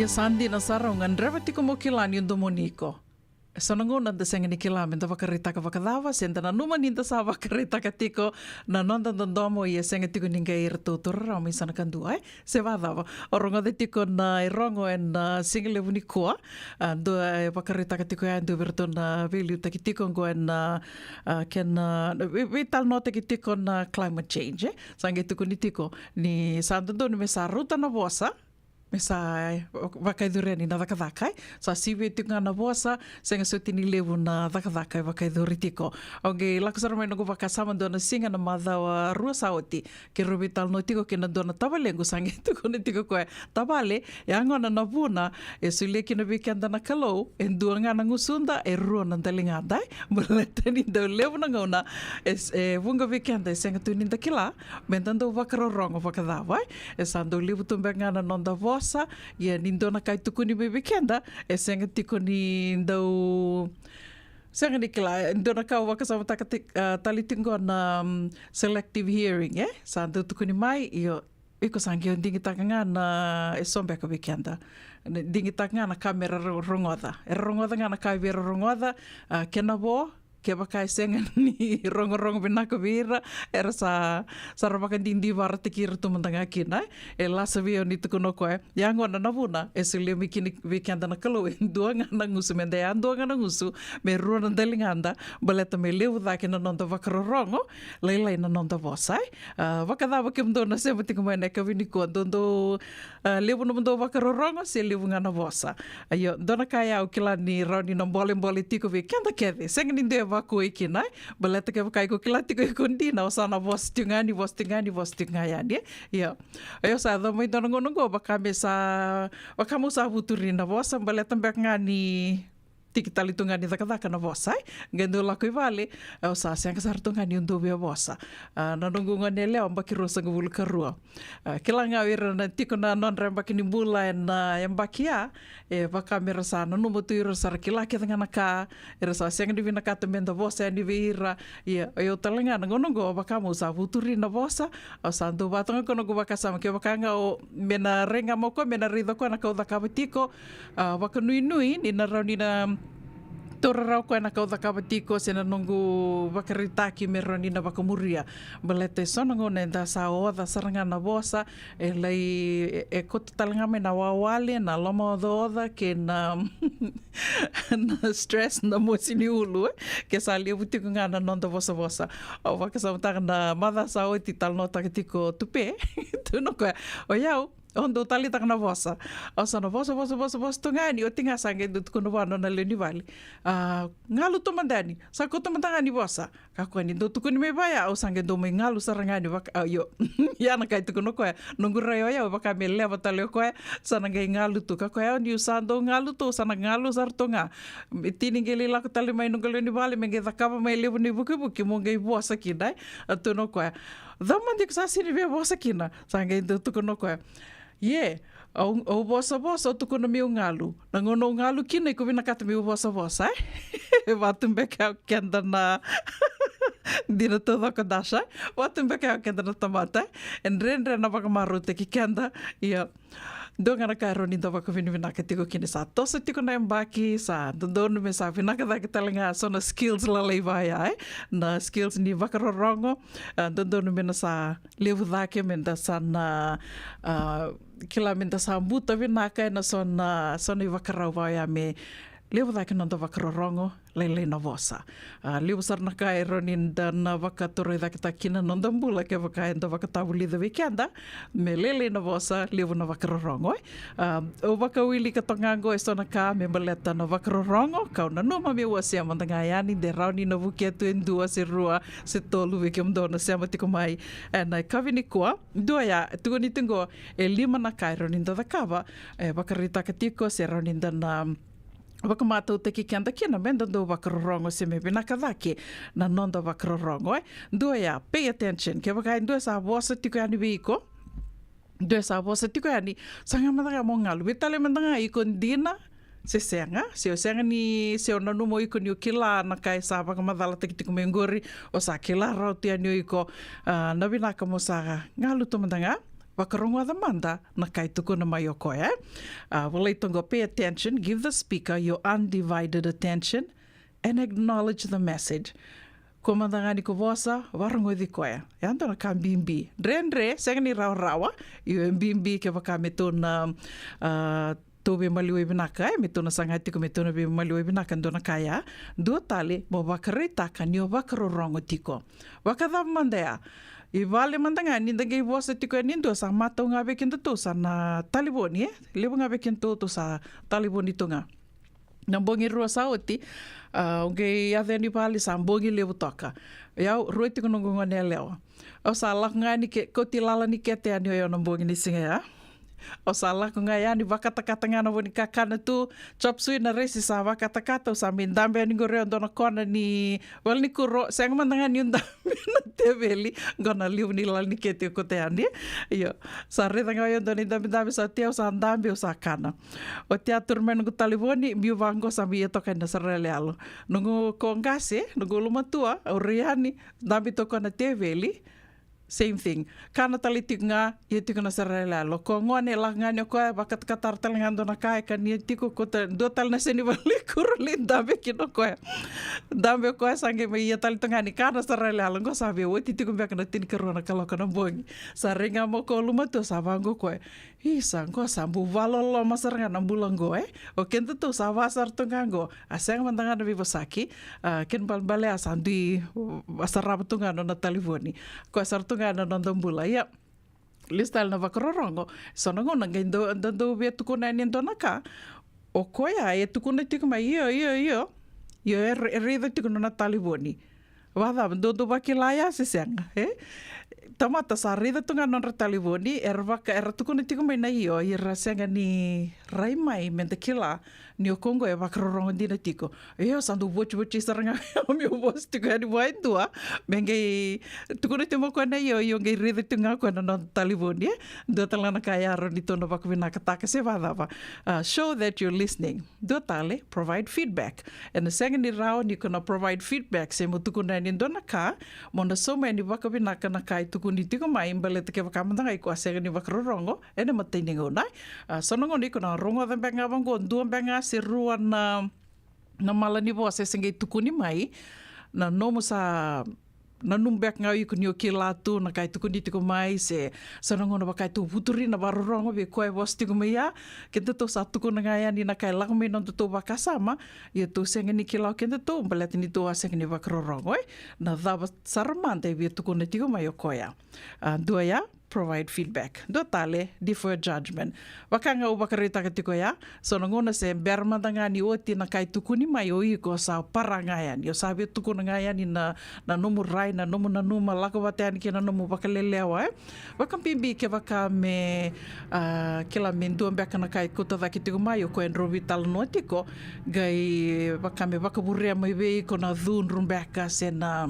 Ia sa dina sara, au gadreva tiko mo kila ni domoni iko. So na gauna da sega ni kila me da vakaraitaka vakacava, se da nanuma ni da sa vakaraitaka tiko na noda dodomo, ia sega tiko ni qai iratou tu rarau mai so na ka dua, e? Se vacava. O rogoca tiko na irogo ena, a, siga levu nikua, a, dua e vakaraitaka tiko ya, dua vei iratou na veiliutaki tiko oqo ena, a, a, kena, a, vei, veitalanoataki tiko na climate change, e? Sa qai tukuni tiko ni sa dodonu me sa rauta na vosa, me sa, e, vakaicuri yani na cakacaka, e? Sa sivia tiko ga na vosa, sega soti ni levu na cakacaka e vakaicuri tiko. Au qai lako sara mai noqu vakasama dua na siga na macawa rua sa oti, keirau veitalanoa tiko kei na dua na tavalequ, sa qai tukuna tiko o koya, tavale, ya gona na vuna e solia kina vei keda na Kalou e dua ga na gusuda, e rua na daligada, e? Baleta ni dau levu na gauna e, e vuqa vei keda e sega tu ni da kila me da dau vakarorogo vakacava, e? E sa dau levu tu beka ga na noda vosa, ia ni dua na ka e tukuni mai vei keda e sega tiko ni dau, sega ni kila. E dua na ka au vakasamataka ti-, a, tale tiko qo na, mm, selective hearing, e? Sa dau tukuni mai, io, iko sa qai o digitaka ga na, e so beka vei keda, digitaka ga na ka mera ro-, rogoca. Era rogoca ga na ka vei ira rogoca, a, kena vo, kevaka e sega ni rogorogo vinaka vei ira, era sa, sa ra vakadidivarataki ira tu mada ga kina, e? E lasa vei au ni tukuna o koya, ya gona na vuna e solia mai kina vei keda na Kalou e dua ga na gusu, me da yadua ga na gusu, me rua na daligada, baleta me levu cake na noda vakarorogo, lailai na noda vosa, e? A, vakacava kemudou na sema tiko mai ena yakavi nikua, dou, dou, a, levu nomudou vakarorogo se levu ga na vosa? Io, dua na ka ya au kila ni rawa ni na bolebole tiko vei keda kece, sega ni dua e vakuai kina, e? Baleta kevaka iko kila tiko iko dina, o sa na vosa tiko ga yani, vosa tiko ga yani, vosa tiko ga yani, e? Io. Io, sa yaco mai dua na gauna oqo, vaka me sa, vaka meu sa vuturi na vosa, baleta beka ga ni tiki tale tu ga ni cakacaka na vosa, e? Qai dau lako i vale, au sa sega sara tu ga niu dau via vosa. A, na noqu gone yalewa, yabaki ruasagavulu ka rua. A, kila ga o ira na tiko na nodra yabaki ni bula ena, a, yabaki ya, e vaka mera sa nanuma tu ira sa ra kila kece ga na ka, era sa sega ni vinakata me da vosa yani vei ira. Ia, o yau tale ga na gauna oqo, vaka meu sa vuturi na vosa, au sa dau vata ga ko noqu vakasama, kevaka ga o, me na rai ga mai o koya, me na raica o koya na ka au cakava tiko, a, vakanuinui ni na rawa ni na taura rawa o koya na ka au cakava tiko se na noqu vakaraitaki me rawa ni na vakamuria. Baleta e so na gauna eda sa oca sara ga na vosa, e lai, e, e koto tale ga mai na wawale, na lomaocaoca kei na, na stress, na mosi ni ulu, e? Ke sa levu tiko ga na noda vosavosa. Au vakasamataka na macawa sa oti, talanoataka tiko o Tupe, tukuna o koya, o yau, au dau taleitaka na vosa. Au sa na vosa, vosa, vosa, vosa tu ga yani, oti ga sa qai dau tukuna vua na nona lewe ni vale, a, galu tu mada yani, sa kauta mada ga ni vosa. Ka koya ni dau tukuni mai vaya, au sa qai dau mai galu sara ga yani vaka, a, io. Ia na ka e tukuna o koya, noqu rai o yau, vaka me leva tale o koya, sa na qai galu tu. Ka koya, niu sa dau galu tu, sa na galu sara tu ga. Me tini qai lai lako tale mai noqu lewe ni vale, me qai cakava mai levu na ivukivuki, meu qai vosa kina, e? A, tukuna o koya, cava mada iko sa sega ni via vosa kina? Sa qai dau tukuna o koya, ia, au, au vosavosa, au tukuna meu galu. Na gauna au galu kina, iko vinakata meu vosavosa, e? E vaka tu beka o keda na, dina taucoko, Dasha, e? Vaka tu beka o keda na tamata, e? E dredre na vakamarautaki keda, ia. Dua ga na ka e rawa ni da vakavinavinaka tiko kina, sa toso tiko na yabaki, sa dodonu me sa vinaka cake tale ga so na skills lalai vaya, e? Na skills ni vakarorogo, a, dodonu me na sa levu cake, me da sa na, a, kila me da sa buta vinaka ena so na, so na ivakarau vaya me levu cake noda vakarorogo, lailai na vosa. A, levu sara na ka e rawa ni da na vakatoroicaketaka kina na noda bula kevaka eda vakatavulica vei keda me lailai na vosa, levu na vakarorogo, e? A, au vakawilika toka ga oqo e so na ka me baleta na vakarorogo, kau nanuma meu wasea mada ga yani, de rawa ni na vukea tu e dua se rua se tolu vei kemudou na sema tiko mai ena yakavi nikua. Dua ya, tukuni tiko oqo e lima na ka e rawa ni da cakava, e vakaraitaka tiko se rawa ni da na vakamatautaki keda kina me da dau vakarorogo se me vinaka cake na noda vakarorogo, e. Dua ya, pay attention. Kevaka e dua sa vosa tiko yani vei iko, dua sa vosa tiko yani, saga mada ga mo galu, veitalia mada ga iko dina se sega, se o sega ni, se o nanuma o iko ni o kila na ka e sa vakamacalataki tiko mai oqori, o sa kila rawa tu yani o iko, a, na vinaka mo sa galu tu mada ga. Vakarogoca mada na ka e tukuna mai o koya. A, volai toka qo, pay attention, give the speaker your undivided attention and acknowledge the message. Ko mada ga ni ko vosa, varogoci koya. E a dua na ka bibi. Dredre, sega ni rawarawa. Io, e bibi kevaka me tou na, a, tou veimaliwai vinaka, e, me tou na saga tiko me tou na veimaliwai vinaka, dua na ka ya. Dua tale, mo vakaraitaka ni o vakarorogo tiko. Vakacava mada ya? I vale mada ga ni da qai vosa tiko yani dua, sa matau ga vei kedatou sa na talevoni, e? Levu ga vei kedatou tou sa talevoni tu ga. Na bogi rua sa oti, a, au qai yaco yani vale sa bogi levu toka. Ia au rua tiko noqu gone yalewa. Au sa lako ga yani ke, kauti lala ni kete yani o yau na bogi ni siga ya. Au sa lako ga yani, vakatakata ga na vo ni kakana tu, chop suey na raisi sa vakatakata, au sa mai dabe yani qori e dua na kona ni valenikuro, sega mada ga niu dabe na teveli, qo na levu ni lala ni kete au kauta yani. Io, sa raica ga o yau dua na idabedabe sa oti, au sa dabe, au sa kana. Oti a turu mai noqu talevoni, biu vaqo sa mai ia toka yani na sara yaloyalo. Noqu ko qase, noqu ulumatua, au rai yani, dabe toka na teveli, same thing. Kana tale tiko ga, ia tiko na sara yaloyalo. Ko gone, lako ga ni o koya, vakatakatara tale ga dua na ka, e kania tiko, ko ta, dua tale na seni valenikuro lai dabe kina o koya. Dabe o koya, sa qai mai ia tale tu ga ni kana sara yaloyalo. Qo sa via oti tiko beka na tinikarua na kaloko na bogi. Sa rai ga mai ko ulumatua, sa vaqo o koya. Isa, qo sa bau vakaloloma sara ga na bula qo, e? O kedatou sa vaka sara tu ga qo. A sega mada ga na veivosaki, a, kena ibalebale a sa dui, a, sarava tu ga na nona talevoni. Koya sara tu ga na noda bula. Ia, lesu tale na vakarorogo. So na gauna qai dau, da dau via tukuna yani e dua na ka. O koya e tukuna tiko mai, io, io, io. Io, e ra-, e raica tiko na nona talevoni. Vakacava, dou, dou vakila ya se sega, e? Tamata sa raica tu ga na nodra talevoni, era vaka, era tukuna tiko mai na io, ia ra sega ni rai mai me da kila ni o koya qo e vakarorogo dina tiko. Io, sa dau votivoti sara ga meu vosa tiko yani vua e dua, me qai tukuna tiko mai o koya na io, io qai raica tiko ga o koya na nona talevoni, e? Dua tale ga na ka e rawa ni tou na vakavinakataka se vakacava. A, show that you're listening. Dua tale, provide feedback. Ena sega ni rawa ni ko na provide feedback se mo tukuna yani e dua na ka, mo na sauma yani vakavinaka na ka e tukuni tiko mai, baleta kevaka mada ga iko a sega ni vakarorogo ena imatai ni gauna. A, so na gauna iko na rogoca beka ga vaqo, dua beka ga se rua na, na malanivosa e se qai tukuni mai, na nomu sa nanuma beka ga o iko ni o kila tu na ka e tukuni tiko mai, se so na gauna vaka e tou vuturi na vakarorogo vei koya e vosa tiko mai ya. Kedatou sa tukuna ga yani na ka e lako mai nodatou vakasama, ia tou sega ni kila o kedatou baleta ni tou a sega ni vakarorogo, e? Na cava sara mada e via tukuna tiko mai o koya? A, dua ya, provide feedback. Dua tale, defer judgment. Vaka ga au vakaraitaka tiko ya, so na gauna se bera mada ga ni oti na ka e tukuni mai, o iko sa para ga yani, o sa via tukuna ga yani na, na nomu rai, na nomu nanuma, lako vata yani kei na nomu vakalelewa, e? Vakabibi kevaka me, a, kila me dua beka na ka e kauta cake tiko mai o koya e drau veitalanoa tiko, qai vaka me vakavurea mai vei iko na cudru beka se na,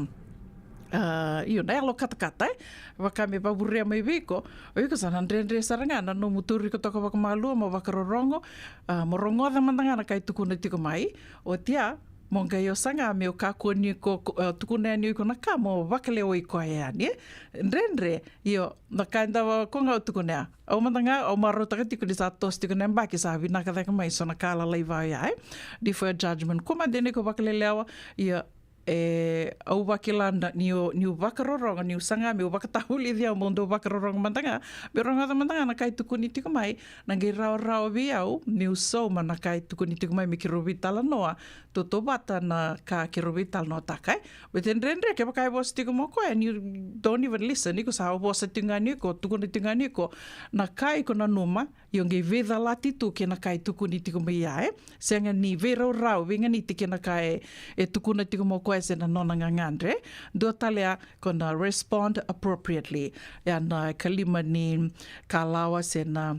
a, io, na yalo katakata, e? Vaka me vakavurea mai vei iko, o iko sa na dredre sara ga na nomu tauri iko toka vakamalua mo vakarorogo, a, mo rogoca mada ga na ka e tukuna tiko mai. Oti ya, mo qai o saga me o kakua ni ko, ko, a, tukuna yani o iko na ka mo vakalewai koya yani, e? Dredre, io, na ka e dau ko ga au tukuna ya. Au mada ga, au marautaka tiko ni sa toso tiko na yabaki, sa vinaka cake mai so na ka lalai vaya, e? Defer judgment. Ko mada ni ko vakalelewa, ia, e, au vakila na, niu, niu vakarorogo, niu saga meu vakatavulici au meu dau vakarorogo mada ga, meu rogoca mada ga na ka e tukuni tiko mai, na qai rawarawa vei au meu sauma na ka e tukuni tiko mai me keirau veitalanoa, tautauvata na ka keirau veitalanoataka, e? Baleta e dredre kevaka e vosa tiko mai o koya and you don't even listen, iko sa vosa tiko ga ni iko, tukuna tiko ga ni iko na ka iko nanuma, io qai veicalati tu kei na ka e tukuni tiko mai ya, e? Sega ni veiraurau, veiganiti kei na ka e, e tukuna tiko mai o koya se na nona gagadre. Dua tale ya, ko na respond appropriately. Ya na ikalima ni kalawa se na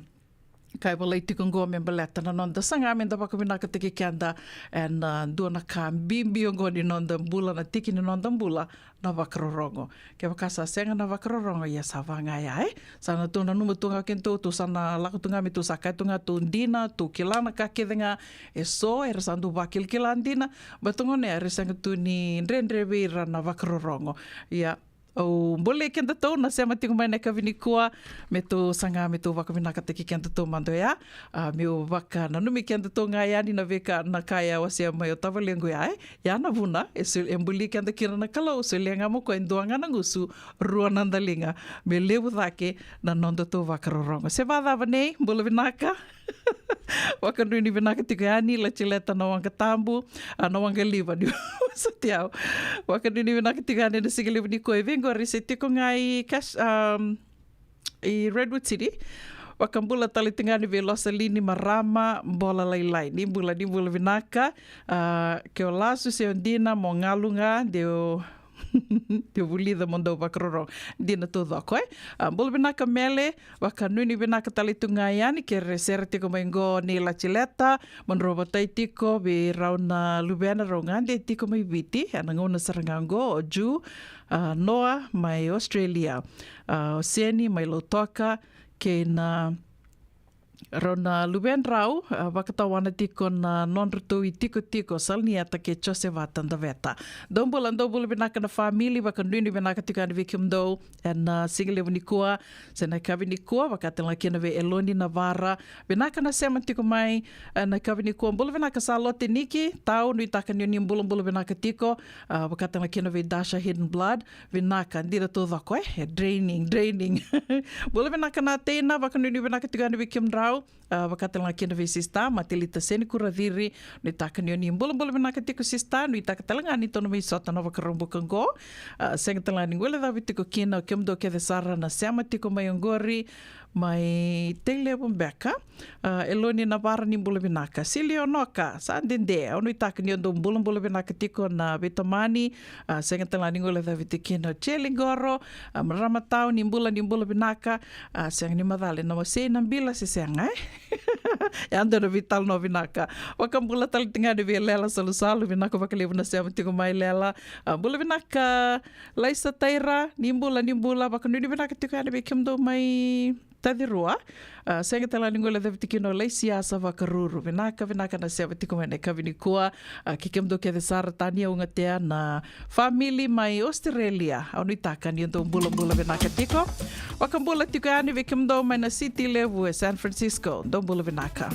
ka e volai tiko qo me baleta na noda saga me da vakavinakataki keda ena, a, dua na ka bibi oqo ni noda bula, na tiki ni noda bula, na vakarorogo. Kevaka sa sega na vakarorogo, ia sa va ga ya, e? Sa na tou nanuma tu ga o kedatou, tou sa na lako tu ga me tou sa kaya tu ga tou dina, tou kila na ka kece ga. E so era sa dau vakilakila dina, baleta gona era sega tu ni dredre vei ira na vakarorogo. Ia, Au bolei kedatou na sema tiko mai na yakavi nikua, me tou saga me tou vakavinakataki kedatou mada oya. A, meu vakananumi kedatou ga yani na veika na ka e a wasea mai o tavalequ ya, e. Ia na vuna e, e buli keda kina na Kalou, solia ga mo koya e dua ga na gusu, rua na daliga, me levu cake na nodatou vakarorogo. Se vacava nei, bula vinaka. Vakanuinui vinaka tiko yani Latileta na Waqa Tabu, a, na Waqa Liva ni soti au. Vakanuinui vinaka tiko yani na siga levu nikua. E vei qori se tiko ga i Cash, um, i Redwood City. Vakabula tale tiko yani vei Losalini Marama Bola Lailai, ni bula, ni bula vinaka. A, ke o lasu se o dina mo galu ga, deu deu vulica mo dau vakarorogo. Dina taucoko, e. A, bula vinaka Mele, vakanuinui vinaka tale tu ga yani, kere sere tiko mai qo nei Latileta, mo drau vatai tiko vei rau na luvena rau gade tiko mai Viti, ena gauna sara ga qo, o Ju, a, Noa mai Australia, a, o Seni mai Lautoka, kei na rau na luvedrau, a, vakatawana tiko na nodratou itikotiko, Salanieta kei Josevata Daveta. Dou bula, dou bula vinaka na famili, vakanuinui vinaka tiko yani vei kemudou ena, a, siga levu nikua, se na yakavi nikua, vaka tale ga kina vei Eloni Navara. Vinaka na sema tiko mai, e, na yakavi nikua. Bula vinaka Salote Niki, Tau, nuitaka ni o ni bulabula vinaka tiko, a, vaka tale ga kina vei Dasha Hidden Blood. Vinaka, dina taucoko, e, e draining, draining. Bula vinaka na teina, vakanuinui vinaka tiko yani vei kemudrau. A, vaka tale ga kina vei sista Matilita Seni Kuraciri, nuitaka ni o ni bulabula vinaka tiko sista, nuitaka tale ga ni tou na mai sota na Vakaraubuka qo. A, sega tale ga ni guilecavi tiko kina o kemudou kece sara na sema tiko mai oqori, mai Tailevu beka. A, Eloni Navara ni bula vinaka. Sili Onoka, sa dede, au nuitaka ni o dou bulabula vinaka tiko na veitamani, a, sega tale ga ni guilecavi tiko kina o Jeli qoro, a, Marama Tau ni bula, ni bula vinaka, a, sega ni macala na wasei na bila se sega, e? E a dua na veitalanoa vinaka. Vakabula tale tiko ga yani vei Lela Salusalu, vinaka vakalevu na sema tiko mai Lela, a, bula vinaka, Laisa Taira, ni bula, ni bula, vakanuinui vinaka tiko yani vei kemudou mai Tacirua. A, sega tale ga ni guilecavi tiko kina o Laisiasa Vakaruru. Vinaka, vinaka na sema tiko mai na yakavi nikua. A, kei kemudou kece sara tani au gatea na famili mai Australia. Au nuitaka ni o dou bulabula vinaka tiko. Vakabula tiko yani vei kemudou mai na city levu e San Francisco. Dou bula vinaka.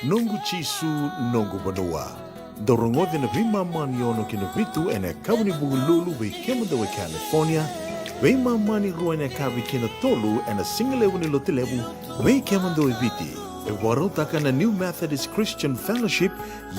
Noqu Jisu, noqu vanua. Dou rogoci na veimama ni ono ki na vitu ena yakavi ni Vukelulu vei kemudou e California, veimama ni rua ena yakavi ki na tolu ena sigalevu ni Lotulevu vei kemudou e Viti. E vakarautaka na New Methodist Christian Fellowship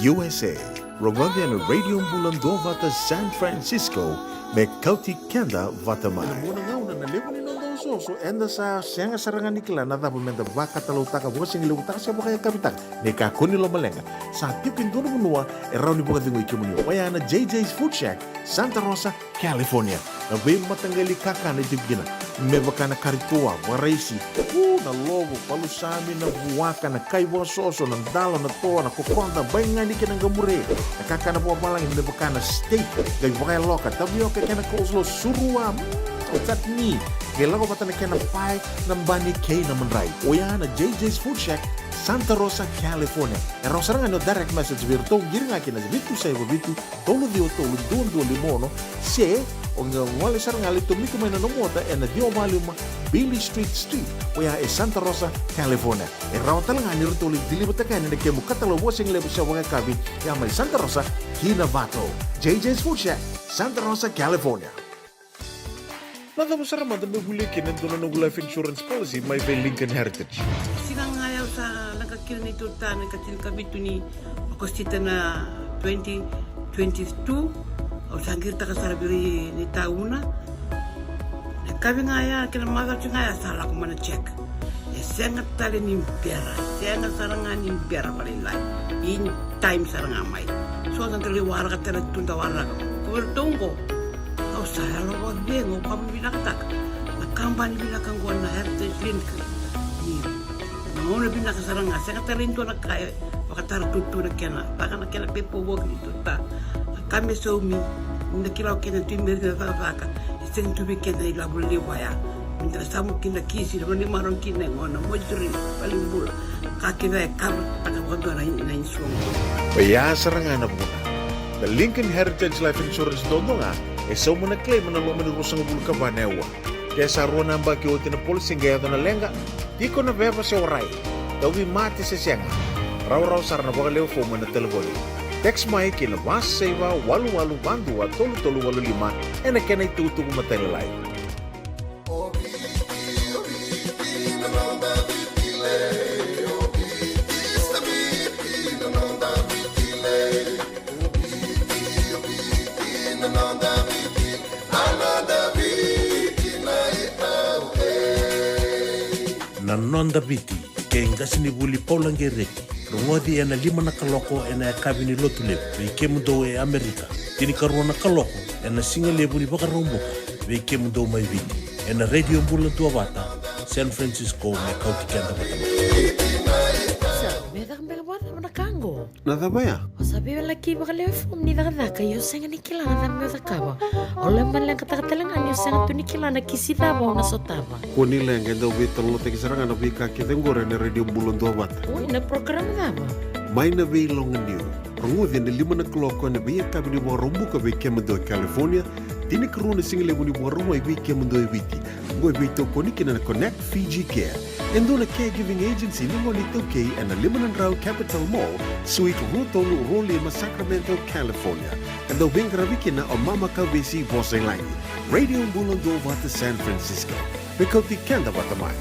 U S A. Rogoci ena Radio Bula Duavata San Francisco, me kauti keda vata mai. Ena vuna gauna na levu ni noda osooso, eda sa sega sara ga ni kila na cava meda vakatalautaka, vakasigalevutaka se vakayakavitaka. Ni kakua ni lomaleqa, sa tiko e dua na vanua e rawa ni vakacegui kemuni, oya na J J's Food Shack, Santa Rosa, California. Na veimataqali kakana e tiko kina, me vaka na kari toa, vakaraisi, u, na lovo, palusami, na vuaka, na kai vakasoso, na dalo, na toa, na kokoda, baigani kei na qamure. Na kakana vakavalagi me vaka na steak, qai vakayaloka, tavioka kei na coleslaw, surua, mm, chutney. Qai lako vata na kena pae, na bani kei na madrai. Oya na J J's Food Shack, Santa Rosa, California. E rawa sara ga ni o direct message vei iratou, qiri ga ki na vitu saiva vitu, tolu ciwa tolu, dua dua lima ono, se o qai gole sara ga, lai tomika mai na nomu ota ena ciwa va lima Beale Street Suite, oya e Santa Rosa, California. E rawa tale ga ni ratou lai deliver-taka yani na kemu katalau vakasigalevu se vakayakavi, ya mai Santa Rosa ki Novato. J J's Food Shack, Santa Rosa, California. Na cava sara mada meu volia kina e dua na noqu life insurance policy mai vei Lincoln Heritage? Siga ga ya au sa leqa kina neitou ta na ikatinikavitu ni Okosita na twenty twenty-two. Au sa qiritaka sara vei ira na itauna. Na yakavi ga ya kei na macawa ga ya sa lako mai na check. E sega tale ni bera, sega sara ga ni bera vakalailai. In time sara ga mai. So da qai waraka tale tu, da waraka. Ko iratou qo, au sa yalo vakacegu, au vakavinavinakataka na kabani vinaka qo na Heritage Link. Ni na gauna vinaka sara ga, sega tale ni dua na ka e vakatara tutu na kena, vaka na kena paperwork ni tuta. Na ka me saumi, ni da kila o keda tu i Merika na cakacaka, e sega tu vei keda na ilavo levu vaya. Meda samu kina kisi, na vanua ni marau kina e gona, mortuary, valenibula. Ka kece e cover-taka vakadua na, na insurance. Oya sara ga na vuna. Na Lincoln Heritage Life Insurance duadua ga e sauma na claim ena loma ni ruasagavulu ka va na aua. Ke sa rua na yabaki oti na policy qai yaco na leqa, tiko na veva se warai, tauvimate se sega, rawarawa sara na vakalewe fomu ena talevoni. Text mai ki na va saiva walu walu va dua tolu tolu walu lima ena kena itukutuku matailalai. Na Noda Viti, kei qasenivuli Paula Qereti. Rogoci ena lima na kaloko ena yakavi ni Lotulevu vei kemudou e Amerika, tinikarua na kaloko ena sigalevu ni Vakaraubuka vei kemudou mai Viti, ena Radio Bula Duavata San Francisco, me kauti keda vata mai. Sa me caka beka vakacava na ka qo? Na cava ya? O sa veiwalaki vakalewe fomu ni cakacaka, ia o sega ni kila na cava meu cakava. O lai maleqataka tale ga ni o sega tu ni kila na kisi cava o na sotava. Kua ni leqa, e dau veitalanoataki sara ga na veika kece qori ena Radio Bula Duavata. Oi, na program cava? Mai na Veiloganiu. Rogoci ena lima na kaloko ena veiyakavi ni Vakaraubuka vei kemudou e California, tinikarua na sigalevu ni Vakarauwai vei kemudou e Viti. Oqo e veitokoni kina na Connect Fiji Care, e dua na caregiving agency ni gone iTaukei, ena lima na drau Capitol Mall, Suite rua tolu rua lima, Sacramento, California. E dau veiqaravi kina o Mama Kauvesi Vosailagi. Radio Bula Duavata San Francisco, me kauti keda vata mai.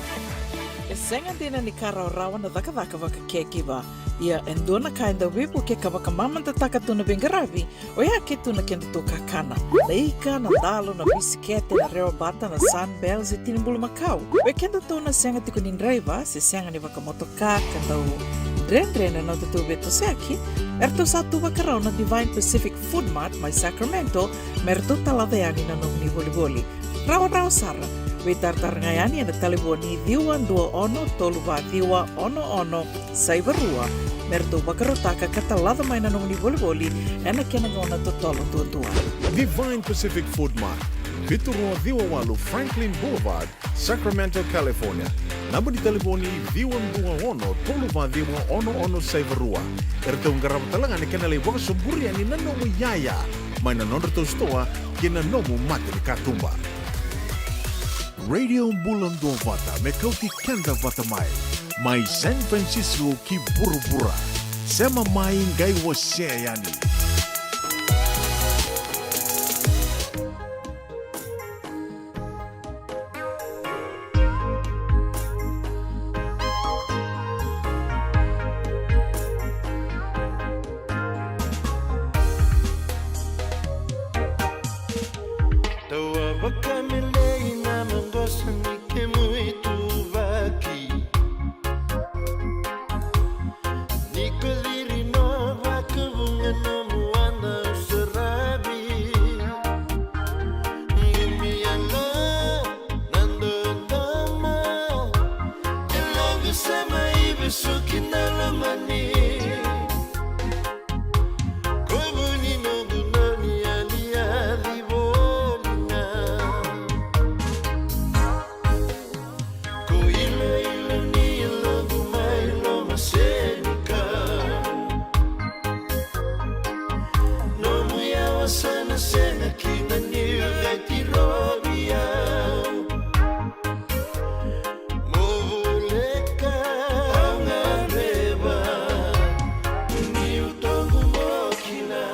E sega dina ni ka rawarawa na cakacaka vaka caregiver. Ia e dua na ka e dau veivuke ka vakamamadataka tu na veiqaravi, oya ke tu na kedatou kakana. Na ika, na dalo, na bisikete, na rewabata, na Sunbell se tini bulu makau. Vei kedatou na sega tiko ni draiva se sega ni vakamotoka ka dau dredre na nodatou veitosoyaki, eratou sa tu vakarau na Divine Pacific Food Mart mai Sacramento, me ratou talaca yani na nomuni volivoli. Rawarawa sara, veitaratara ga yani ena talevoni ciwa dua ono tolu va ciwa ono ono saiva rua, me ratou vakarautaka ka talaca mai na nomuni volivoli ena kena gauna totolo duadua. Divine Pacific Food Mart, vitu rua ciwa walu Franklin Boulevard, Sacramento, California. Naba ni talevoni ciwa dua ono tolu va ciwa ono ono saiva rua. Eratou qarava tale ga na kena lai vakasoburi yani na nomu iyaya mai na nodratou sitoa kei na nomu mata ni katuba. Radio Bula Duavata, me kauti keda vata mai. Mai San Francisco ki vuravura. Sema mai qai wasea yani. Tawa vakamelei na maqosa ni kemu ituvaki. Ni ko ciri no vakavuqa nomu wada saravi. Qumi yalo na dodoma. E loqu sema i vesuki na lomani. Ko vu ni noqu nani aliali voli ga. Ko iloilo ni loqu mai loma senikau. Nomu yawa sa na sega kina ni qai tirovi au. Mo voleka au gadreva niu toqu mo kila.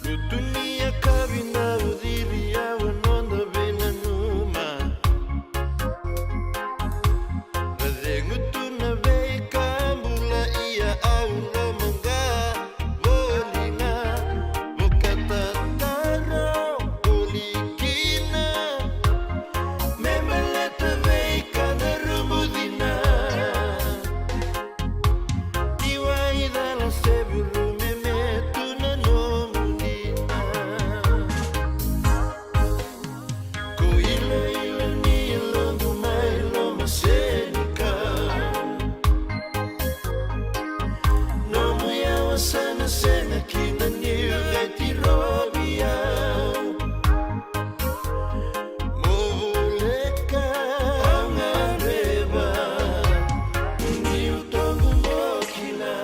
Lutu ni yakavi na uciri au a noda veinanuma. Na cegu tu na veika bula ia au lomaqa voli ga. Vakatataro voli kina me baleta veika na rubucina. Ni waicala se vuru me me tu na nomu dina. Ko iloilo ni loqu mai loma senikau. Nomu yawa sa na sega kina ni qai tirovi au. Mo voleka au gadreva niu toqu mo kila.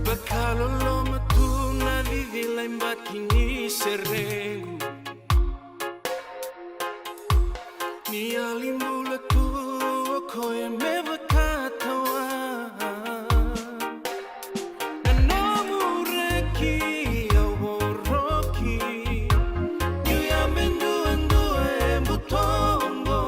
Vakaloloma tu na cicila i baki ni serequ. Ni yali bula tu o koya me vakatawa. Na nomu reki au voroki. Niu yabe duadua e butoqo.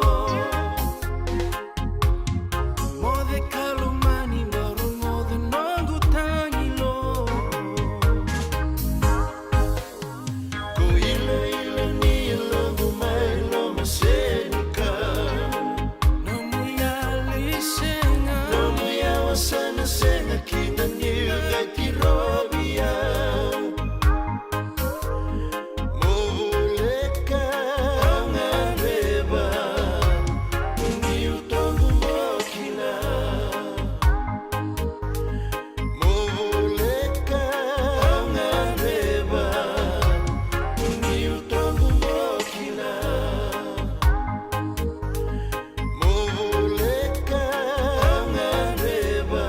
Moce ka lomani, na rogoca noqu tagilo. Ko iloilo ni loqu mai loma senikau. Nomu yali sega. Nomu yawa sa na sega kina ni qai tirovi au. Mo voleka au gadreva niu toqu mo kila. Mo voleka au gadreva niu toqu mo kila. Mo voleka au gadreva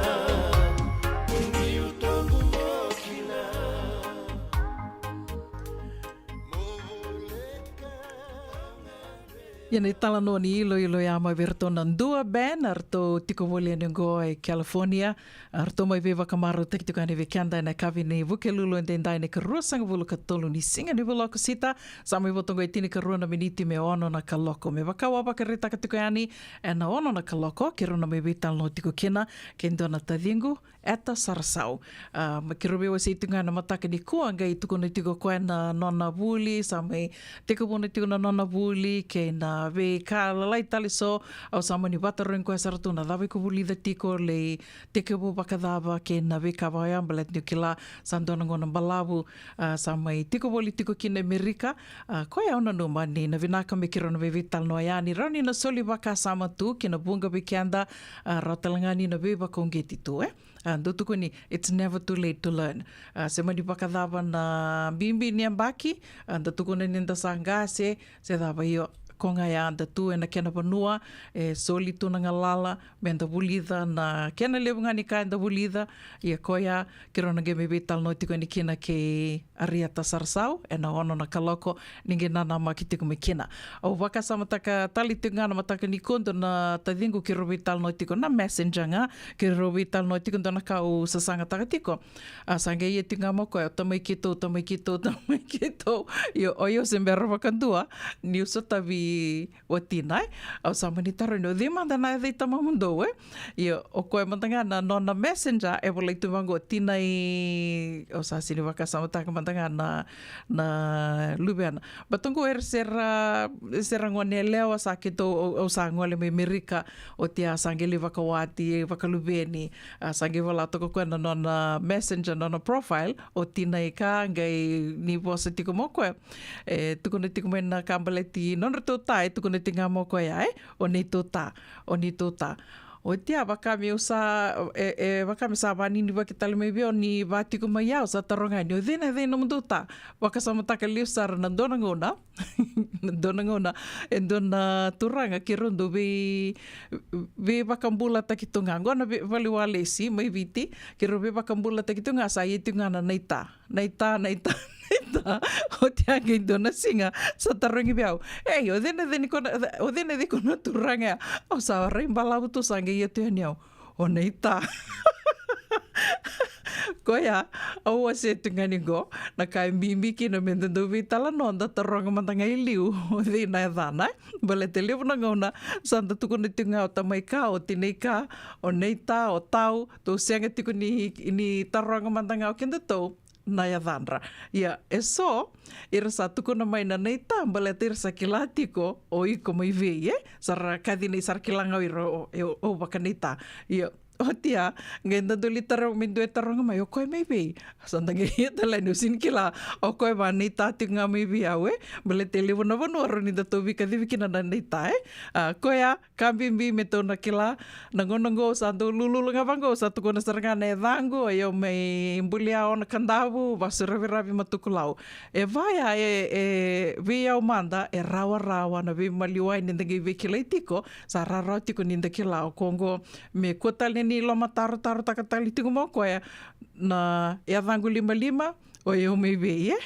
niu toqu mo kila. Mo voleka au gadreva. Ia na italanoa ni iloilo ya mai vei iratou na Dua Band, eratou tiko voli yani oqo e California. Eratou mai veivakamarautaki tiko yani vei keda ena yakavi ni Vukelulu edaidai, na ikaruasagavulu ka tolu ni siga ni vula o Okosita. Sa mai vo toka e tinikarua na miniti me ono na kaloko. Me vaka au a vakaraitaka tiko yani, ena ono na kaloko keirau na mai veitalanoa tiko kina kei dua na taciqu Eta Sarasau. A, ma keirau veiwasei tiko ga na mataka nikua, qai tukuna tiko o koya na nona vuli, sa mai tekivuna tiko na nona vuli kei na veika lalai tale so. Au sa mani vatarogi koya sara tu na cava iko vulica tiko, lai tekivu vakacava kei na veika vaya, baleta niu kila sa dua na gauna balavu. A, sa mai tiko voli tiko kina e Merika. A, koya au nanuma ni na vinaka me keirau na veiveitalanoa yani, rawa ni na soli vakasama tu ki na vuqa vei keda, a, rawa tale ga ni na veivakauqeti tu, e. A, dau tukuni, it's never too late to learn. A, se mani vakacava na bibi ni yabaki, a, da tukuna ni da sa qase, se cava, io, ko ga ya, da tu ena kena vanua, e soli tu na galala me da vulica na kena levu ga ni ka eda vulica. Ia koya keirau na qai mai veitalanoa tiko yani kina kei Arieta Sarasau ena ono na kaloko, ni qai nanamaki tiko mai kina. Au vakasamataka tale tiko ga na mataka nikua, dua na taciqu keirau veitalanoa tiko na Messenger ga, keirau veitalanoa tiko, dua na ka au sasagataka tiko. A, sa qai ia tiko ga mai o koya, tamai keitou, tamai keitou, tamai keitou. Io, o yau se bera vakadua niu sotavi watina, e. Au sa mani tarogi, o cei mada na yaca i tamamudou, e? Io, o koya mada ga na nona Messenger e volai tu vaqo, tina i, au sa sini vakasamataka mada ga na, na luvena. Baleta qo era se ra, se ra gone yalewa, sa keitou, au, au sa gole mai Merika, oti a sa qai lai vakawati, vakaluveni, a, sa qai vola toka o koya na nona Messenger, nona profile, o tina i ka, qai ni vosa tiko mai o koya. E tukuna tiko mai na ka baleti nodratou ta, e tukuna tiko ga mai o koya, e, o neitou ta, o neitou ta. Oti a vaka meu sa, e, e vaka me sa vaninivaki tale mai vei au ni va tiko mai au, sa taroga yani, o cei na yaca i nomudou ta? Vakasamataka levu sara na dua na gauna, na dua na gauna, e dua na turaga keirau dau vei, veivakabulataki tu ga. Qo na vei, vale walesi mai Viti, keirau veivakabulataki tu ga, sa ia tiko ga na naita. Naita, naita, naita. Oti a qai dua na siga sa tarogi vei au, ei, o cei na yaca i ko na, o cei na yaca i ko na turaga ya? Au sa rai balavu tu, sa qai ia tu yani au, o naita. Koya, au wasea tu ga ni qo, na ka e bibi kina me da dau veitalanoa, da taroga mada ga i liu o cei na yacana, e. Baleta e levu na gauna sa da tukuna tiko ga o tamai ka, o tinai ka, o naita, o tau, tou sega tiko ni, ni taroga mada ga o kedatou na yacadra. Ia, e so era sa tukuna mai na naita, baleta era sa kila tiko o iko mai vei, e? Sa ra kaci nei, sa ra kila ga o ira o, o, o vakanaita. Ia, oti a qai da dau lai taroga mai, dua e taroga mai, o koya mai vei? Sa da qai ia tale yani, au sini kila, o koya vanaita tiko ga mai vei au, e? Baleta e levu na vanua rawa ni da tou veikacivi kina na naita, e? A, koya, ka bibi me tou na kila, na gauna qo sa dau lululu ga vaqo, sa tukuna sara ga na yacaqu, o yau mai Bulia, Ono Kadavu, Vasu Raviravi, Matukulau. E vaya, e, e vei au mada e rawarawa na veimaliwai ni da qai veikilai tiko, sa rawarawa tiko ni da kila o koya qo. Me kua tale ni lomatarotarotaka tale tiko mai o koya na yacaqu limalima, o yau mai vei, e?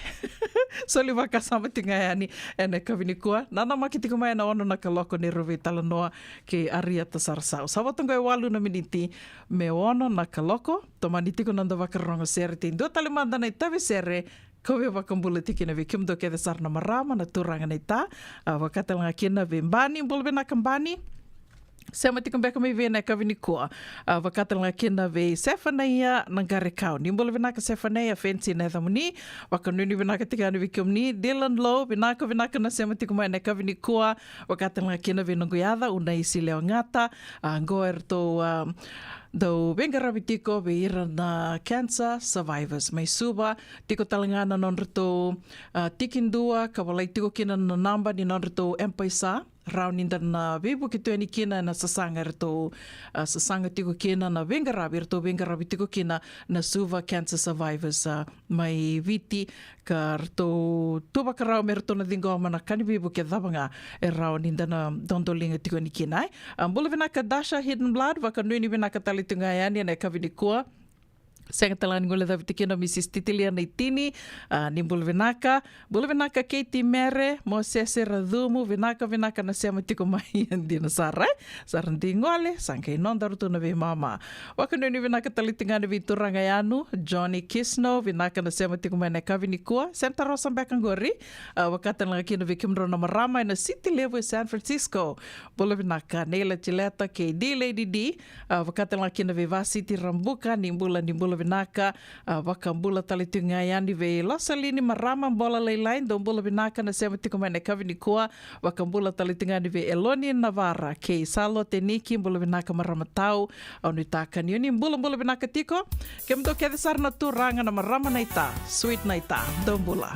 Soli vakasama tiko ga yani ena yakavi nikua. Nanamaki tiko mai ena ono na kaloko ni rau veitalanoa kei Arieta Sarasau. Sa vo toka e walu na miniti me ono na kaloko. Tomani tiko na noda vakarorogo sere, tei dua tale mada na itavi sere kau veivakabula tiko kina vei kemudou kece sara na marama, na turaga, naita. A, vaka tale ga kina vei Bani, bula vinaka Bani. Sema tiko beka mai vei na yakavi nikua. A, vaka tale ga kina vei Sefanaia Naqarekau. Ni bula vinaka Sefanaia, Fensi na yacamuni. Vakanuinui vinaka tiko yani vei kemuni. Dylan Low, vinaka, vinaka na sema tiko mai na yakavi nikua. Vaka tale ga kina vei noqu yaca, Unaisi Leogata. A, qo eratou, a, dau veiqaravi tiko vei ira na cancer survivors mai Suva. Tiko tale ga na nodratou, a, tikidua, ka volai tiko kina na naba ni nodratou M-PAiSA. Rawa ni da na veivuke tu yani kina ena sasaga eratou, a, sasaga tiko kina na veiqaravi, eratou veiqaravi tiko kina na Suva Cancer Survivors, a, mai Viti, ka ratou tu vakarau me ratou na ciqoma na ka ni veivuke cava ga e rawa ni da na dodoliga tiko yani kina, e. A, bula vinaka Dasha Hidden Blood, vakanuinui vinaka tale tiko ga yani ena yakavi nikua. Sega tale ga ni guilecavi tiko kina o Mrs Titilia Naitini, a, ni bula vinaka. Bula vinaka Keiti Mere, Mosese Racumu, vinaka, vinaka na sema tiko mai, e dina sara, e? Sa ra dui gole, sa qai nodaru tu na veimama. Vakanuinui vinaka tale tiko ga na veituraga yani, Johnny Kisno, vinaka na sema tiko mai na yakavi nikua, Santa Rosa beka qori, a, vaka tale ga kina vei kemudrau na marama ena City Levu e San Francisco. Bula vinaka, Neila Tileta kei D Lady D, a, vaka tale ga kina vei Vasiti Rabuka, ni bula, ni bula vinaka, a, vakabula tale tiko ga yani vei Losalini Marama Bola Lailai, dou bula vinaka na sema tiko mai na yakavi nikua, vakabula tale tiko ga yani vei Eloni Navara, kei Salote Niki, bula vinaka marama tau, au nuitaka ni o ni bulabula vinaka tiko, kemudou kece sara na turaga na marama naita, sweet naita, dou bula.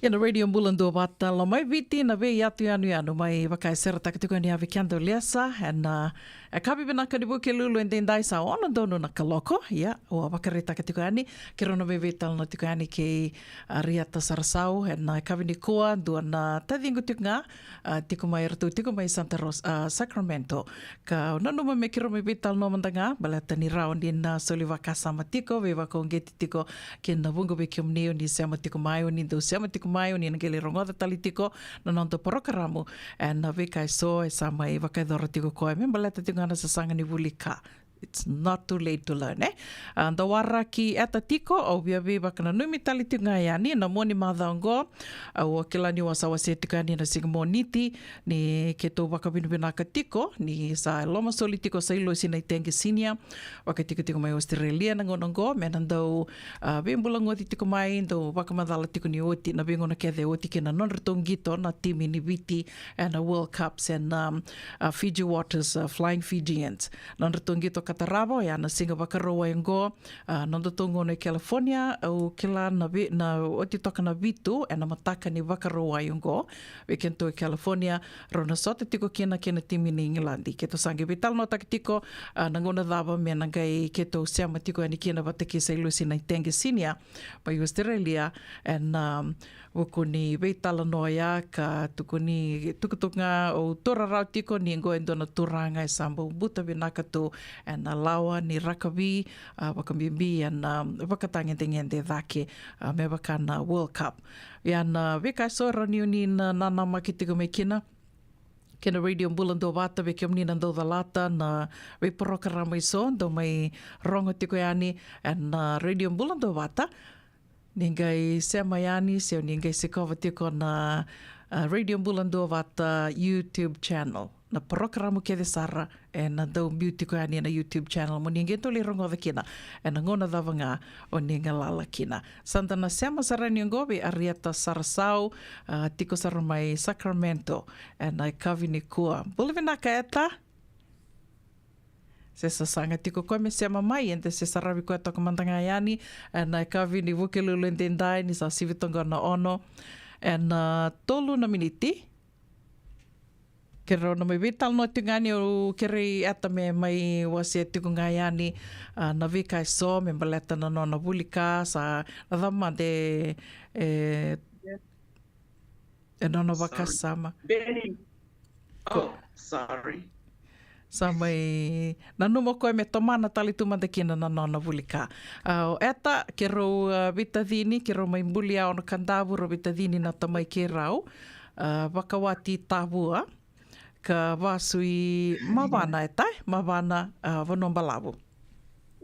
Ena Radio Bula Duavata, Lomaiviti, na veiyatu yanuyanu mai vakaseretaka tiko yani vei keda o Lesa. Ena, e, yakavi vinaka ni Vukelulu edaidai, sa ono donu na kaloko. Ia, au a vakaraitaka tiko yani, keirau na mai veitalanoa tiko yani kei, a, Arieta Sarasau. Ena, e, yakavi nikua, dua na taciqu tiko ga, a, tiko mai, eratou tiko mai Santa Rosa, a, Sacramento. Ka au nanuma me keirau mai veitalanoa mada ga, baleta ni rawa ni na soli vakasama tiko, veivakauqeti tiko kei na vuqa vei kemuni o ni sema tiko mai, o ni dau sema tiko mai, o ni na qai lai rogoca tale tiko na noda porokaramu. Ena veika eso e sa mai vakayacora tiko o koya me baleta tiko ga na sasaga ni vuli ka. It's not too late to learn, e? A, da waraki Eta tiko, au via veivakananumi tale tiko ga yani na mua ni macawa oqo. Au a kila ni au a sa wasea tiko yani na siga Moniti, ni keitou vakavinavinaka tiko ni sa lomasoli tiko Sailosi Naitaqi Senior, vakatikotiko mai Australia na gauna oqo, me na dau, a, veibulagoci tiko mai, dau vakamacala tiko ni oti na veigauna kece e oti kina na nodratou qito na timi ni Viti ena World Cup se na, um, a, Fiji Waters, a, Flying Fijians. Nodratou qito ka tarava oya na siga Vakarauwai oqo, a, nodatou gauna e California, au kila na vi-, na oti toka na vitu ena mataka ni Vakarauwai oqo, vei kedatou e California, rau na sota tiko kina kei na timi ni Igiladi. Keitou sa qai veitalanoataka tiko, a, na gauna cava me na qai keitou sema tiko yani kina vata kei Sailosi Naitaqi Senior mai Australia, ena, um, vuku ni veitalanoa oya ka tukuni, tukutuku ga au taura rawa tiko ni oqo e dua na turaga e sa bau buta vinaka tu ena lawa ni rakavi, a, vakabibi ena, um, vakatagedegede cake, a, me vaka na World Cup. Ia na veika eso e rawa ni o ni na, na, nanamaki tiko mai kina kei na Radio Bula Duavata, vei kemuni na dau calata na veiporokaramu eso dau mai rogo tiko yani ena, a, Radio Bula Duavata. Ni qai sema yani se o ni qai sikova tiko na, a, Radio Bula Duavata YouTube channel. Na porokaramu kece sara ena dau biu tiko yani ena YouTube channel, mo ni qai dau lai rogoca kina ena gauna cava ga o ni galala kina. Sa da na sema sara yani oqo vei Arieta Sarasau, a, tiko sara mai Sacramento ena yakavi nikua. Bula vinaka, Eta. Se sasaga tiko o koya me sema mai, eda se saravi koya toka mada ga yani ena yakavi ni Vukelulu edaidai, ni sa sivi toka na ono ena, a, tolu na miniti. Keirau na mai veitalanoa tiko ga yani, au kerei Eta me mai wasea tiko ga yani, a, na veika eso me baleta na nona vuli ka, sa na cava mada e, e, e nona vakasama. Benny. Ko- Oh, sorry. Sa mai nanuma o koya me tomana tale tu mada kina na nona vuli ka. A, o Eta, keirau, a, veitacini, keirau mai bulia Ono Kadavu, rau veitacini na tamai keirau, a, vakawati Tavua, ka vasu i Mavana, Eta, e? Mavana, a, Vanua Balavu.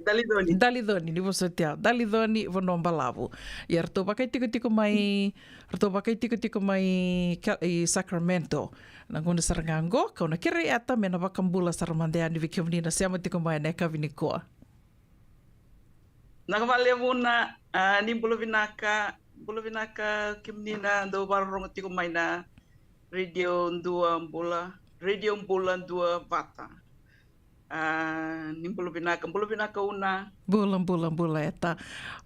Daliconi. Daliconi, ni vosoti au. Daliconi, Vanua Balavu. Ia ratou vakaitikotiko mai, ratou vakaitikotiko mai Cal-, i Sacramento. Na gauna sara ga oqo, kau na kerei Eta me na vakabula sara mada yani vei kemuni na sema tiko mai ena yakavi nikua. Vinaka vakalevu Una, a, ni bula vinaka, bula vinaka kemuni na dau vakarorogo tiko mai na Radio Dua Bula, Radio Bula Duavata. A, ni bula vinaka, bula vinaka Una. Bula, bula, bula Eta.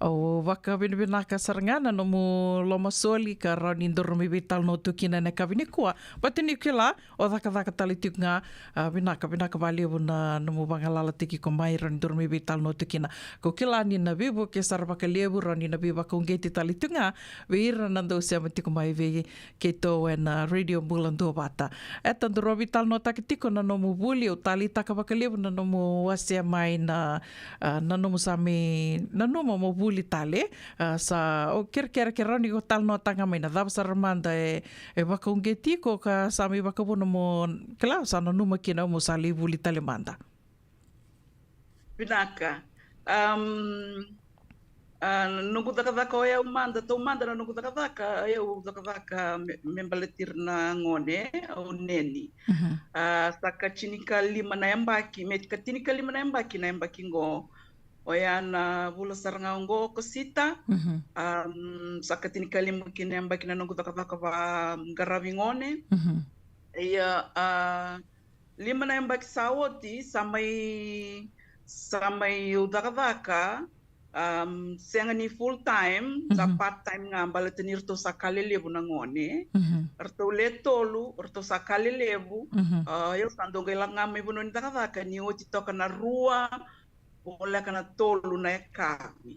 Au vakavinavinaka sara ga na nomu lomasoli ka rawa ni daru mai veitalanoa tu kina ena yakavi nikua. Baleta niu kila o cakacaka tale tiko ga, a, vinaka, vinaka vakalevu na nomu vagalalataki iko mai, rawa ni daru mai veitalanoa tu kina. Kau kila ni na veivuke sara vakalevu, rawa ni na veivakauqeti tale tiko ga vei ira na dau sema tiko mai vei keitou ena Radio Bula Duavata. Eta, daru veitalanoataka tiko na nomu vuli, au taleitaka vakalevu na nomu wasea mai na, a, na nomu sa mai nanuma mo vuli tale, a, sa, au kerekere ke rawa ni ko talanoataka mai na cava sara mada e, e vakauqeti iko ka sa mai vakavuna mo, kila, sa nanuma kina mo sa lai vuli tale mada. Vinaka. Am, a, noqu cakacaka o yau mada, taumada na noqu cakacaka, o yau cakacaka me, me baleti ira na gone, au neni. Mhm. A, sa ka tinikalima na yabaki, me ka tinikalima na yabaki, na yabaki qo. Oya na vula sara ga oqo Okosita. Mhm. Am, sa ka tinikalima kina yabaki na noqu cakacaka vaqaravi gone. Mhm. Ia, a, lima na yabaki sa oti, sa mai, sa mai au cakacaka, Um, sega ni full time, sa part time ga, baleta ni ratou sa ka lelevu na gone. Ratou le tolu, ratou sa ka lelevu. Ah, au sa dau qai lako ga mai vanua ni cakacaka ni oti toka na rua voleka na tolu na yakavi.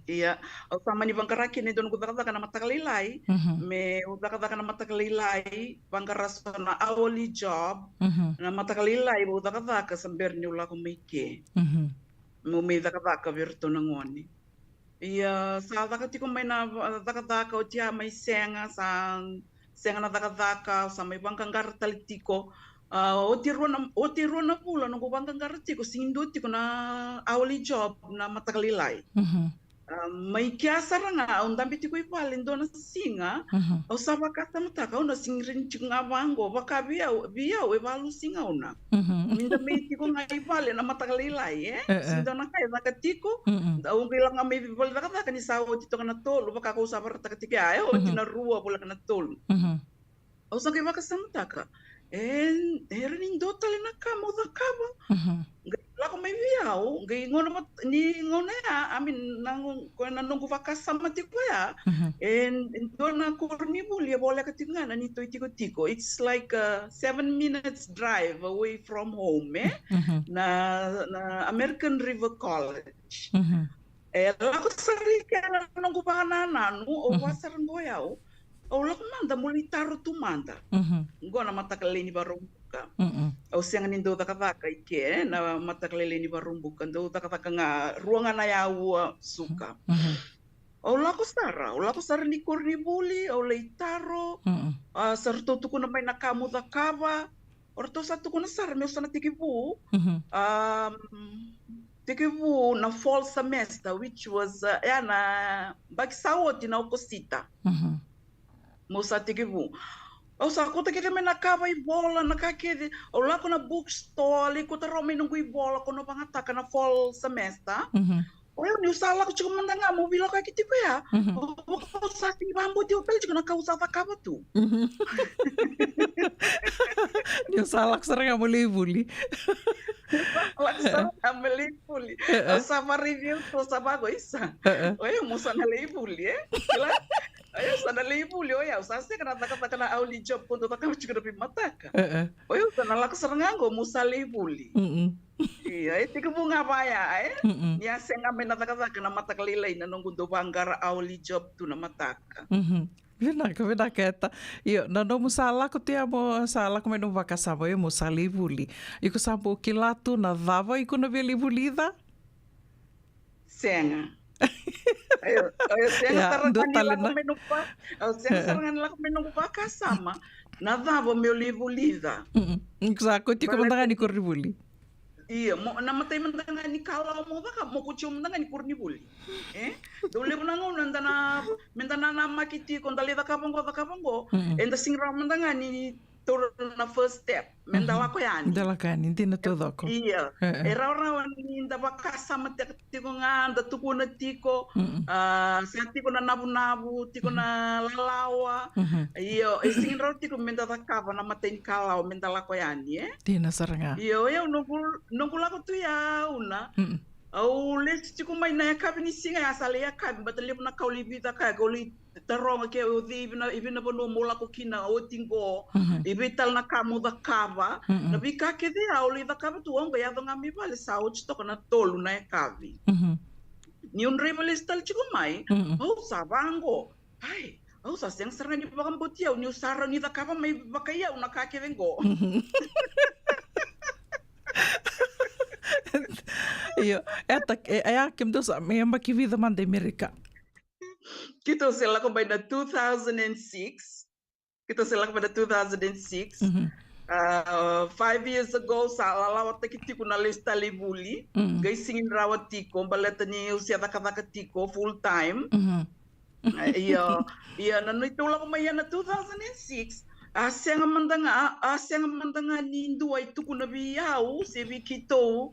Ia, au sa mani vaqara kina e dua noqu cakacaka na mataka lailai. Me au cakacaka na mataka lailai, vaqara so na hourly job. Na mataka lailai au cakacaka sa bera niu lako mai ke, meu mai cakacaka vei ratou na gone. Ia, sa caka tiko mai na va-, cakacaka, oti a mai sega, sa sega na cakacaka, sa mai vaqaqara tale tiko. Ah, oti rua na, oti rua na vula noqu vaqaqara tiko, sega ni dua tiko na hourly job na mataka lailai. Ah, mai kea sara ga, au dabe tiko i vale dua na siga, au sa vakasamataka, au na sega ni rawa ni tiko ga vaqo, vaka vei au, vei au e valu siga au na. Ni dabe tiko ga i vale na mataka lailai, e? Sega ni dua na ka e caka tiko. Au qai lako ga mai vale cakacaka ni sa oti toka na tolu, vaka kau sa varaitaka tiko ya, e? Oti na rua voleka na tolu. Au sa qai vakasamataka, e, e rawa ni dua tale na ka meu cakava. Qai lako mai vei au, qai gauna vat-, ni gauna ya, I mean, na gauna, ko na noqu vakasama tiko ya, e, e dua na koronivuli e voleka tiko ga na neitou itikotiko. It's like a seven minutes drive away from home, e? Na, na American River College. E lako sara i kea na noqu vakanananu, au vua sara qo o yau. Au lako mada meu lai taro tu mada. Qo na mataka lailai ni Vakaraubuka. Au sega ni dau cakacaka i ke na mataka lailai ni Vakaraubuka, dau cakacaka ga rua ga na aua suka. Au lako sara, au lako sara ni koronivuli, au lai taro. A, sa ratou tukuna mai na ka meu cakava. O ratou sa tukuna sara meu sa na tekivu. Um, tekivu na fall semester, which was, uh, ya na baki sa oti na Okosita. Meu sa tekivu. Au sa kauta kece mai na ka vakaivola, na ka kece. Au lako na bookstore, lai kauta rawa mai noqu ivola ko na vakayagataka na fall semester. O yau niu sa lako tiko mada ga meu veilakoyaki tiko ya. Au, au sa sega ni vakabauti au tale tiko na ka au sa cakava tu. Niu sa lako sara ga meu lai vuli. Lako sara ga meu lai vuli. Au sa varaici au tu, au sa vaqo, isa. O yau meu sa na lai vuli, e? Kila? O yau sa na lai vuli, o yau sa sega na cakacaka na hourly job ko dau cakava tiko na veimataka. O yau sa na lako sara ga qo meu sa lai vuli. Ia, e tekivu ga vaya, e? Ni a sega mai na cakacaka na mataka lailai na noqu dau vaqara hourly job tu na mataka. Vinaka, vinaka, Eta. Io, na nomu sa lako tu ya mo, sa lako mai nomu vakasama, io, mo sa lai vuli. Iko sa bau kila tu na cava iko na via lai vulica? Sega. Io, io, sega sara ga ni lako mai noqu va-, io, sega sara ga ni lako mai noqu vakasama na cava meu lai vulica. Iko sa kauti iko mada ga ni koronivuli. Io, mo, na imatai mada ga ni kalawa mo caka, mo kauti au mada ga ni koronivuli. E? Dau levu na gauna da na, me da nanamaki tiko, da lai cakava qo, cakava qo. Eda sega ni rawa mada ga ni taura na first step me da lako yani. Da lako yani, dina taucoko. Ia, e rawarawa ni da vakasamataka tiko ga, da tukuna tiko, a, sa tiko na navunavu, tiko na lalawa. Io, e sega ni rawa tiko me da cakava na imatai ni kalawa me da lako yani, e? Dina sara ga. Io, io, noqu, noqu lako tu ya, Una. Au lesi tiko mai na yakavi ni siga ya, sa lai yakavi, baleta levu na ka au lai via caka, au lai taroga ke o cei i vei na, i vei na vanua mo lako kina oti qo, i vei tale na ka mo cakava. Na veika kece ya au lai cakava tu, au qai yaco ga mai vale sa oti toka na tolu na yakavi. Niu draiva lesu tale tiko mai, au sa vaqo. Ai, au sa sega sara ga ni vakabauti au niu sa rawa ni cakava mai vakai au na ka kece qo. Io, Eta, e, e, a, kemudou sa mai yabaki vica mada i Merika? Keitou se lako mai na two thousand and six. Keitou se lako mai na two thousand and six. A, five years ago, sa lalawataki tiko na lesu tale i vuli. Qai sega ni rawa tiko, baleta niu se cakacaka tiko full time. A, io, io, na neitou lako mai ya na two thousand and six, a sega mada ga, a sega mada ga ni dua e tukuna vei au se vei keitou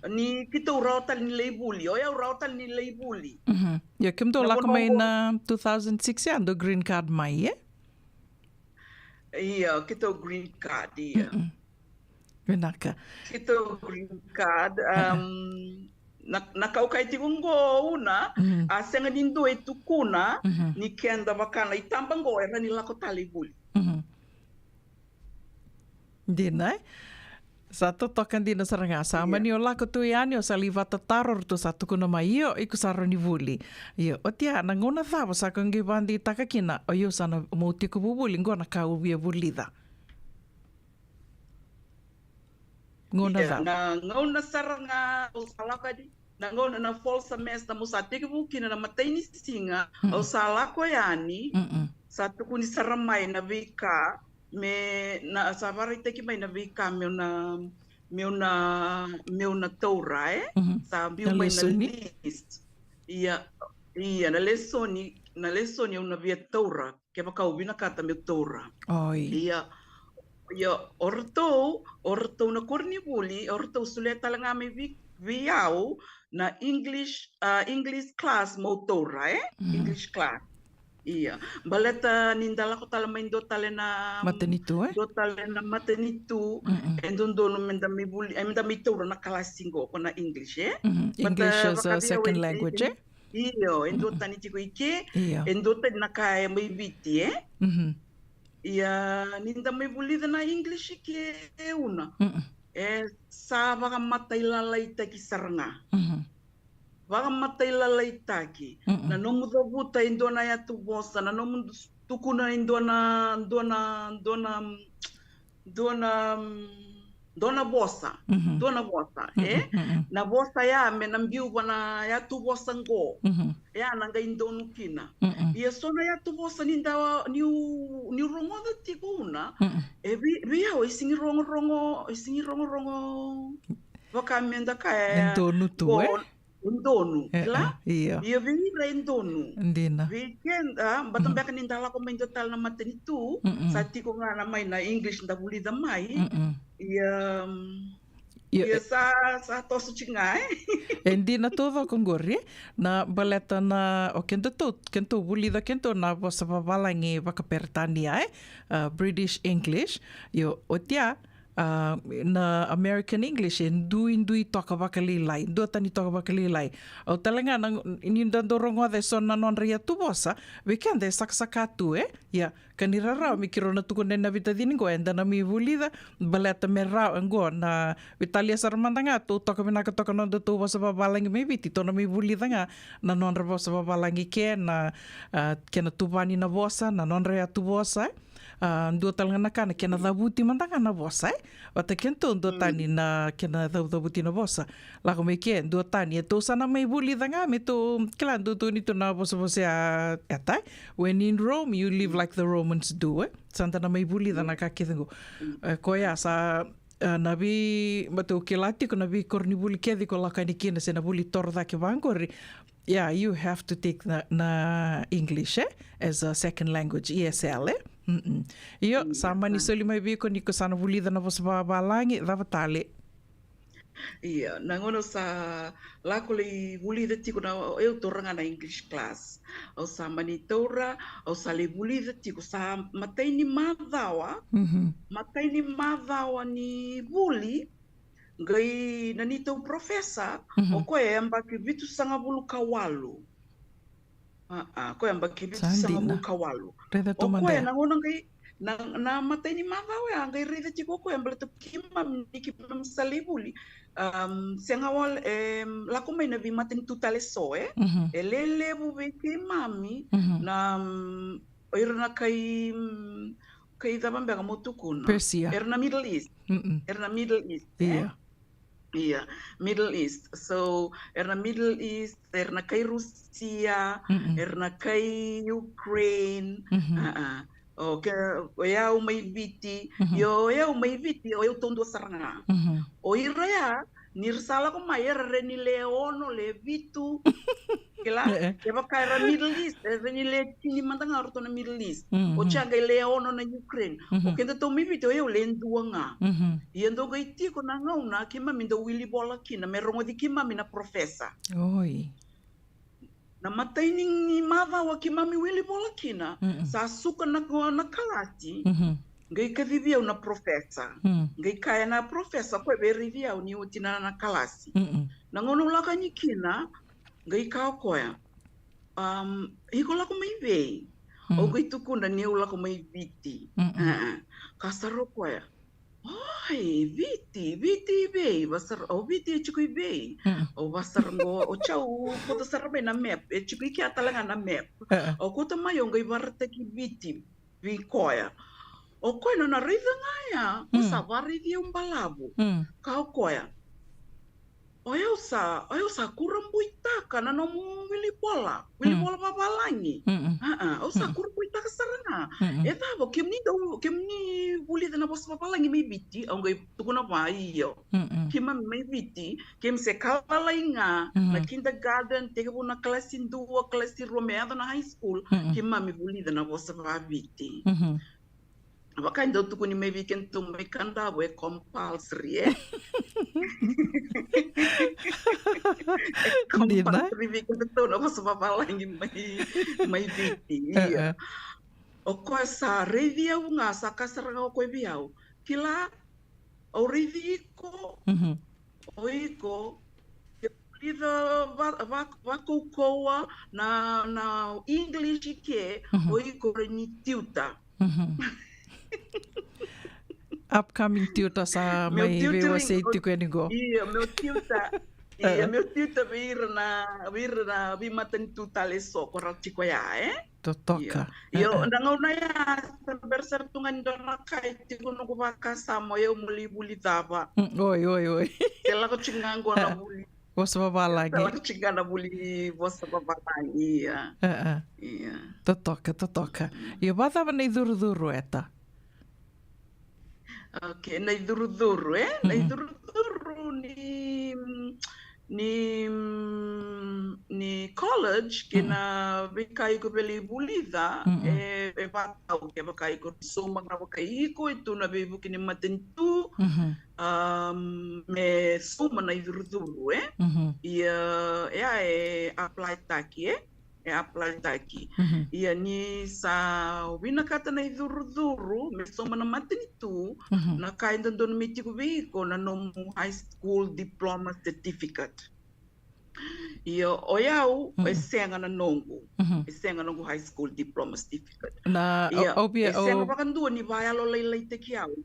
ni keitou rawa tale ni lai vuli. O yau rawa tale ni lai vuli. Io, kemudou lako mai na two thousand six ya, dou green card mai, e? Io, keitou green card, io. Vinaka. Keitou green card, um, Na, na ka au kaya tiko qo Una, a sega ni dua e tukuna ni keda vaka na itaba qo e rawa ni lako tale i vuli. Dina, e? Sa totoka dina sara ga. Sa mani o lako tu yani, o sa lai vatataro, ratou sa tukuna mai, io, iko sa rawa ni vuli. Io, oti ya, na gauna cava sa ko qai vakadeitaka kina, o io sa na mo tiko vuvuli, qo na ka au via vulica. Gauna cava? Na gauna sara ga au sa lako yani, na gauna na fall semester mo sa tekivu kina na matai ni siga, au sa lako yani, sa tukuni sara mai na veika, me na sa varaitaki mai na veika meu na, meu na, meu na taura, e? Sa biu mai na list. Ia, ia, na lesoni, na lesoni au na via taura, kevaka au vinakata meu taura. Oi. Ia, ia, o ratou, o ratou na koronivuli, o ratou solia tale ga mai vei, vei au na English, a, English class mo taura, e? English class. Ia, baleta ni da lako tale mai dua tale na matanitu, e? Dua tale na matanitu, e dodonu me da mai vuli, e, me da mai taura na kalasi qo, ko na English, e? English as a second language, e? Io, e dua tani tiko i ke, e dua tani na ka e mai Viti, e? Ia, ni da mai vulica na English i ke, Una, e sa vakamatai lalaitaki sara ga. Vakamatai lalaitaki. Na nomu cavuta e dua na yatu vosa, na nomu tukuna e dua na, dua na, dua na, dua na, dua na vosa, dua na vosa, e? Na vosa ya me na biu va na yatu vosa qo. Ya na qai donu kina. Ia so na yatu vosa ni da, niu, niu rogoca tiko Una, e vei, vei au e sigi rogorogo, e sigi rogorogo vaka me da kaya e donu tu, e? E donu, kila? Ia. Ia vei ira e donu. Dina. Vei keda, bata beka ni da lako mai dua tale na matanitu, sa tiko ga na mai na English da vulica mai. Ia, ia sa, sa toso tiko ga, e? E dina taucoko qori, na baleta na, o kedatou, kedatou vulica kedatou na vosa vavalagi vakaperitania, e? A, British English, io, oti ya, a, na American English e duidui toka vakalailai, duatani toka vakalailai. Au tale ga na, ni da dau rogoca e so na nodra yatu vosa, vei keda e sakasaka tu, e? Ia, ka ni rarawa me keirau na tukuna na veitacini qo, eda na mai vulica, baleta me rawa qo na veitalia sara mada ga, tou toka vinaka toka nodatou vosa vavalagi mai Viti, tou na mai vulica ga na nodra vosa vavalagi ke na, a, kena tuvani na vosa, na nodra yatu vosa, e? A, dua tale ga na ka na kena cavuti mada ga na vosa, e? Vata kedatou dua tani na kena cavucavuti na vosa. Lako mai ke, dua tani, e tou sa na mai vulica ga, me tou kila dua tu ni tu na vosavosa ya, e tai. When in Rome, you live like the Romans do, e? Sa da na mai vulica na ka kece qo. E, koya sa, e, na vei, baleta au kila tiko na veikoronivuli kece ko lako yani kina se na vuli toro cake vaqori. Yeah, you have to take na, na English, e? As a second language, E S L, e? Io, sa mani soli mai vei iko ni ko sa na vulica na vosa vavalagi, cava tale? Ia, na gauna au sa lako lai vulica tiko na, au taura ga na English class. Au sa mani taura, au sa lai vulica tiko sa matai ni macawa, matai ni macawa ni vuli, qai na neitou professor, o koya e yabaki vitusagavulu ka walu. A, a, koya e yabaki vitusagavulu ka walu. O koya na gauna qai, na, na matai ni macawa ya, qai raica tiko o koya, baleta keimami, ni keimami sa lai vuli. Um, sega wale, e, lako mai na veimatanitu tale so, e? E lelevu vei keimami, na, um, o ira na kai, um, kai cava beka mo tukuna. Persia. Era na Middle East. Era na Middle East, e? Ia, Middle East. So, era na Middle East, era na kai Rusia, era na kai Ukraine. A, a. O ke, o yau mai Viti, io, o yau mai Viti, o yau taudua sara ga. O ira ya, ni ra sa lako mai, era re ni le ono, le vitu. Kila, kevaka era Middle East, era ni le tini mada ga o ratou na Middle East. O tia qai le ono na Ukraine. O kedatou mai Viti, o yau le dua ga. Ia dou qai tiko na gauna keimami dau wili vola kina, me rogoci keimami na professor. Oi. Na matai ni macawa keimami wili vola kina, sa suka na, na kalasi. Qai kacivi au na profesa. Mm. Qai kaya na profesa, o koya vei raici au ni oti na, na kalasi. Mm-mm. Na gauna au lako yani kina, qai kaya o koya, um, iko lako mai vei? Mm. Au qai tukuna ni au lako mai Viti. Mm-mm. Eh, eh. Kaya sara o koya, oi, Viti, Viti vei? Vasara, o Viti e tiko i vei? Mm-mm. Au vasara qo, o jau kauta sara mai na map, e tiko i kea tale ga na map. Eh, eh. Au kauta mai, au qai varaitaki Viti vei koya. O koya nona raica ga ya, ko sa varaici au balavu. Mm. Kaya o koya, o yau sa, o yau sa kurabuitaka na nomu wili vola, wili vola vavalagi. Mm-mm. A, a, au sa kurabuitaka sara ga. Mm-mm. E cava, kemuni dau, kemuni vulica na vosa vavalagi mai Viti? Au qai tukuna vua, io. Mm-mm. Keimami mai Viti, keimami se ka lalai ga, na kindergarten, tekivu na kalasi dua, kalasi rua, me yaco na high school, keimami vulica na vosa vaViti. Mhm. Vaka e dau tukuni mai vei kedatou mai Kadavu, e compulsory, e? E compulsory vei kedatou na vosa vavalagi mai, mai Viti, io. O koya sa raici au ga, sa kaya sara ga o koya vei au, kila, au raici iko, o iko, ke vulica va, va, vakaukauwa na, na English i ke, o iko rawa ni tutor. Mhm. Upcoming tutor sa mai veiwasei tiko yani qo. Io, meu tutor. Io, meu tutor vei ira na, vei ira na veimatanitu tale eso ko ra tiko ya, e? Totoka. Io, na gauna ya, sa bera sara tu ga ni dua na ka e tiko noqu vakasama, o yau mo lai vuli cava. Mm, oi, oi, oi. Se lako tiko ga qo na vuli. Vosa vavalagi. Se lako tiko ga na vuli vosa vavalagi, ia. Ia. Totoka, totoka. Io, vacava na icurucuru, Eta? Ok, na icurucuru, e? Na icurucuru ni, ni, ni college, kei na veika iko via lai vulica, e, e vakatau, kevaka iko sauma ga vakaiko, e tu na veivuke ni matanitu, um, me sauma na icurucuru, e? Ia, e a e apply taki, e? E apply taki. Ia ni sa vinakata na icurucuru me sauma na matanitu, na ka e dodonu me tiko vei iko na nomu high school diploma certificate. Ia o yau, e sega na noqu. E sega noqu high school diploma certificate. Na, ia, au via, e sega vakadua ni vayalolailaitaki au.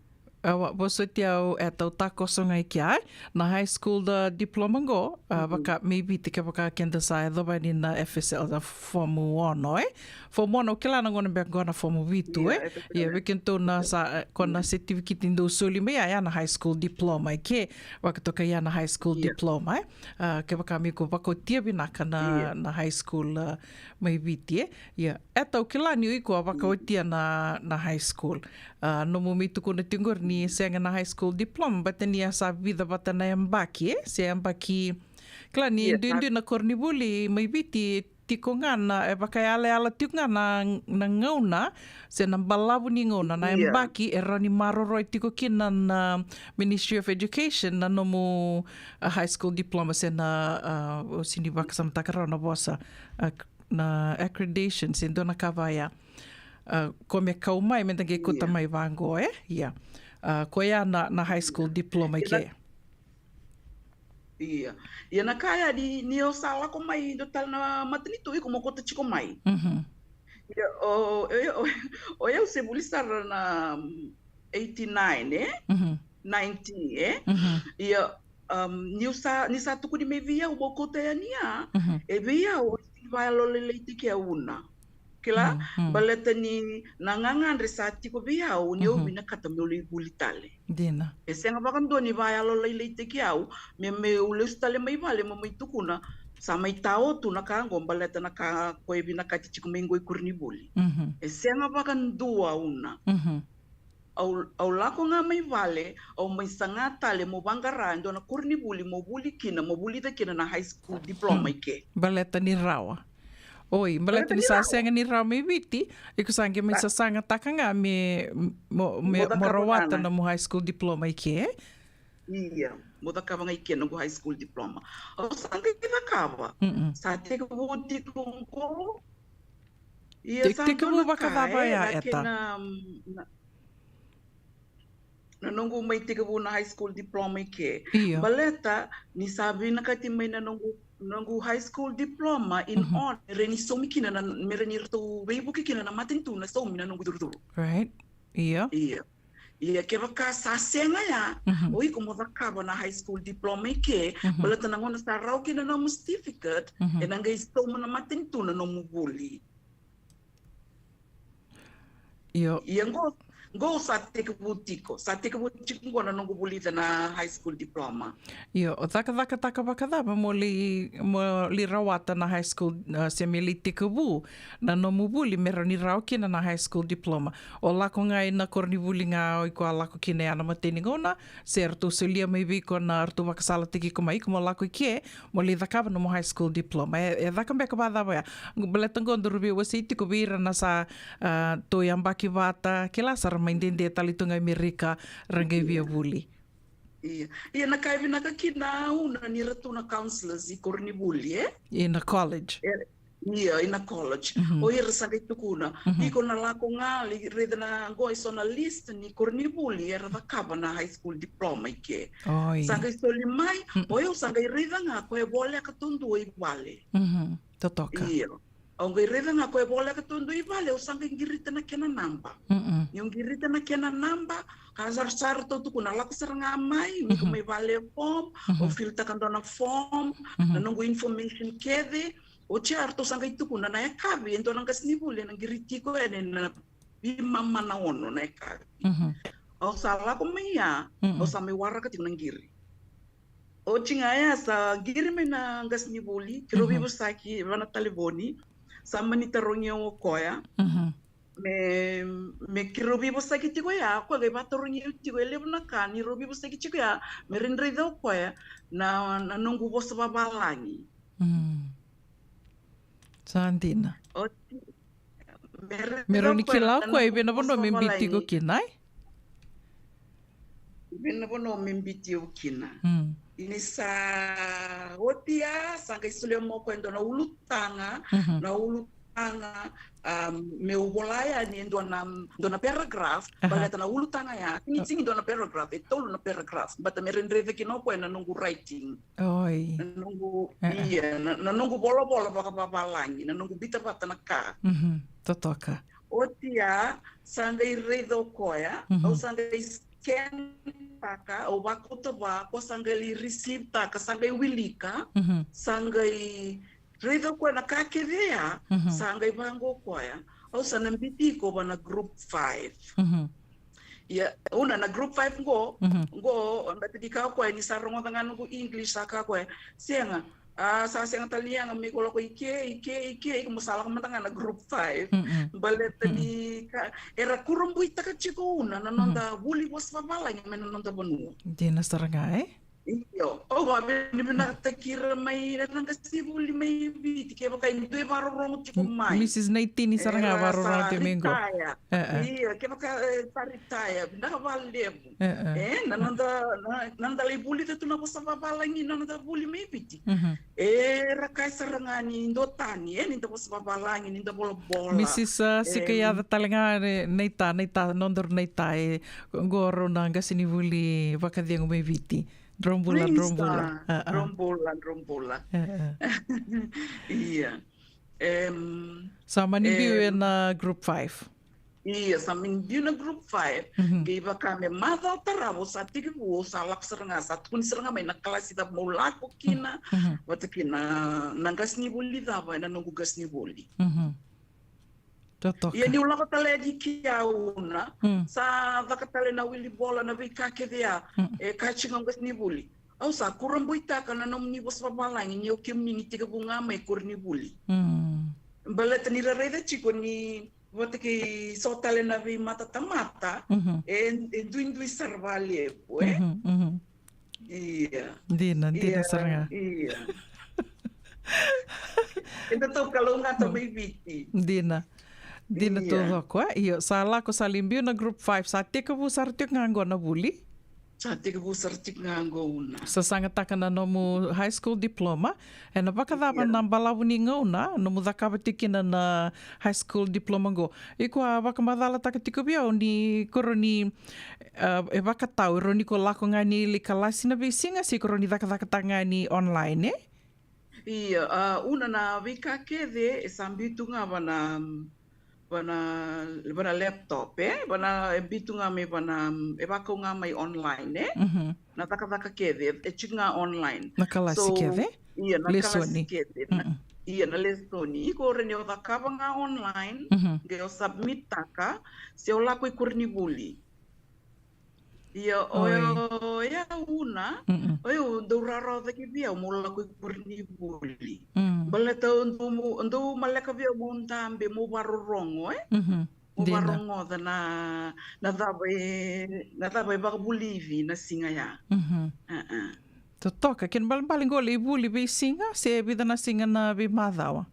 Au a vosoti au, e tau takoso ga i kea, e? Na high school da diploma qo, a, vaka mai Viti, kevaka keda sa yacova yani na F S L, na fomu ono, e? Fomu ono, au kila na gauna beka qo na fomu vitu, e? Ia, vei kedatou na sa, e, ko na certificate dou soli mai, ia, ia na high school diploma, e ke, vakatokai ia na high school diploma, e? A, kevaka me ko vakaotia vinaka na, na high school, a, mai Viti, e? Ia, e tau kila ni o iko a vakaotia na, na high school. A, nomu mai tukuna tiko qori ni sega na high school diploma, baleta ni a sa vica vata na yabaki, e? Se yabaki, kila ni duidui na koronivuli mai Viti, tiko ga na, e vakayalayala tiko ga na, na gauna, se na balavu ni gauna, na yabaki, e rawa ni maroroi tiko kina na Ministry of Education, na nomu, a, high school diploma, se na, a, o sini vakasamataka rawa na vosa, a, na accreditation, se dua na ka vaya. A, ko me kau mai, me da qai kauta mai vaqo, e? Ia. A, koya na, na high school diploma i ke. Ia. Ia na ka ya ni, ni o sa lako mai dua tale na matanitu, iko mo kauta tiko mai. Ia, o, o, o, o yau se vuli sara na, mm, eighty-nine, e? Ninety, e? Ia, um, ni sa, ni sa tukuni mai vei au mo kauta yani ya, e vei au, vayalolailaitaki au na. Kila, baleta ni na gagadre sa tiko vei au, ni au vinakata meu lai vuli tale. Dina. E sega vakadua ni vayalolailaitaki au, me, meu lesu tale mai vale, mo mai tukuna, sa mai tao tu na ka qo, baleta na ka ko e vinakati tiko mai qo i koronivuli. E sega vakadua au na. Au, au lako ga mai vale, au mai saga tale mo vaqara e dua na koronivuli mo vuli kina, mo vulica kina na high school diploma i ke. Baleta ni rawa. Oi, baleta ni sa sega ni rawa mai Viti, iko sa qai mai sasagataka ga me, mo, me, mo rawata na nomu high school diploma i ke. Ia, mo cakava ga i ke noqu high school diploma. Au sa qai cakava. Sa tekivu tiko qo. Ia, sa tekivu vakacava ya, Eta? Na, na, na noqu mai tekivu na high school diploma i ke. Io. Baleta ni sa vinakati mai na noqu, noqu high school diploma in Mhm. order, me rawa ni saumi kina na, me rawa ni ratou veivuke kina na matanitu na saumi na noqu curucuru. Right. Io. Io. Ia kevaka sa sega ya, Mhm. o iko mo cakava na high school diploma i ke, Mhm. baleta na gauna sa rawa kina na nomu certificate, Mhm. ena qai sauma na matanitu na nomu vuli. Io. Ia qo, qo sa tekivu tiko, sa tekivu tiko qo na noqu vulica na high school diploma. Io, o cakacakataka vakacava mo li, mo li rawata na high school, ah, se me li tekivu na nomu vuli me rawa ni rawa kina na high school diploma? O lako ga ina koronivuli ga o iko a lako kina ya na imatai ni gauna, se ratou solia mai vei iko na ratou vakasalataki iko mai iko mo lako i ke, mo li cakava nomu high school diploma. E, e caka beka vakacava ya? Baleta qo daru veiwasei tiko vei ira na sa, ah, tou yabaki vata, kila sa ra mai dede tale tu ga i Merika, ra qai via vuli. Ia. Ia na ka e vinaka kina, una ni ratou na counsellors i koronivuli, e? Ina college. E, ia, ina college. Mhm. O ira sa qai tukuna. Mhm. Iko na lako ga, li, raica na qo e so na list ni koronivuli era cakava na high school diploma i ke. Oi. Sa qai soli mai, Mm-mm. o yau sa qai raica ga ko e voleka taudua i vale. Mhm. Totoka. Ia. Au qai raica ga ko e voleka taudua i vale, au sa qai qirita na kena naba. Mm-mm. Niu qirita na kena naba, ka sa, sa ratou tukuna lako sara ga mai, ni ko Mhm. mai vale form, Mhm. o fill taka dua na form, Mhm. na noqu information kece, oti ya ratou sa qai tukuna na yakavi, e dua na qasenivuli ena qiri tiko yani ena veimama na ono na yakavi. Mhm. Au sa lako mai ya, Mm-mm. au sa mai waraka tiko na qiri. Oti ga ya sa qiri mai na qasenivuli, keirau Mhm. veivosaki vua na talevoni, sa mani tarogi au o koya. Mhm. Me, me keirau veivosaki tiko ya, o koya qai vatarogi au tiko, e levu na ka, ni rau veivosaki tiko ya, me rawa ni raica o koya na, na noqu vosa vavalagi. Mm. Sa dina. Oti, me rawa ni kila o koya i vei na vanua me biuti iko kina, e? I vei na vanua me biuti au kina. Mm. Ni sa oti ya, sa qai solia mai o koya e dua na ulutaga, Mhm. na ulutaga, um, meu vola yani e dua na, dua na paragraph, Aha. baleta na ulutaga ya, tinitigidua na paragraph, e tolu na paragraph, baleta me rawa ni raica kina o koya na noqu writing. Oi. Na noqu, E, e. ia, na, na noqu volavola vakavavalagi, na noqu biuta vata na ka. Mhm, totoka. Oti ya, sa qai raica o koya, Mhm. au sa qai scan taka, au vakauta vua, ko sa qai lai receive taka, sa qai wilika, Mhm. sa qai raica o koya na ka kece ya, Mhm. sa qai vaqo o koya. Au sa na biuti iko vua na group five. Mhm. Ia, au na, na group five qo, Mhm. qo, baleta ni kaya o koya ni sa rogoca ga noqu English, sa kaya o koya, sega, a, sa sega tale ni yaga me iko lako i ke, i ke, i ke, iko mo sa lako mada ga na group five. Mm-mm. Baleta Mm-mm. ni ka, era kurabuitaka tiko, au na, na Mm-hmm. noda vuli vosa vavalagi mai na noda vanua. Dina sara ga, e? Io, au vakavinavinakataki ira mai, ira na qasenivuli mai Viti, kevaka e dua e vakarorogo tiko M-, mai. Missus Naitini sara ga era vakarorogo sa tiko mai qo. Retire. E, e. Io, kevaka, e, sa retire, vinaka vakalevu. E, e. E, na noda, na, na noda lai vulica tu na vosa vavalagi, na noda vuli mai Viti. Mhm. Era kaya sara ga ni dua tani, e, ni da vosa vavalagi, ni da volavola. Missus, a, e, Sikayaca tale ga, e, Naita, Naita, nodaru Naita, e, qo rau na qasenivuli vakacegu mai Viti. Drau bula, drau bula. Praise God. A, a. Drau bula, drau bula. A, a. Ia. Em, sa mani biu em, ena group five. Ia, sa mani biu na group five. Mhm. Kevaka me macawa tarava, sa tekivu, sa lako sara ga, sa tukuni sara ga mai na kalasi cava meu lako kina, Mhm. vata kina na qasenivuli cava ena noqu qasenivuli. Mhm. Totoka. Ia niu lako tale yani kea, au na, Mm. sa caka tale na wili vola na veika kece ya, Mm. e kaya tiko ga o qasenivuli. Au sa kurabuitaka na nomuni vosa vavalagi ni o kemuni ni tekivu ga mai koronivuli. Mm. Baleta ni ra raica tiko ni vata kei so tale na veimatatamata, Mhm. e, e duidui sara vakalevu, e? Mhm, mhm. Ia. Dina, dina sara ga. Ia. Edatou kalougata mai Viti. Dina. Dina taucoko, e? Io, sa lako sa lai biu na group five, sa tekivu sara tiko ga qo na vuli? Sa tekivu sara tiko ga qo, Una. Sa sagataka na nomu high school diploma. E na vakacava na balavu ni gauna nomu cakava tiko kina na high school diploma qo? Iko a vakamacalataka tiko vei au ni ko rawa ni, ah, e vakatau, e rawa ni ko lako ga ni lai kalasi na veisiga, se ko rawa ni cakacakataka ga ni online, e? Ia, a, Una, na veika kece e sa biu tu ga vana, vana, vana laptop, e? Vana, e biu tu ga mai vana, e vakau ga mai online, e? Mhm. Na cakacaka kece e tiko ga online. Na kalasi kece? Ia, na kalasi kece. Ia, na lesoni. Iko rawa ni o cakava ga online, qai o submit-taka, se o lako i koronivuli. Ia, o yau, Una, o yau dau rawarawa cake vei au meu lako i koronivuli. Baleta o dau, o dau maleka vei au meu dabe, meu varorogo, e? Meu varogoca na, na cava e, na cava e vakavulici na siga ya. Totoka, kena balebale qo lai vuli veisiga, se vica na siga na veimacawa?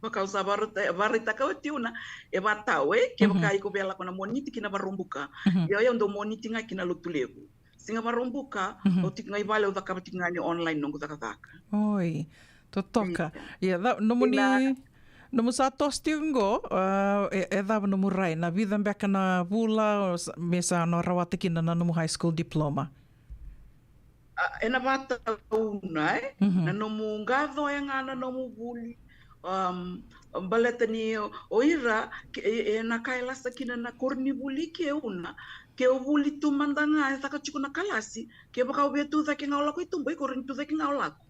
Vaka au sa varaita-, varaitaka oti, Una, e vakatau, e? Kevaka iko via lako na Moniti ki na Vakaraubuka. Ia o yau dau Moniti ga ki na Lotulevu. Siga Vakaraubuka, au tiko ga i vale, au cakava tiko ga ni online noqu cakacaka. Oi, totoka. Ia, nomuni, nomu sa toso tiko qo, ah, e, e cava nomu rai, na vica beka na vula, o sa, me sa na rawata kina na nomu high school diploma? A, ena vakatau, Una, e? Na nomu qacoya ga na nomu vuli. Um, baleta ni o, o ira, ke, e, e na ka e lasa kina na koronivuli ke, Una. Ke o vuli tu mada ga, e caka tiko na kalasi, kevaka o via tu cake ga o lako i tuba, iko rawa ni tu cake ga o lako.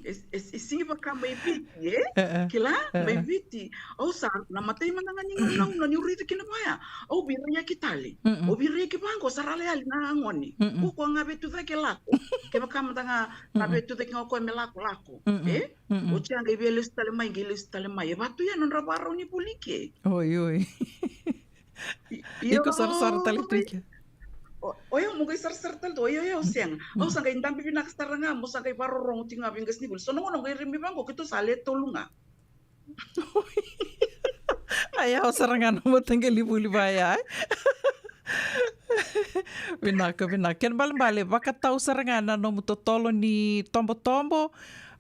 E, e, e sigi vaka mai Viti, e? Kila, mai Viti. Au sa, na matai mada ga ni gauna, Una, niu raica kina vaya, au veiraiyaki tale. Au veiraiyaki vaqo, sa ra yali na gone. Ko koya ga via tu cake lako. Kevaka mada ga na via tu cake ga o koya me lako, lako. E? Oti ya qai via lesu tale mai, qai lesu tale mai. E vatu ya na nodra vakarau ni vuli ke. Oi, oi. Iko sarasara tale tu i ke. O, o yau mo qai sarasara tale tu, o yau, o yau sega. Au sa qai dabe vinaka sara ga, mo sa qai vakarorogo tiko ga vei qasenivuli. So na gauna qai rairai vaqo, keitou sa le tolu ga. A yawa sara ga na mataqali vuli vaya, e? Vinaka, vinaka. Kena balebale, vakatau sara ga na nomu totolo ni tobotobo,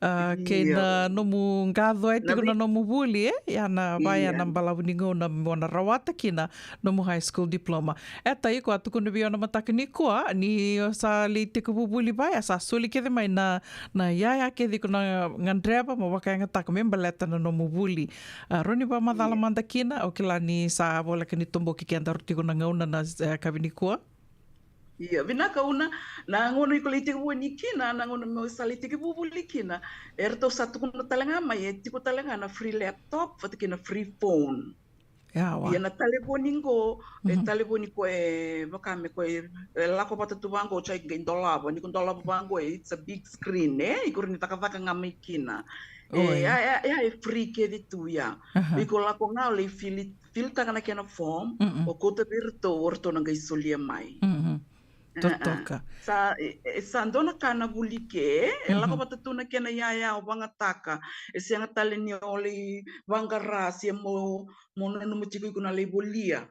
ah, kei na nomu qacoya tiko na nomu vuli, e? Ia na vaya na balavu ni gauna mo na rawata kina nomu high school diploma. E, ta iko a tukuna vei au na mataka nikua ni o sa lai tekivu vuli vaya, sa soli kece mai na, na yaya kece iko na gadreva mo vakayagataka me baleta na nomu vuli. A, rawa ni vakamacala mada kina, au kila ni sa voleka ni toboki kedaru tiko na gauna na, e, yakavi nikua. Ia, vinaka Una, na gauna iko lai tekivu ni kina, na gauna meu sa lai tekivu vuli kina, eratou sa tukuna tale ga mai, e tiko tale ga na free laptop vata kei na free phone. Ia na talevoni qo, e talevoni ko e vaka me ko e, e lako vata tu vaqo, sa qai dolava, ni ko dolava vaqo, e, it's a big screen, e, iko rawa ni cakacaka ga mai kina. E, ia, ia, ia, e free kece tu ya. Iko lako ga o lai fili, filitaka na kena form, o kauta vei iratou, o ratou na qai solia mai. Totoka. Sa, e, e, sa dua na ka na vuli ke, e lako vata tu na kena yaya o vagataka. E sega tale ni o lai vaqara se mo, mo nanuma tiko iko na lai volia.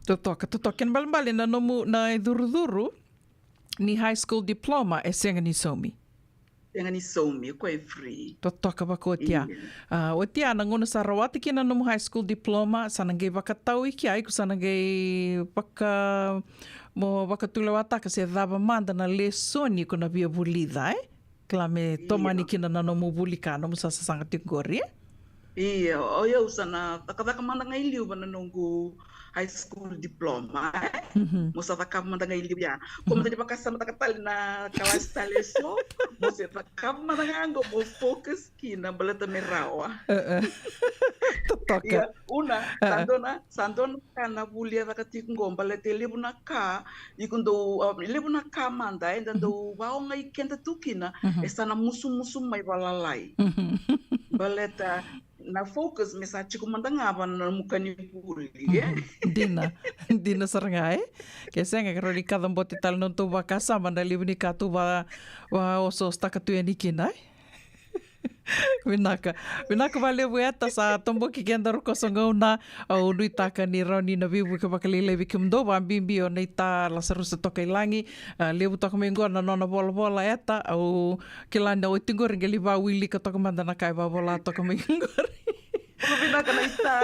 Totoka, totoka. Kena balebale na nomu, na icurucuru ni high school diploma e sega ni saumi. Sega ni saumi, ko e free. Totoka vaka oti ya. A, oti ya na gauna sa rawata kina nomu high school diploma, sa na qai vakatau i ke, iko sa na qai vaka, mo vakatulewataka se cava mada na lesoni ko na via vulica, e? Kila me tomani kina na nomu vuli ka, nomu sa sasaga tiko qori, e? Ia, o yau sa na cakacaka mada ga i liu vana noqu high school diploma, e? Mo sa cakava mada ga i liu ya. Ko mada ni vakasamataka tale na kalasi tale eso, mo se cakava mada ga qo mo focus kina baleta me rawa. Totoka. Ia, Una, sa dua na, sa dua na ka na vuli e caka tiko qo baleta e levu na ka, iko dau, a, levu na ka mada, e da dau vaogai keda tu kina, e sa na musumusu mai valalai. Baleta na focus me sa tiko mada ga vana nomu ka ni vuli, e? Dina, dina sara ga, e? Ke sega, ke rawa ni kacabote tale na nodatou vakasama na levu ni ka tou va, vaosoosotaka tu yani kina, e? Vinaka. Vinaka vakalevu Eta, sa toboki keda rokoso gauna. Au nuitaka ni rawa ni na veivuke vakalailai vei kemudou, vakabibi o Neita Lasarusa Tokailagi. A, levu toka mai qo na nona volavola Eta, au kila ni oti qori qai lai vakawilika toka mada na ka e vakavola toka mai qori. Vinaka Neita.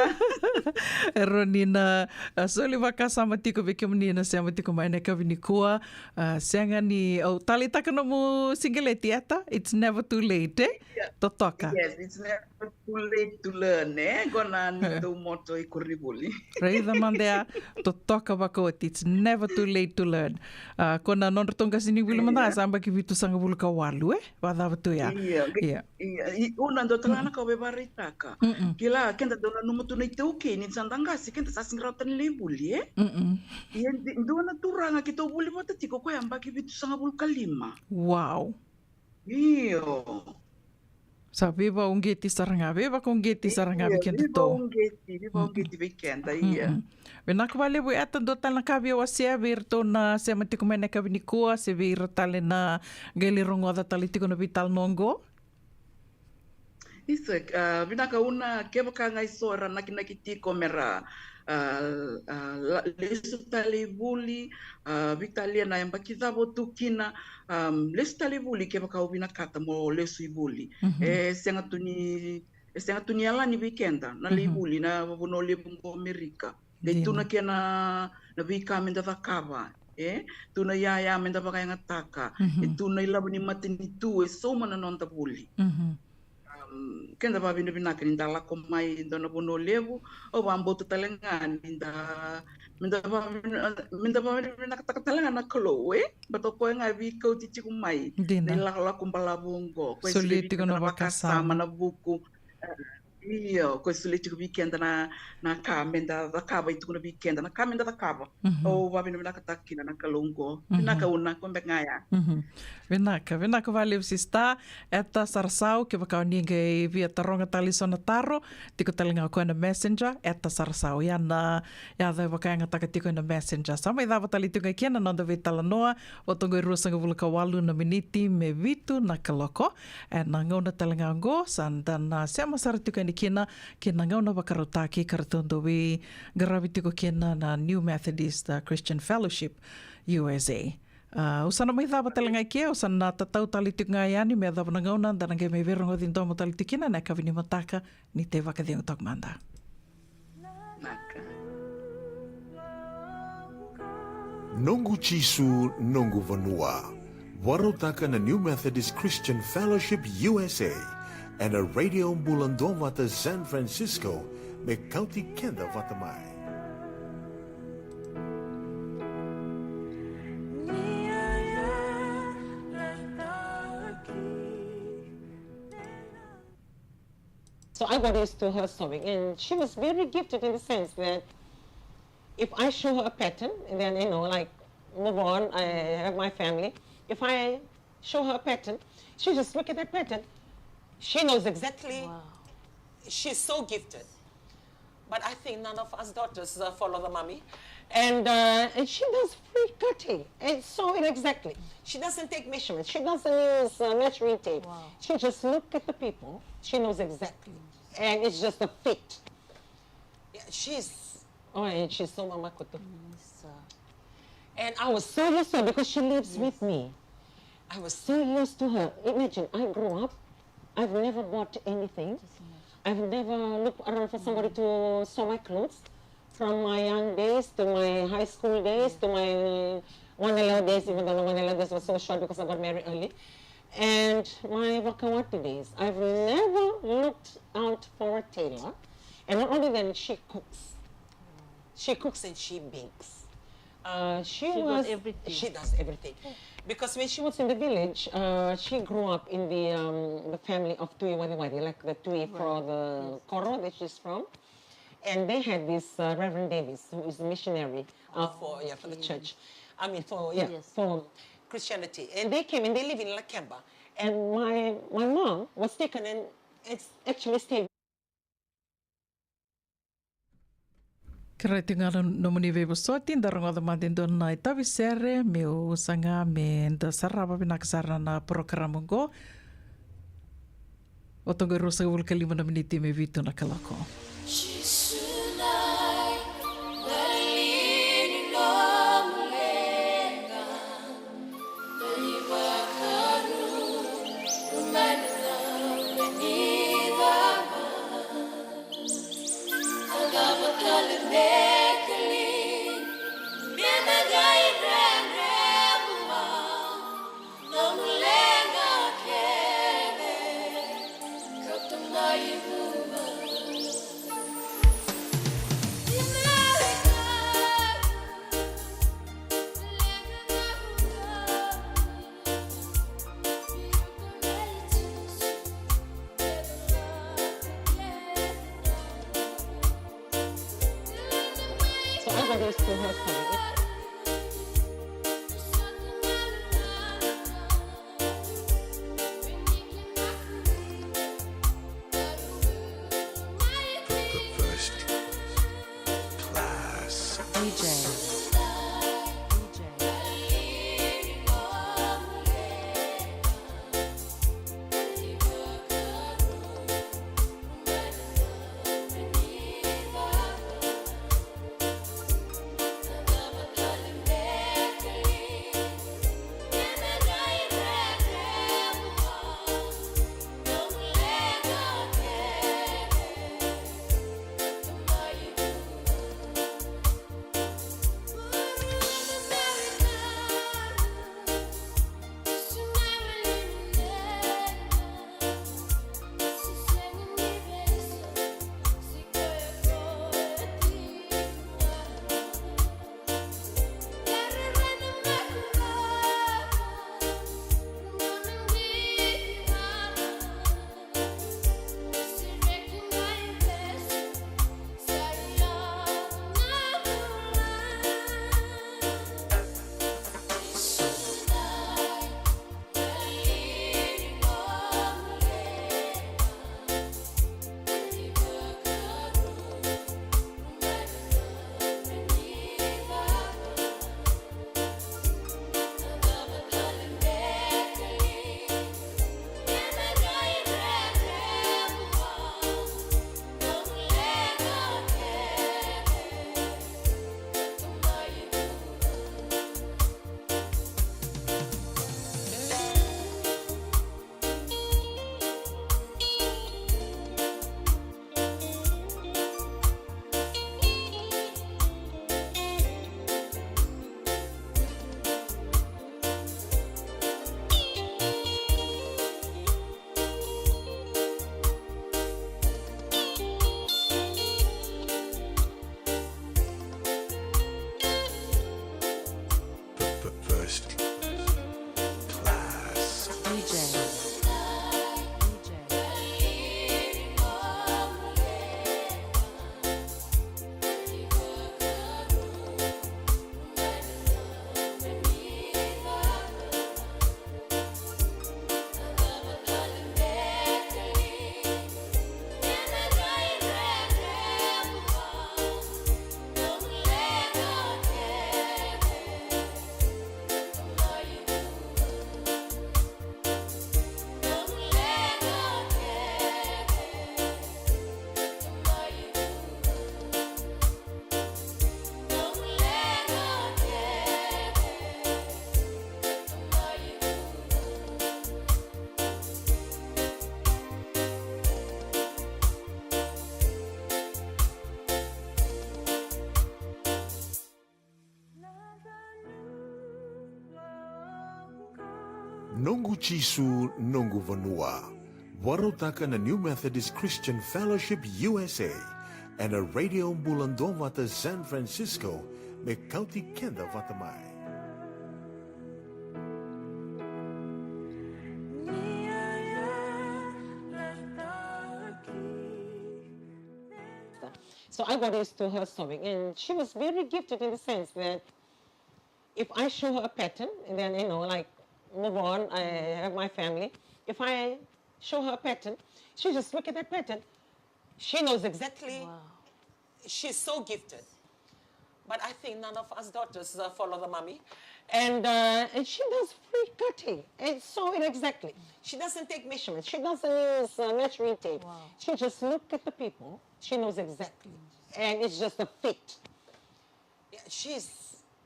E rawa ni na, a, soli vakasama tiko vei kemuni na sema tiko mai na yakavi nikua. A, sega ni, au taleitaka nomu siqeleti Eta, it's never too late, e? Ia. Totoka. Yes, it's never too late to learn, e? Qo na neitou moto i koronivuli. Raica mada ya, totoka vakaoti, it's never too late to learn. A, ko na nodratou qasenivuli mada, sa yabaki vitusagavulu ka walu, e? Vakacava tu ya? Ia, ia. Ia, i, una dua tale ga na ka au via vakaraitaka. Mm-mm. Kila, keda dau nanuma tu na iTaukei, ni sa da qase, keda sa sega ni rawa tale ni lai vuli, e? Mm-mm. Ia, di-, dua na turaga keitou vuli vata tiko, koya yabaki vitusagavulu ka lima. Wow. Io. Sa veivakauqeti sara ga, veivakauqeti sara ga vei keda tou. Veivakauqeti, veivakauqeti vei keda, ia. Mm-mm. Vinaka vakalevu Eta, dua tale na ka via wasea vei iratou na sema tiko mai na yakavi nikua, se vei ira tale na qai lai rogoca tale tiko na veitalanoa oqo. Isa, a, vinaka Una, kevaka ga eso era nakinaki tiko mera, a, a, la-, lesu tale i vuli, a, veitalia na yabaki cava o tu kina, a, lesu tale i vuli kevaka o vinakata mo lesu i vuli. Mhm. E sega tu ni, e sega tu ni yalani vei keda na lai vuli na vanua levu qo Amerika. Qai tu na kena, na veika meda cakava, e? Tu na iyaya meda vakayagataka, e tu na ilavo ni matanitu e sauma na noda vuli. Mhm. Am, keda vakavinavinaka ni da lako mai e dua na vanua levu, au vakabauta tale ga ni da, meda vakavina-, meda vakavinavinakataka tale ga na Kalou, e? Baleta o koya ga e veikauti tiko mai. Dina. Na ilakolako balavu oqo, o koya e solia tiko na vakasama, na vuku. Io, o koya e solia tiko vei keda na, na ka meda cakava, e tukuna vei keda na ka meda cakava. Mhm. Au vakavinavinakataka kina na Kalou oqo. Mhm. Vinaka Una, ko beka ga ya. Mhm. Vinaka, vinaka vakalevu sista. Eta Sarasau, kevaka o ni qai via taroga tale eso na taro, tiko tale ga o koya na messenger, Eta Sarasau. Ia na yaca e vakayagataka tiko ena messenger. Sa mai cava tale tiko ga kina na noda veitalanoa, vata oqo e ruasagavulu ka walu na miniti me vitu na kaloko. Ena gauna tale ga oqo, sa da na sema sara tiko yani kina, kei na gauna vakarautaki ka ratou dau veiqaravi tiko kina na New Methodist, uh, Christian Fellowship U S A. Uh, au sa na mai cava tale ga i ke, au sa na tatau tale tiko ga yani me yacova na gauna da na qai mai veirogoci domo tale tiko kina na yakavi ni mataka, ni tei vakacegu toka mada. Noqu Jisu, noqu vanua. Vakarautaka na New Methodist Christian Fellowship U S A ena Radio Bula Duavata San Francisco, me kauti keda vata mai. So I got used to her sewing, and she was very gifted in the sense that if I show her a pattern, and then, you know, like, move on, I have my family. If I show her a pattern, she just look at that pattern. She knows exactly. Wow. She's so gifted. But I think none of us daughters, uh, follow the mommy. And, uh, and she does free cutting and sew it exactly. She doesn't take measurements. She doesn't use, uh, measuring tape. Wow. She just look at the people. She knows exactly. And it's just a fit. Yeah, she's, oh, and she's so mamakutu. Yes, sir. And I was so used to her because she lives with me. I was so used to her. Imagine, I grew up, I've never bought anything. I've never looked around for somebody to sew my clothes. From my young days to my high school days to my Wanaleo days, even though the Wanaleo days was so short because I got married early. And my Vakawati days, I've never looked out for a tailor. And not only then, she cooks. She cooks and she bakes. Uh, she does everything. She does everything. Because when she was in the village, uh, she grew up in the, um, the family of Tui Wariwari, like the Tui for the Koro that she's from. And they had this, uh, Reverend Davis, who is a missionary, uh, for, yeah, for the church. I mean, for, yeah, for Christianity. And they came and they live in Lakeba. And my, my mom was taken and it's actually stayed. Kerei tiko ga na nomuni veivosoti, da rogoca mada e dua na itavi sere, meu saga meda sarava vinaka sara na porokaramu oqo. Oti qo e ruasagavulu ka lima na miniti me vitu na kaloko. So I got this to her. First class. D J. First class. D J. Noqu Jisu, noqu vanua. Vakarautaka na New Methodist Christian Fellowship U S A ena Radio Bula Duavata San Francisco, me kauti keda vata mai. So I got used to her sewing, and she was very gifted in the sense that if I show her a pattern, and then, you know, like, move on, I have my family. If I show her a pattern, she just look at that pattern. She knows exactly. Wow. She's so gifted. But I think none of us daughters uh, follow the mommy. And, uh, and she does free cutting and sew it exactly. She doesn't take measurements. She doesn't use uh, measuring tape. Wow. She just look at the people. She knows exactly. And it's just a fit. Yeah, she's,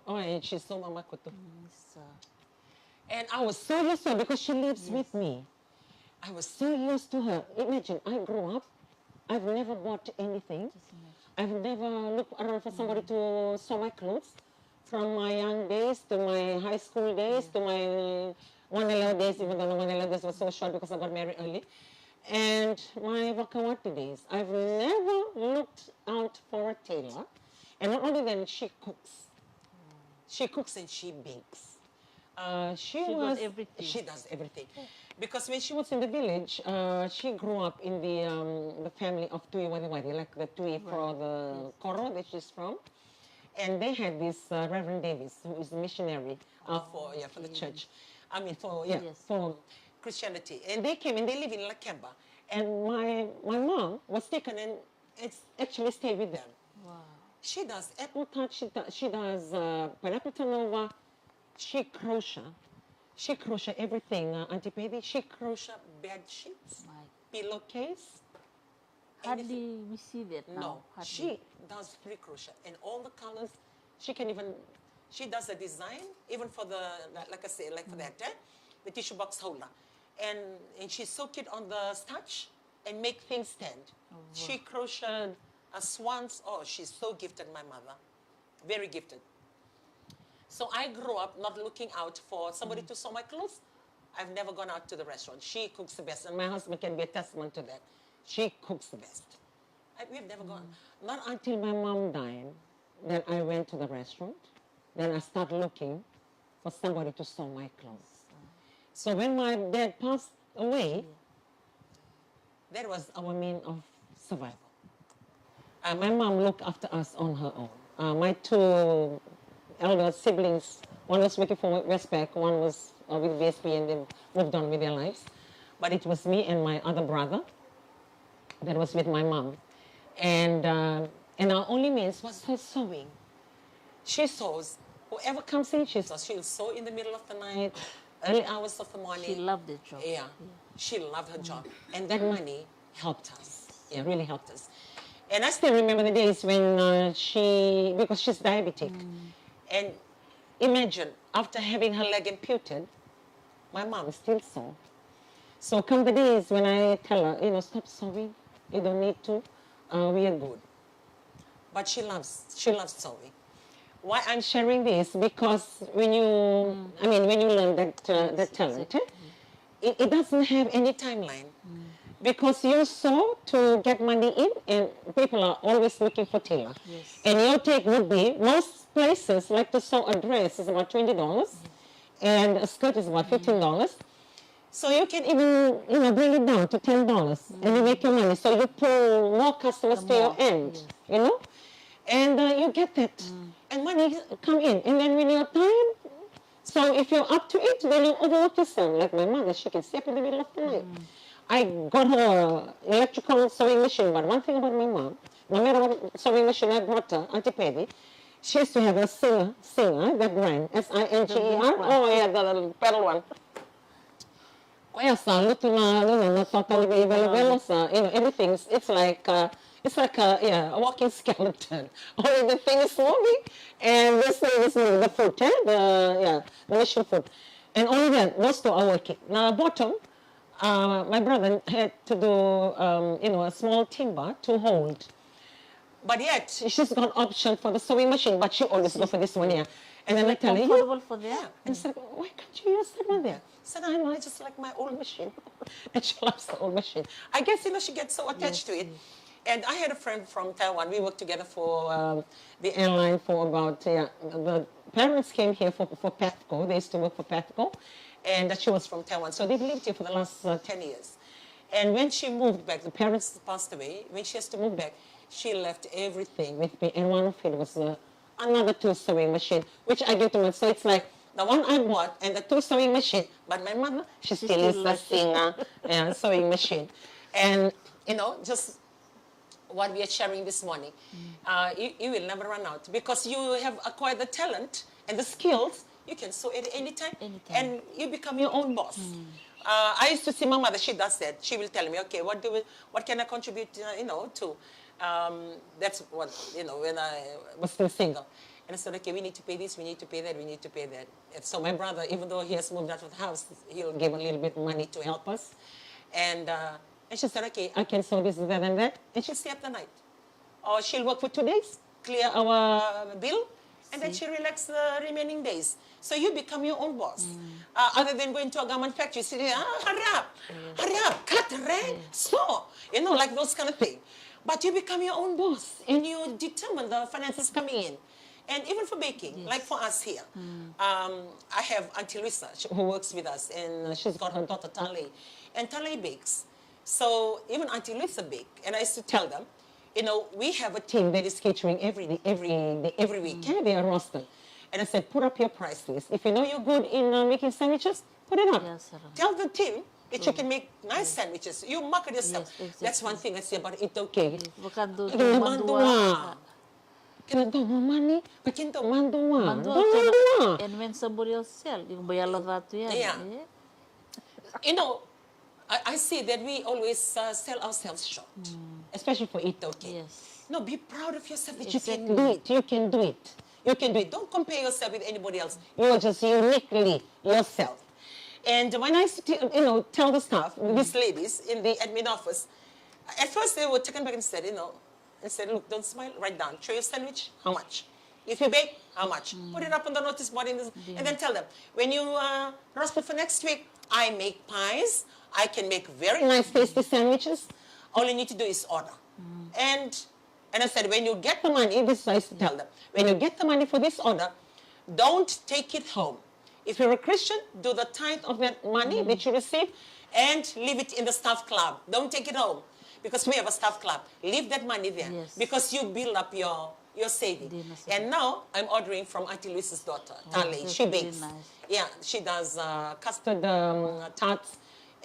oh, and she's so mamakutu. Yes, uh, And I was so used to her because she lives with me. I was so used to her. Imagine, I grew up, I've never bought anything. I've never looked around for somebody to sew my clothes. From my young days to my high school days to my Wanaleo days, even though the Wanaleo days were so short because I got married early. And my Vakawati days, I've never looked out for a tailor. And not only then, she cooks. She cooks and she bakes. Uh, she She does was everything. She does everything. Because when she was in the village, uh, she grew up in the um, the family of Tui Wariwari, like the Tui for the Koro that she's from. And they had this uh, Reverend Davis, who is a missionary uh, for yeah for the church. I mean for yeah Yes. for Christianity. And they came and they live in Lakeba. And my my mom was taken and it's actually stayed with them. Wow. She does apple tart. She does, she does uh, pineapple turnover. She crochet. She crochet everything, uh, Auntie Pedi. She crochet bed sheets, pillowcase. Hardly we see that now. No, hardly. She does free crochet and all the colors. She can even, she does the design even for the, like I say, like for that, eh? The tissue box holder, and and she soak it on the starch and make things stand. She crocheted a swan's. Oh, she's so gifted, my mother. Very gifted. So I grew up not looking out for somebody to sew my clothes. I've never gone out to the restaurant. She cooks the best, and my husband can be a testament to that. She cooks the best. I, we've never gone. Not until my mom died that I went to the restaurant. Then I start looking for somebody to sew my clothes. So when my dad passed away, that was our mean of survival. Uh, my mom looked after us on her own. Uh, my two elder siblings, one was working for Westpac, one was uh, with V S P, and they moved on with their lives. But it was me and my other brother that was with my mom. And, uh, and our only means was her sewing. She sews. Whoever comes in, she sews. She'll sew in the middle of the night, early hours of the morning. She loved the job. Yeah. She loved her job. And that money helped us. Yeah, really helped us. And I still remember the days when uh, she, because she's diabetic. And imagine, after having her leg amputated, my mom still sew. So come the days when I tell her, you know, stop sewing. You don't need to. Uh, we are good. But she loves, she loves sewing. Why I'm sharing this? Because when you, I mean, when you learn that uh, that talent, eh, it, it doesn't have any timeline. Because you sew to get money in, and people are always looking for tailor. Yes. And your take would be most places like to sew a dress is about twenty dollars, and a skirt is about fifteen dollars. So you can even, you know, bring it down to ten dollars and you make your money. So you pull more customers to your end, you know, and uh, you get that, and money come in. And then when your time, so if you're up to it, then you overwork yourself. Like my mother, she can stay up in the middle of the night. I got her electrical sewing machine, but one thing about my mom, no matter what sewing machine I brought her, Auntie Patty, she used to have a singer, singer that rang, S I N G E R. Oh yeah, the, the pedal one. Koya sa lutu na, na, na, na total veivelavela sa, you know, everything, it's like, uh, it's like a, yeah, a walking skeleton. Only the thing is moving, and this thing is moving, the foot, eh? The, yeah, the machine foot. And only then, those two are working. Na bottom, uh, my brother had to do, um, you know, a small timber to hold. But yet, she's got option for the sewing machine, but she always go for this one here. And then I tell her, comfortable for there? Yeah. And she's like, why can't you use that one there? I said, I know, I just like my old machine. And she loves the old machine. I guess, you know, she gets so attached to it. And I had a friend from Taiwan. We worked together for um, the airline for about, yeah, the parents came here for, for Pathco. They used to work for Pathco. And she was from Taiwan. So they've lived here for the last uh, ten years. And when she moved back, the parents passed away. When she has to move back, she left everything with me. And one of it was uh, another two sewing machine, which I give to my. So it's like the one I bought and the two sewing machine. But my mother, she still is the singer, yeah, sewing machine. And, you know, just what we are sharing this morning. Uh, you, you will never run out because you have acquired the talent and the skills. You can sew at any time, anytime, and you become your own boss. Uh, I used to see my mother. She does that. She will tell me, "Okay, what do we, what can I contribute? Uh, you know, to." Um, that's what, you know, when I was still single, and I said, "Okay, we need to pay this. We need to pay that. We need to pay that." And so my brother, even though he has moved out of the house, he'll give a little bit of money to help us, and uh, and she said, "Okay, I can sew this, that, and that." And she stay up the night. Or she'll work for two days, clear our bill, and then she relax the remaining days. So you become your own boss. Uh, other than going to a garment factory, sitting there, "Ah, hurry up, hurry up, cut, right? Sew." You know, like those kind of thing. But you become your own boss and you determine the finances coming in. And even for baking, like for us here, um, I have Auntie Luisa, sh- who works with us, and uh, she's got her daughter Tale. And Tale bakes. So even Auntie Luisa bake, and I used to tell them, you know, we have a team that is catering every day, every day, every week. Can they roster? And I said, "Put up your price list. If you know you're good in uh, making sandwiches, put it up. Yes, sir. Tell the team that you can make nice sandwiches. You market yourself." Yes, exactly. That's one thing I say about it. Okay. Vakadu Kena madua. Madua. Kena dua mo mani, but kena dua madua. Madua. Dua madua. And when somebody else sell, you can buy a lot of that too. Yeah. You know, I, I see that we always uh, sell ourselves short, especially for iTaukei. Yes. No, be proud of yourself that you can do it. You can do it. You can do it. Don't compare yourself with anybody else. You are just uniquely yourself. And when I st- you know, tell the staff, these ladies in the admin office, at first they were taken back and said, you know, and said, "Look, don't smile, write down. Show your sandwich, how much? If you bake, how much?" Put it up on the notice board in this, and then tell them, "When you uh, roster for next week, I make pies. I can make very nice, tasty sandwiches. All you need to do is order." And and I said, "When you get the money," this is what I used to tell them, "when you get the money for this order, don't take it home. If you're a Christian, do the tithe of that money that you receive and leave it in the staff club. Don't take it home because we have a staff club. Leave that money there because you build up your your saving." And now I'm ordering from Auntie Luisa's daughter, Tale. She bakes. Yeah, she does uh, custard um, tarts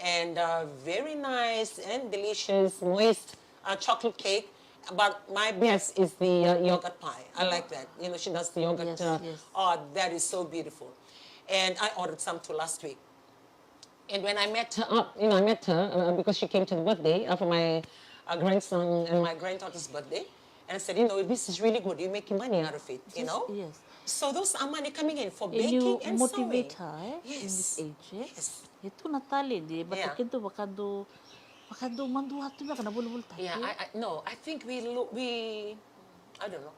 and uh, very nice and delicious, moist uh, chocolate cake. But my best is the uh, yogurt pie. I like that. You know, she does the yogurt. Yes, uh, yes. Oh, that is so beautiful. And I ordered some too last week. And when I met her up, you know, I met her uh, because she came to the birthday of my uh, grandson and my granddaughter's birthday. And I said, "You know, this is really good. You're making money out of it, you know?" Yes. So those are money coming in for baking and sewing. And you motivate her, eh, in this age, eh? Yes. E tu na taledi, but yeah, keda vakadua, vakadua madua tu beka na volivolitaki. Yeah, I, I, no, I think we look, we, I don't know.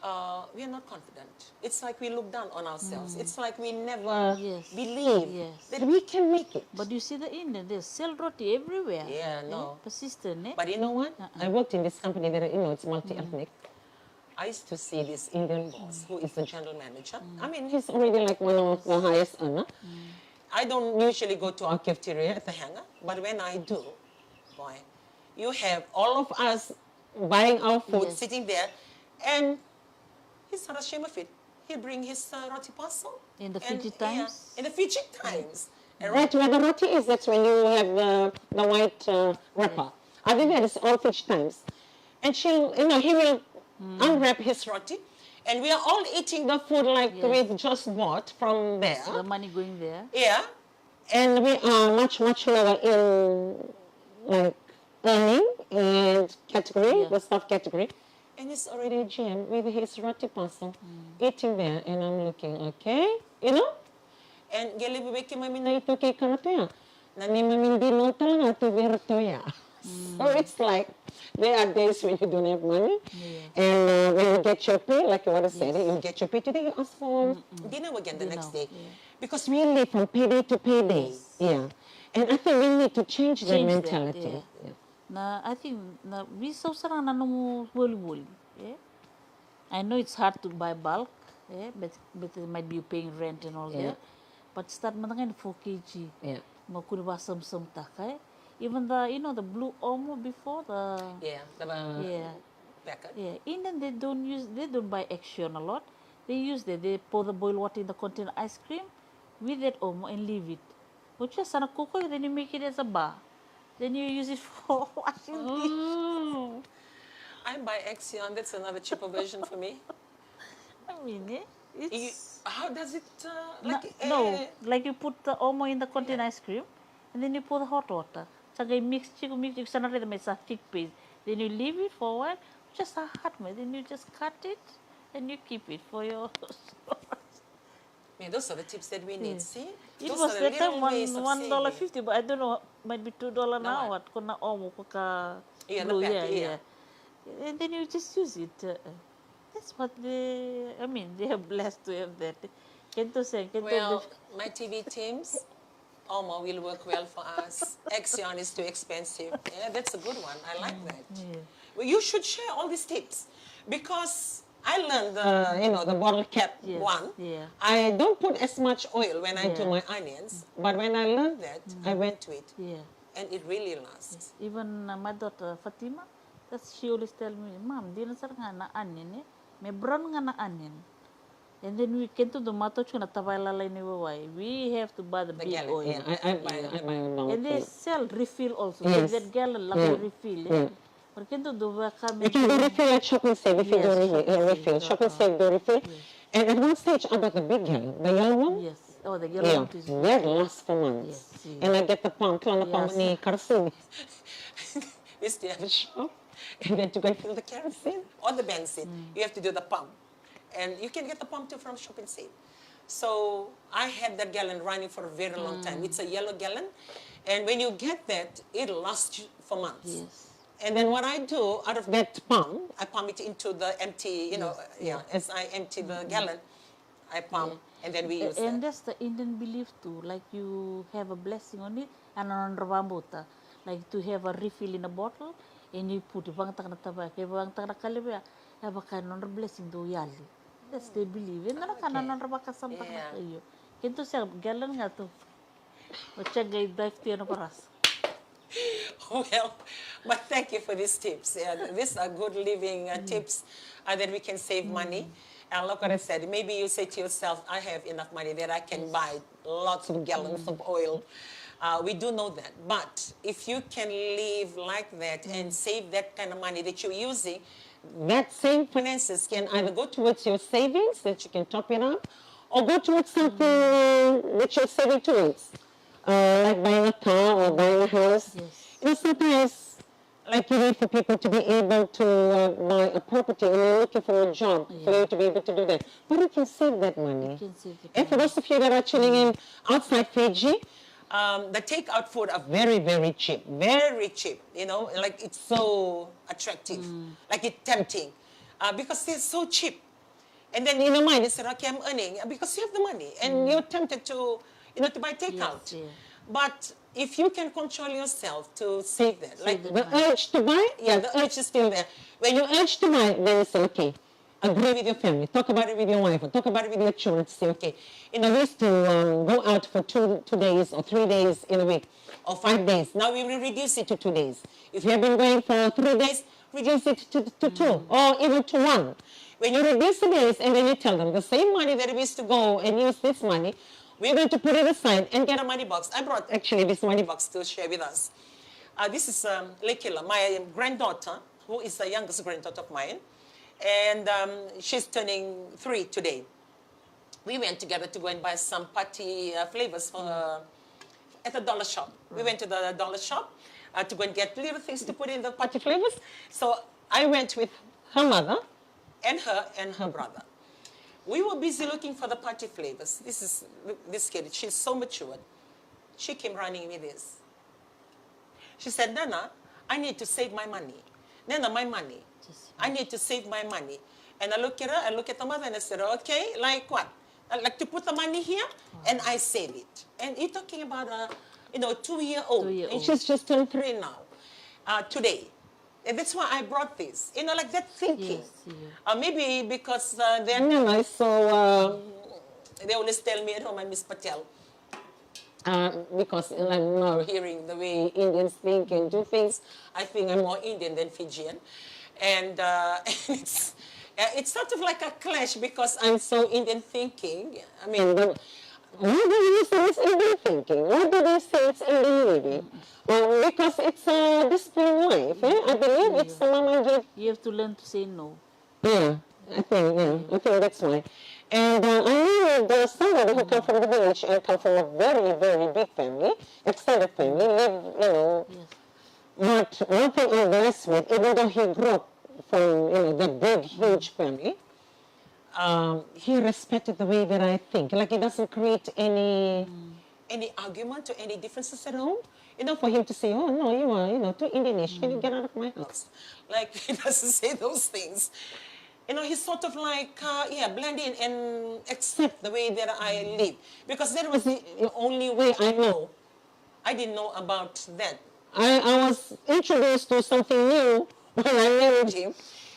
Uh, we are not confident. It's like we look down on ourselves. It's like we never believe that we can make it. But you see the Indian, they sell roti everywhere. Yeah, no. Persistent, eh? But you know what? I worked in this company that, you know, it's multi-ethnic. I used to see this Indian boss, who is the general manager. I mean, he's already like one of the highest earner. I don't usually go to our cafeteria at the hangar, but when I do, boy, you have all of us buying our food, sitting there, and he's not ashamed of it. He bring his uh, roti parcel. In the Fiji Times? Yeah, in the Fiji Times. And right where the roti is, that's when you have the, the white uh, wrapper. Other than that, it's all Fiji Times. And she'll, you know, he will unwrap his roti. And we are all eating the food like we've just bought from there. The money going there. Yeah. And we are much, much lower in like earning and category, the staff category. And he's already a G M with his roti parcel, eating there, and I'm looking, okay, you know? And qai levu vei keimami na iTaukei kana tu ya. Na neimami dinau tale ga tu vei iratou ya. So it's like, there are days when you don't have money, and uh, when you get your pay, like what I said, you get your pay today, you ask for dinner again the next day. Because we live from payday to payday. Yeah. And I think we need to change that mentality. Yeah. Na, I think na veisau sara ga na nomu volivoli. Yeah. I know it's hard to buy bulk, yeah, but, but it might be paying rent and all that. But start mada ga na four K G. Yeah. Mo kua ni vasamusamutaka, eh. Even the, you know, the blue omo before the, yeah, the uh, yeah, packet. Yeah. Indian, they don't use, they don't buy Action a lot. They use the, they pour the boiled water in the container ice cream with that omo and leave it. But just sana koko, then you make it as a bar. Then you use it for washing dishes. Oh. I buy Axion. That's another cheaper version for me. I mean, eh? You, It's how does it uh, no, like? no, Eh, like you put the omo in the container ice cream, and then you pour the hot water. Sa qai mix tiko, mix tiko, sa na raica mai sa thick paste. Then you leave it for a while, just a hard way. Then you just cut it and you keep it for your. Yeah, those are the tips that we need. See, It those was are the that little time one ways of one dollar saving. Fifty, but I don't know, might be two dollar Now now. What? What? Ko na omo ko ka Yeah, the blue, pack, yeah, yeah. Yeah. And then you just use it. Uh, uh. That's what they, I mean, they are blessed to have that. Kento sen, kento Well, my T V teams, Omo will work well for us. Axion is too expensive. Yeah, that's a good one. I like that. Yeah. Well, you should share all these tips because I learned the, you know, the bottle cap Yes, one. Yeah. I don't put as much oil when I do Yeah. my onions, but when I learned that, I went to it, Yeah. And it really lasts. Even uh, my daughter Fatima, that's she always tell me, "Mom, dina sara ga na onion, eh? Me brown ga na onion." And then we can do the mato tuna tavai lalai ni wawai. We have to buy the The big gallon. Oil. Yeah, I, I buy, I buy a long And they thing. Sell refill also. Yes. That gallon like Yeah. Refill, eh? Yeah. But can do the waka You can do refill at Shop and Save if you Yes, do refill. Shop and Uh, Save, refill. Shop and uh-uh. Save do refill. And at one stage, I bought the big gallon, the yellow one. Yes. Oh, the yellow Yeah, one is that lasts for months. Yes, yeah. And I get the pump, trying to pump Yes. ni kerosene. This they have a shop, and then to go and fill the kerosene or the benzene, you have to do the pump. And you can get the pump too from Shop and Save. So I had that gallon running for a very long time. It's a yellow gallon, and when you get that, it lasts you for months. Yes. And then what I do, out of that pump, I pump it into the empty, you know, yeah, as I empty the gallon, I pump, and then we use And that. That's the Indian belief too. Like, you have a blessing on it, and another vabota. Like, to have a refill in a bottle, and you put it, vakayagataka na tavaya, vakayagataka na kalevea, e vaka e nodra blessing dou yali. That's the belief. E nodra ka na Okay. nodra vakasama. Yeah. Io. Keitou se gallon ga tu. O check ga i dive tia na varasa. Well, but thank you for these tips. Yeah, these are good living uh, tips uh, that we can save money. And look what I said. Maybe you say to yourself, "I have enough money that I can buy lots of gallons of oil." Uh, we do know that. But if you can live like that and save that kind of money that you're using, that same finances can either go towards your savings that you can top it up or go towards something that you're saving towards, uh, like buying a car or buying a house. Yes. You know, sometimes, like, you need for people to be able to uh, buy a property and you're looking for a job for Yeah. you to be able to do that. But you can save that money. You can save the And for those of you that are tuning in outside Fiji, um, the takeout food are very, very cheap. Very cheap. You know, like, it's so attractive. Like, it's tempting uh, because it's so cheap. And then in your mind, you said, "Okay, I'm earning," because you have the money and you're tempted to, you know, to buy takeout. Yeah. But if you can control yourself to save that, like the the money. Urge to buy, yeah, the urge is still there. When you urge to buy, then you say, "Okay, agree with your family, talk about it with your wife, or talk about it with your children to say, okay, you know, we used to um, go out for two, two days or three days in a week or five days. Now we will reduce it to two days. If you have been going for three days, reduce it to, to two or even to one." When you reduce the days and then you tell them the same money that we used to go and use this money, we're going to put it aside and get a money box. I brought actually this money box to share with us. Uh, this is um, Lekila, my granddaughter, who is the youngest granddaughter of mine. And um, she's turning three today. We went together to go and buy some party uh, flavors for her at the dollar shop. We went to the dollar shop uh, to go and get little things to put in the party flavors. So I went with her mother and her and her brother. We were busy looking for the party flavors. This is this kid. She's so matured. She came running with this. She said, "Nana, I need to save my money. Nana, my money. I need to save my money." And I look at her, I look at the mother, and I said, "Okay, like what?" I like to put the money here and I save it. And you're talking about a, you know, two year old. Two year And old. She's just turned three now, uh, today. And that's why I brought this. You know, like that thinking. Yes, yeah. Uh, maybe because uh, their nana is so, um, they always tell me at home, I miss Patel. Uh, because like now hearing the way Indians think and do things, I think I'm more Indian than Fijian. And uh, it's, uh, it's sort of like a clash because I'm so Indian thinking. I mean, the, What do you say is in thinking? What do they say is in believing? Um, because it's a disciplined life, eh? I believe it's the mama give. You have to learn to say no. Yeah, I think, yeah, I think that's why. And uh, I knew the somebody who come from the village and come from a very, very big family, extended family, live, you know. But one thing I'm blessed with, even though he grew up from, you know, the big, huge family, um, he respected the way that I think. Like, he doesn't create any any argument or any differences at all. You know, for him to say, "Oh no, you are, you know, too Indianish. Can you get out of my house?" Like, he doesn't say those things. You know, he's sort of like, uh, yeah, blend in and accept the way that I live, because that was the, the only way I know. I didn't know about that. I, I was introduced to something new when I married him.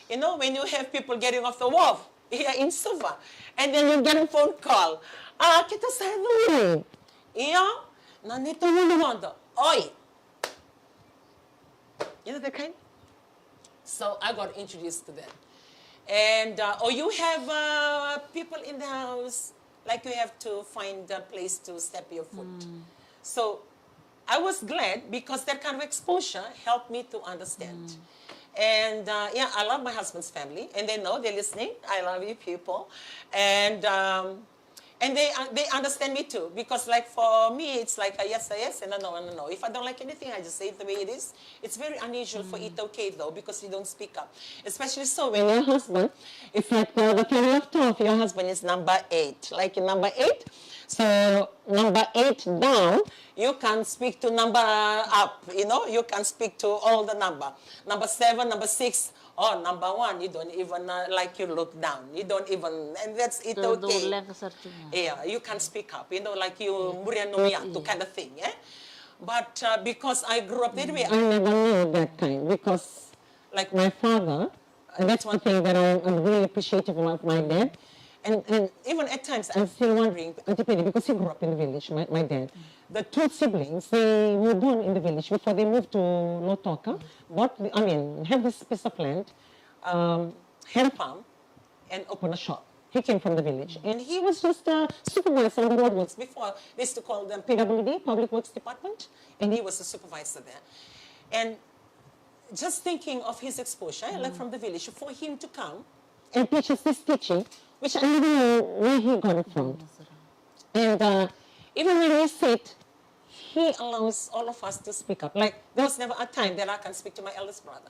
You know, when you have people getting off the wharf here in Suva, and then you get a phone call. Ah, keta sa duri. Ia, na neta wanda wanda. Oi. You know that kind? So I got introduced to them. And, uh, or you have uh, people in the house, like, you have to find a place to step your foot. So I was glad because that kind of exposure helped me to understand. And uh, yeah, I love my husband's family, and they know they're listening. I love you people. And um, and they uh, they understand me too, because, like, for me, it's like a yes, a yes, and a no, and a no. If I don't like anything, I just say it the way it is. It's very unusual for Itok though, because you don't speak up, especially so when your husband. It's like the, the family of twelve. Your husband is number eight, like, number eight. So number eight down, you can speak to number up. You know, you can speak to all the number. Number seven, number six, or number one, you don't even uh, like, you look down. You don't even, and that's it. Okay. Yeah, you can speak up. You know, like, you muria no mia, to kind of thing. Eh? But uh, because I grew up that way, I never knew that kind. Because, like, my father, and that's one thing that I'm, I'm really appreciative of my dad. And, and even at times, I'm still wondering, Auntie Penny, because he grew up in the village, my, my dad. The two siblings, they were born in the village before they moved to Lautoka. Bought, the, I mean, have this piece of land, um, had a farm, and open a shop. He came from the village, and he was just a supervisor on the roadworks before. They used to call them P W D, Public Works Department, and he was a supervisor there. And just thinking of his exposure, eh, like, from the village, for him to come and teach us this teaching, which I didn't know where he got it from. And uh, even when we sit, he allows all of us to speak up. Like, there was never a time that I can speak to my eldest brother.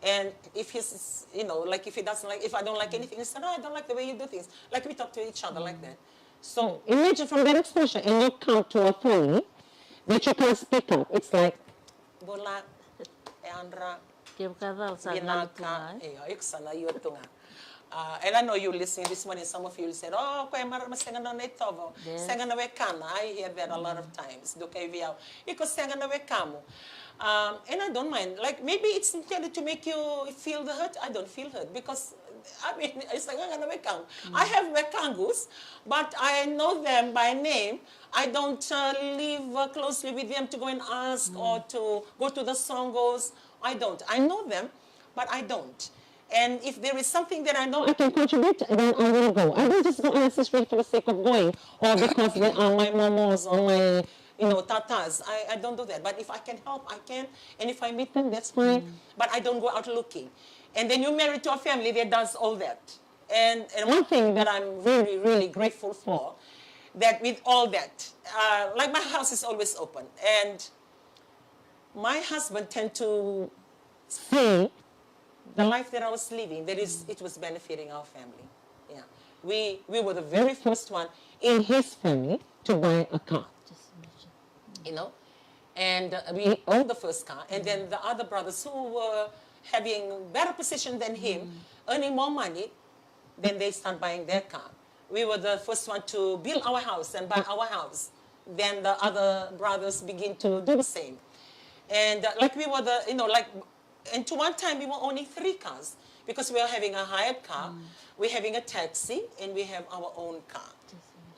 And if he's, you know, like, if he doesn't like, if I don't like anything, he said, "Oh, I don't like the way you do things." Like, we talk to each other like that. So imagine from that exposure, and you come to a family that you can speak up. It's like, "Bula, e yadra, vinaka." Io, iko sa na io tu ga. Uh, and I know you listening this morning, some of you said, "Oh, koya e marama sega na nona itovo, sega na wekana." I hear that a lot of times. Duka i vei au, "Iko sega na wekamu." Um, and I don't mind. Like, maybe it's intended to make you feel the hurt. I don't feel hurt because, I mean, it's like, "Sega na wekamu." I have wekaqus, but I know them by name. I don't uh, live uh, closely with them to go and ask or to go to the songos. I don't. I know them, but I don't. And if there is something that I know I can contribute, then I will go. I don't just go and assist for the sake of going, or because they are my momos or my, you know, tatas. I, I don't do that. But if I can help, I can. And if I meet them, that's fine. But I don't go out looking. And then you married to a family that does all that. And, and one thing that I'm really, really grateful for, that with all that, uh, like, my house is always open. And my husband tend to see the life that I was living, that is, it was benefiting our family. Yeah. We, we were the very first one in his family to buy a car. You know? And uh, we owned the first car. And then the other brothers who were having better position than him, earning more money, then they start buying their car. We were the first one to build our house and buy our house. Then the other brothers begin to do the same. And uh, like, we were the, you know, like, and to one time we were owning three cars because we were having a hired car, we're having a taxi, and we have our own car.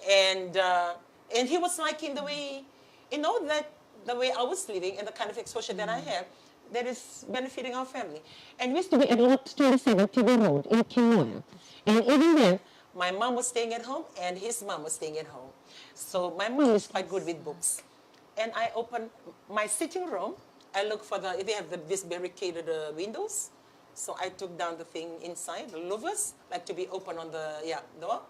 And uh, and he was liking the way, you know, that the way I was living and the kind of exposure that I have that is benefiting our family. And we used to be at Lot twenty-seven T V Road in Kinoya. And even then, My mom was staying at home and his mom was staying at home. So my mom is quite good with books. And I opened my sitting room. I look for the, they have the, this barricaded uh, windows. So I took down the thing inside, the louvers, like to be open on the yeah, door.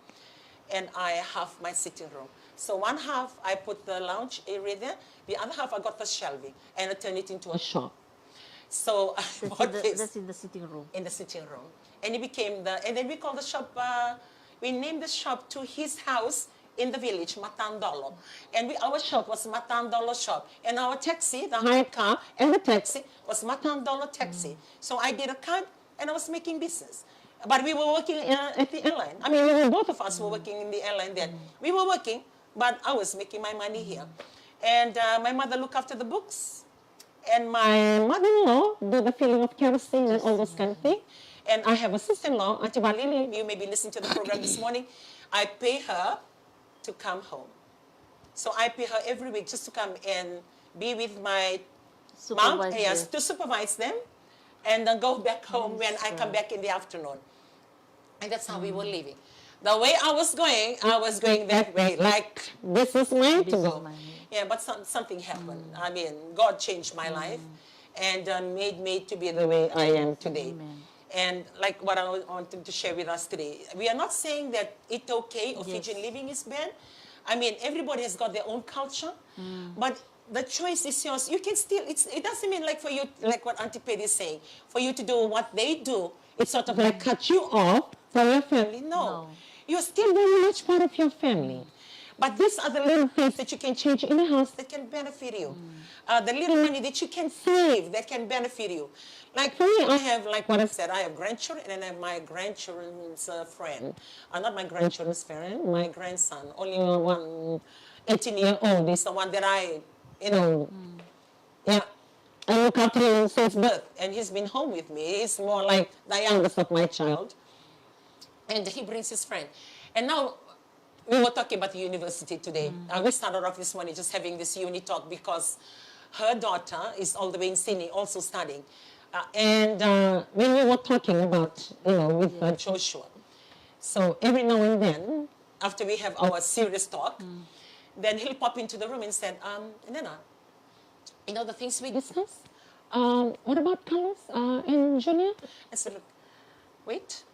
And I have my sitting room. So one half, I put the lounge area there. The other half, I got the shelving and I turned it into a shop. So I That's bought in the, this that's in the sitting room. in the sitting room. And it became the, and then we call the shop, uh, we named the shop to his house in the village, Matandolo. And we, our shop was Matandolo shop. And our taxi, the hired car, and the taxi was Matandolo taxi. So I did a card and I was making business. But we were working uh, at the airline. I mean, we were, both of us were working in the airline then. We were working, but I was making my money here. And uh, my mother looked after the books. And my mother-in-law do the filling of kerosene and all those kind of things. And I have a sister-in-law, Auntie Valili, you may be listening to the program this morning. I pay her to come home. So I pay her every week just to come and be with my mom, Supervise yes, them. To supervise them, and then go back home when I come back in the afternoon. And that's how we were living. The way I was going, I was going that way. Like, this is mine to This is go. Mine. Yeah, but some, something happened. I mean, God changed my life and uh, made me to be the way I am today. Amen. And like what I wanted to share with us today, we are not saying that it's okay or Yes. Fijian living is bad. I mean, everybody has got their own culture, but the choice is yours. You can still, it's, it doesn't mean like for you, like what Auntie Patty is saying, for you to do what they do, it's sort of like cut you off from your family. No. No. You're still very much part of your family. But these are the little things that you can change in the house that can benefit you. Uh, the little money that you can save that can benefit you. Like for me, I have, like what I said, I have grandchildren and I have my grandchildren's uh, friend. Uh, not my grandchildren's friend, my grandson. Only one eighteen year old is the one that I, you know, yeah, I look after him since birth. And he's been home with me. He's more like the youngest of my child. And he brings his friend. And now we were talking about the university today. Uh, we started off this morning just having this uni talk because her daughter is all the way in Sydney also studying. Uh, and uh, when we were talking about, you know, with uh, Joshua, so every now and then, after we have our serious talk, then he'll pop into the room and said, um, Nena, you know the things we discuss? Um, what about Carlos uh, and Junior? I said, look, wait.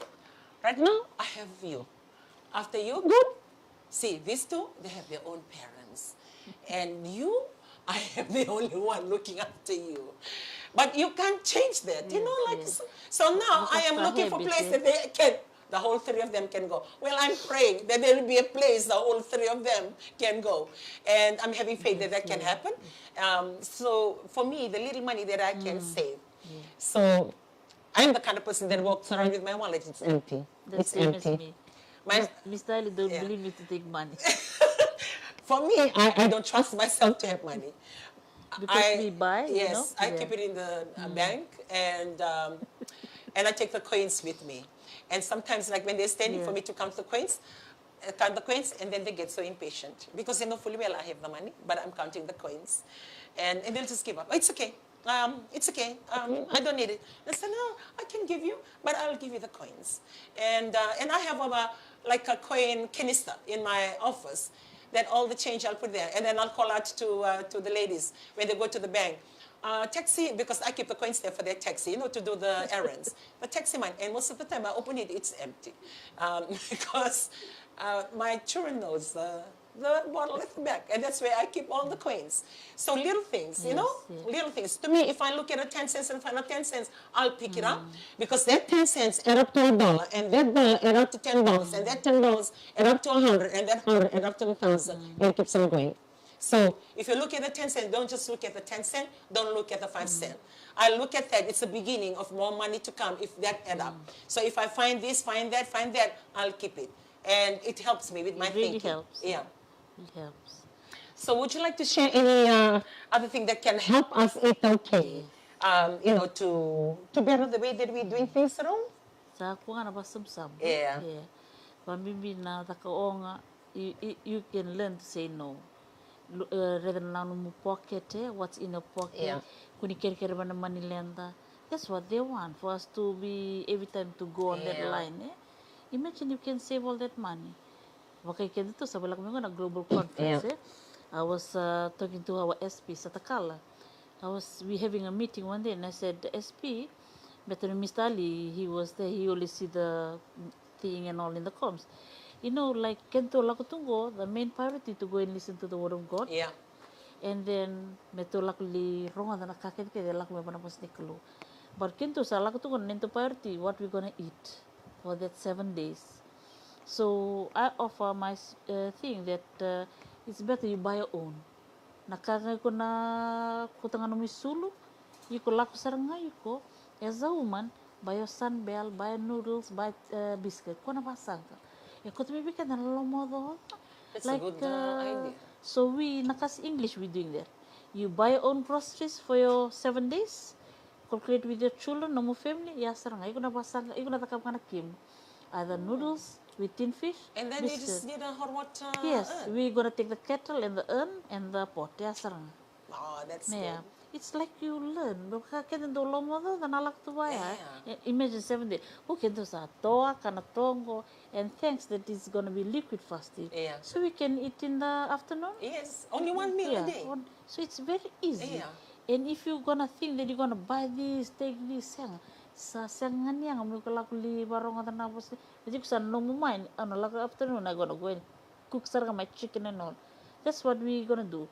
Right now, I have you. After you, good. See, these two, they have their own parents. And you, I am the only one looking after you. But you can't change that, you know, like, Yes. So, so now I am Because looking for habit, place eh? That they can, the whole three of them can go. Well, I'm praying that there will be a place the whole three of them can go. And I'm having faith that that can happen. Um, so for me, the little money that I can save. So I'm the kind of person that walks around with my wallet, it's empty. The It's same as empty. Me. My, Miss Tyler don't Yeah. believe me to take money. for me, I, I don't trust myself to have money. Because I, we buy, you yes, know? I Yeah. Keep it in the uh, bank and um, and I take the coins with me. And sometimes, like when they're standing for Yeah. Me to count the coins, uh, count the coins, and then they get so impatient because they know fully well I have the money, but I'm counting the coins, and and they'll just give up. It's okay. Um, it's okay. Um, I don't need it. I said, no, I can give you, but I'll give you the coins. And uh, and I have a, like a coin canister in my office that all the change I'll put there. And then I'll call out to uh, to the ladies when they go to the bank. Uh, taxi, because I keep the coins there for their taxi, you know, to do the errands. The taxi man, and most of the time I open it, it's empty. Um, because uh, my children knows the the bottle at the back, and that's where I keep all the coins. So little things, you know, Yes. Little things. To me, if I look at a ten cents and find a ten cents, I'll pick it up because that ten cents add up to a dollar, and that dollar add up to ten dollars, and that ten dollars add up to a hundred, and that hundred add up to a thousand, and it keeps on going. So if you look at the ten cent, don't just look at the ten cent, don't look at the five cent. I look at that, it's the beginning of more money to come if that add up. So if I find this, find that, find that, I'll keep it. And it helps me with my It really thinking. Helps. Yeah. It helps. So would you like to share any uh, other thing that can help us eat okay? Um, you know, to to better the way that we're doing things around. Sa kua na vasabusabu. Yeah. Vabibi na caka oga, you, you, you can learn to say no. Lu- eh, Raica na nomu pocket, eh, what's in your pocket. Yeah. Kua ni kerekere vei na mani leda. That's what they want for us to be every time to go on that Yeah. Line, eh? Imagine you can save all that money. Vaka i keda tu sa vei lako mai qo na global conference, eh? I was, uh, talking to our S P, Satakala. I was, we having a meeting one day and I said, "S P, better Mister Ali, he was there, he only see the thing and all in the comms." You know, like, keda tu lako tu qo, the main priority to go and listen to the word of God. Yeah. And then me tu lako li rogoca na ka kece kece e lako mai vua na vosa ni Kalou. But keda tu sa lako tu qo na neitou priority, what we gonna eat for that seven days. So I offer my, uh, thing that, uh, it's better you buy your own. Na ka ga iko na kauta ga nomu isulu, iko lako sara ga iko, as a woman, buy your Sunbel, buy your noodles, buy, uh, biscuit, ko na vasaqa. E kauta mai vei keda na lomaocaoca. That's a good, uh, idea. So we, na kasi English, we doing that. You buy your own groceries for your seven days, calculate with your children, nomu family, ya sara ga, iko na vasaqa, iko na cakava ga na kemu. Either noodles with tin fish, biscuit. And then you just need a hot water urn. Yes, we gonna take the kettle and the urn and the pot, ya sara ga. Oh, that's good. It's like you learn. Vaka keda dau lomaocaoca na lako tu vaya. Yeah. I-, imagine seven days. O keda sa toa, kana toqo, and thanks that it's gonna be liquid fasting. Yeah. So we can eat in the afternoon. Yes, only one meal a day. So it's very easy. Yeah. And if you gonna think that you gonna buy this, take this, sega. Sa sega ni yaga mo iko lako li varogoca na vosa. Iko sa nomu mind, au na lako afternoon, I gonna go and cook sara ga my chicken and all. That's what we gonna do.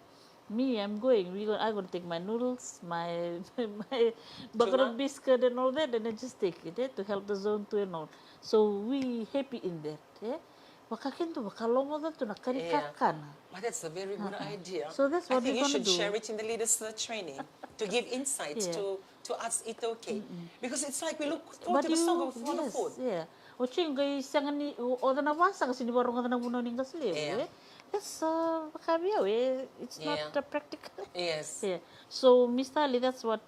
Me, I'm going. We gonna, I gonna take my noodles, my my bucket of biscuit and all that, and I just take it, eh, to help the zone two and all. So we happy in that, eh. Vaka keda tu, vaka lomaocaoca tu na ka ni kakana. But that's a very good idea. So that's what we gonna do. I think you should share it in the leaders, uh, training to give insight to to us, it's okay. Because it's like we look forward to the song of the food. Yeah. O cei qai sega ni oca na vasaqa se ni varogoca na vunau ni qase levu, eh? That's, uh, vaka vei au, eh? It's not, uh, practical. Yes. Yeah. So Mister Ali, that's what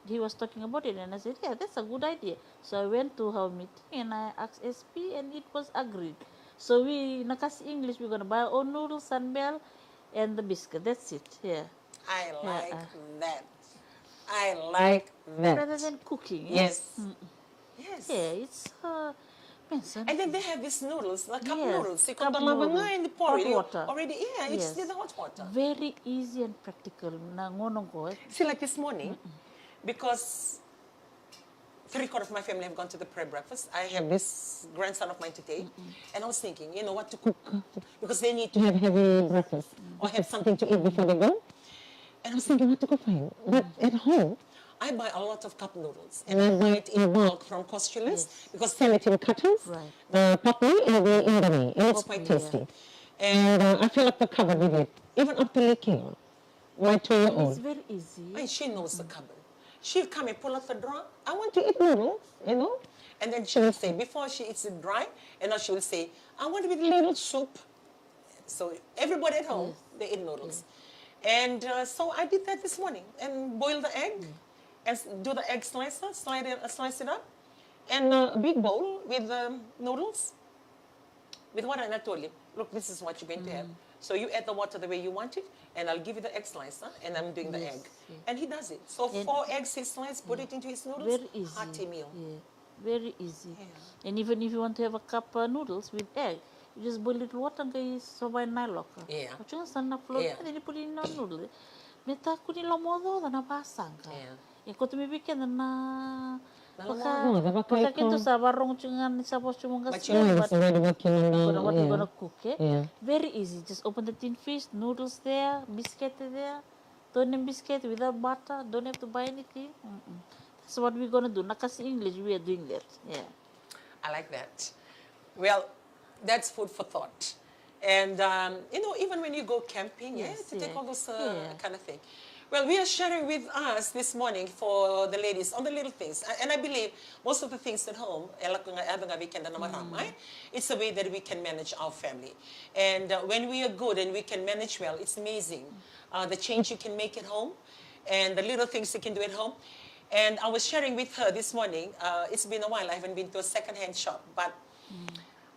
he was talking about it, and I said, "Yeah, that's a good idea." So I went to our meeting and I asked S P, and it was agreed. So we, na kasi English, we're gonna buy our own noodles, Sunbel, and the biscuit. That's it. Yeah. I like that. I like that. Rather than cooking, eh? Yes. Yes. Yeah, it's, uh, man, something. And then they have these noodles, the cup noodles. Yes, cup noodles. Hot water. Already, yeah, you just need the hot water. Very easy and practical. Na gauna qo, eh? See, like this morning, because three quarter of my family have gone to the prayer breakfast. I have this grandson of mine today, and I was thinking, you know what to cook, because they need to have heavy breakfast or have something to eat before they go. And I was thinking what to go find. But at home, I buy a lot of cup noodles, and I buy it in bulk from Cost Relief because sell it in cartons. Right. The popeye and the indomie, and it's quite tasty. And, uh, I fill up the cupboard with it, even up to Lekila, my two-year-old. It's very easy. And she knows the cupboard. She'll come and pull out the drawer. "I want to eat noodles," you know? And then she will say, before she eats it dry, you know, she will say, "I want it with a little soup." So everybody at home, they eat noodles. And, uh, so I did that this morning and boil the egg and s-, do the egg slicer, slide it, uh, slice it up, and, uh, a big bowl with, um, noodles. With what I told him, "Look, this is what you're going to have. So you add the water the way you want it, and I'll give you the egg slicer, and I'm doing the egg." And he does it. So four eggs he sliced, put it into his noodles, hearty meal. Very easy. And even if you want to have a cup, uh, noodles with egg, you just boil little water qai sova ena iloka. Oti ga sa na float, then you put it in a noodle. Me taku ni lomaocaoca na vasaqa. E koto mai vei keda na vaka, vaka keda sa varogo tiko ga ni sa vosa tiko ga sara, but iko na wati gona cook, eh? Very easy. Just open the tin fish, noodles there, biscuit there. Don't need biscuit, without butter, don't have to buy anything. That's what we're gonna do. Na kasi English, we are doing that. Yeah. I like that. Well, that's food for thought. And, um, you know, even when you go camping, eh, to take all those, uh, kind of thing. Well, we are sharing with us this morning for the ladies on the little things. A-, and I believe most of the things at home, e lako ga, e yaco ga vei keda na marama, eh? It's a way that we can manage our family. And, uh, when we are good and we can manage well, it's amazing, uh, the change you can make at home and the little things you can do at home. And I was sharing with her this morning, uh, it's been a while I haven't been to a second-hand shop, but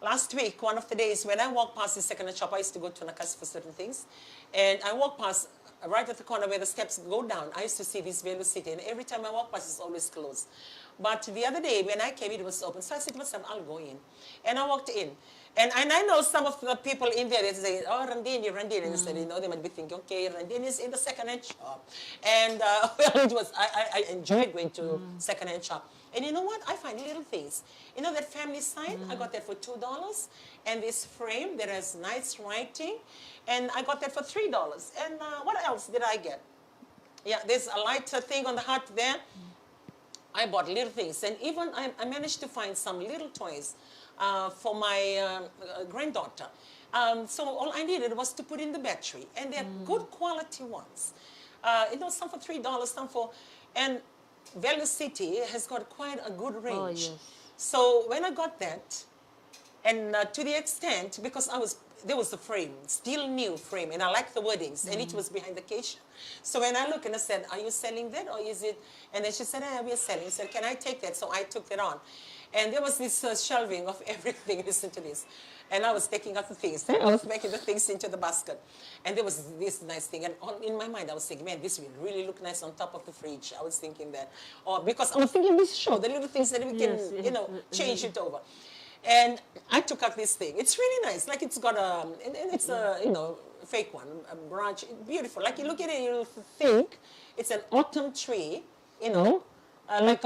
last week, one of the days when I walk past the second shop, I used to go to Nakasi for certain things. And I walk past, uh, right at the corner where the steps go down, I used to see this Velocity. And every time I walk past, it's always closed. But the other day when I came, it was open. So I said to myself, "I'll go in." And I walked in. And, and I know some of the people in there, they say, "Oh, Radini, Radini." And I said, you know, they might be thinking, "Okay, Radini is in the second-hand shop." And, uh, well, it was, I, I, I enjoy going to second-hand shop. And you know what? I find little things. You know that family sign? I got that for two dollars. And this frame that has nice writing. And I got that for three dollars. And, uh, what else did I get? Yeah, there's a lighter thing on the heart there. I bought little things, and even I, I managed to find some little toys, uh, for my, um, uh, granddaughter. Um, so all I needed was to put in the battery, and they're good quality ones. Uh, you know, some for three dollars, some for, and Value City has got quite a good range. Yes. So when I got that, and, uh, to the extent, because I was, there was the frame, still new frame, and I like the wordings, and it was behind the cashier. So when I look and I said, "Are you selling that or is it?" And then she said, "Ah, we are selling." I said, "Can I take that?" So I took that on. And there was this, uh, shelving of everything. Listen to this. And I was taking out the things. I was making the things into the basket. And there was this nice thing. And on, in my mind, I was thinking, "Man, this will really look nice on top of the fridge." I was thinking that. Or because I was thinking, "This show, the little things that we can, Yes, yes. you know, change it over." And I took out this thing. It's really nice. Like, it's got a, and, and it's a, you know, fake one, a branch. Beautiful. Like, you look at it, you think it's an autumn tree, you know, uh, like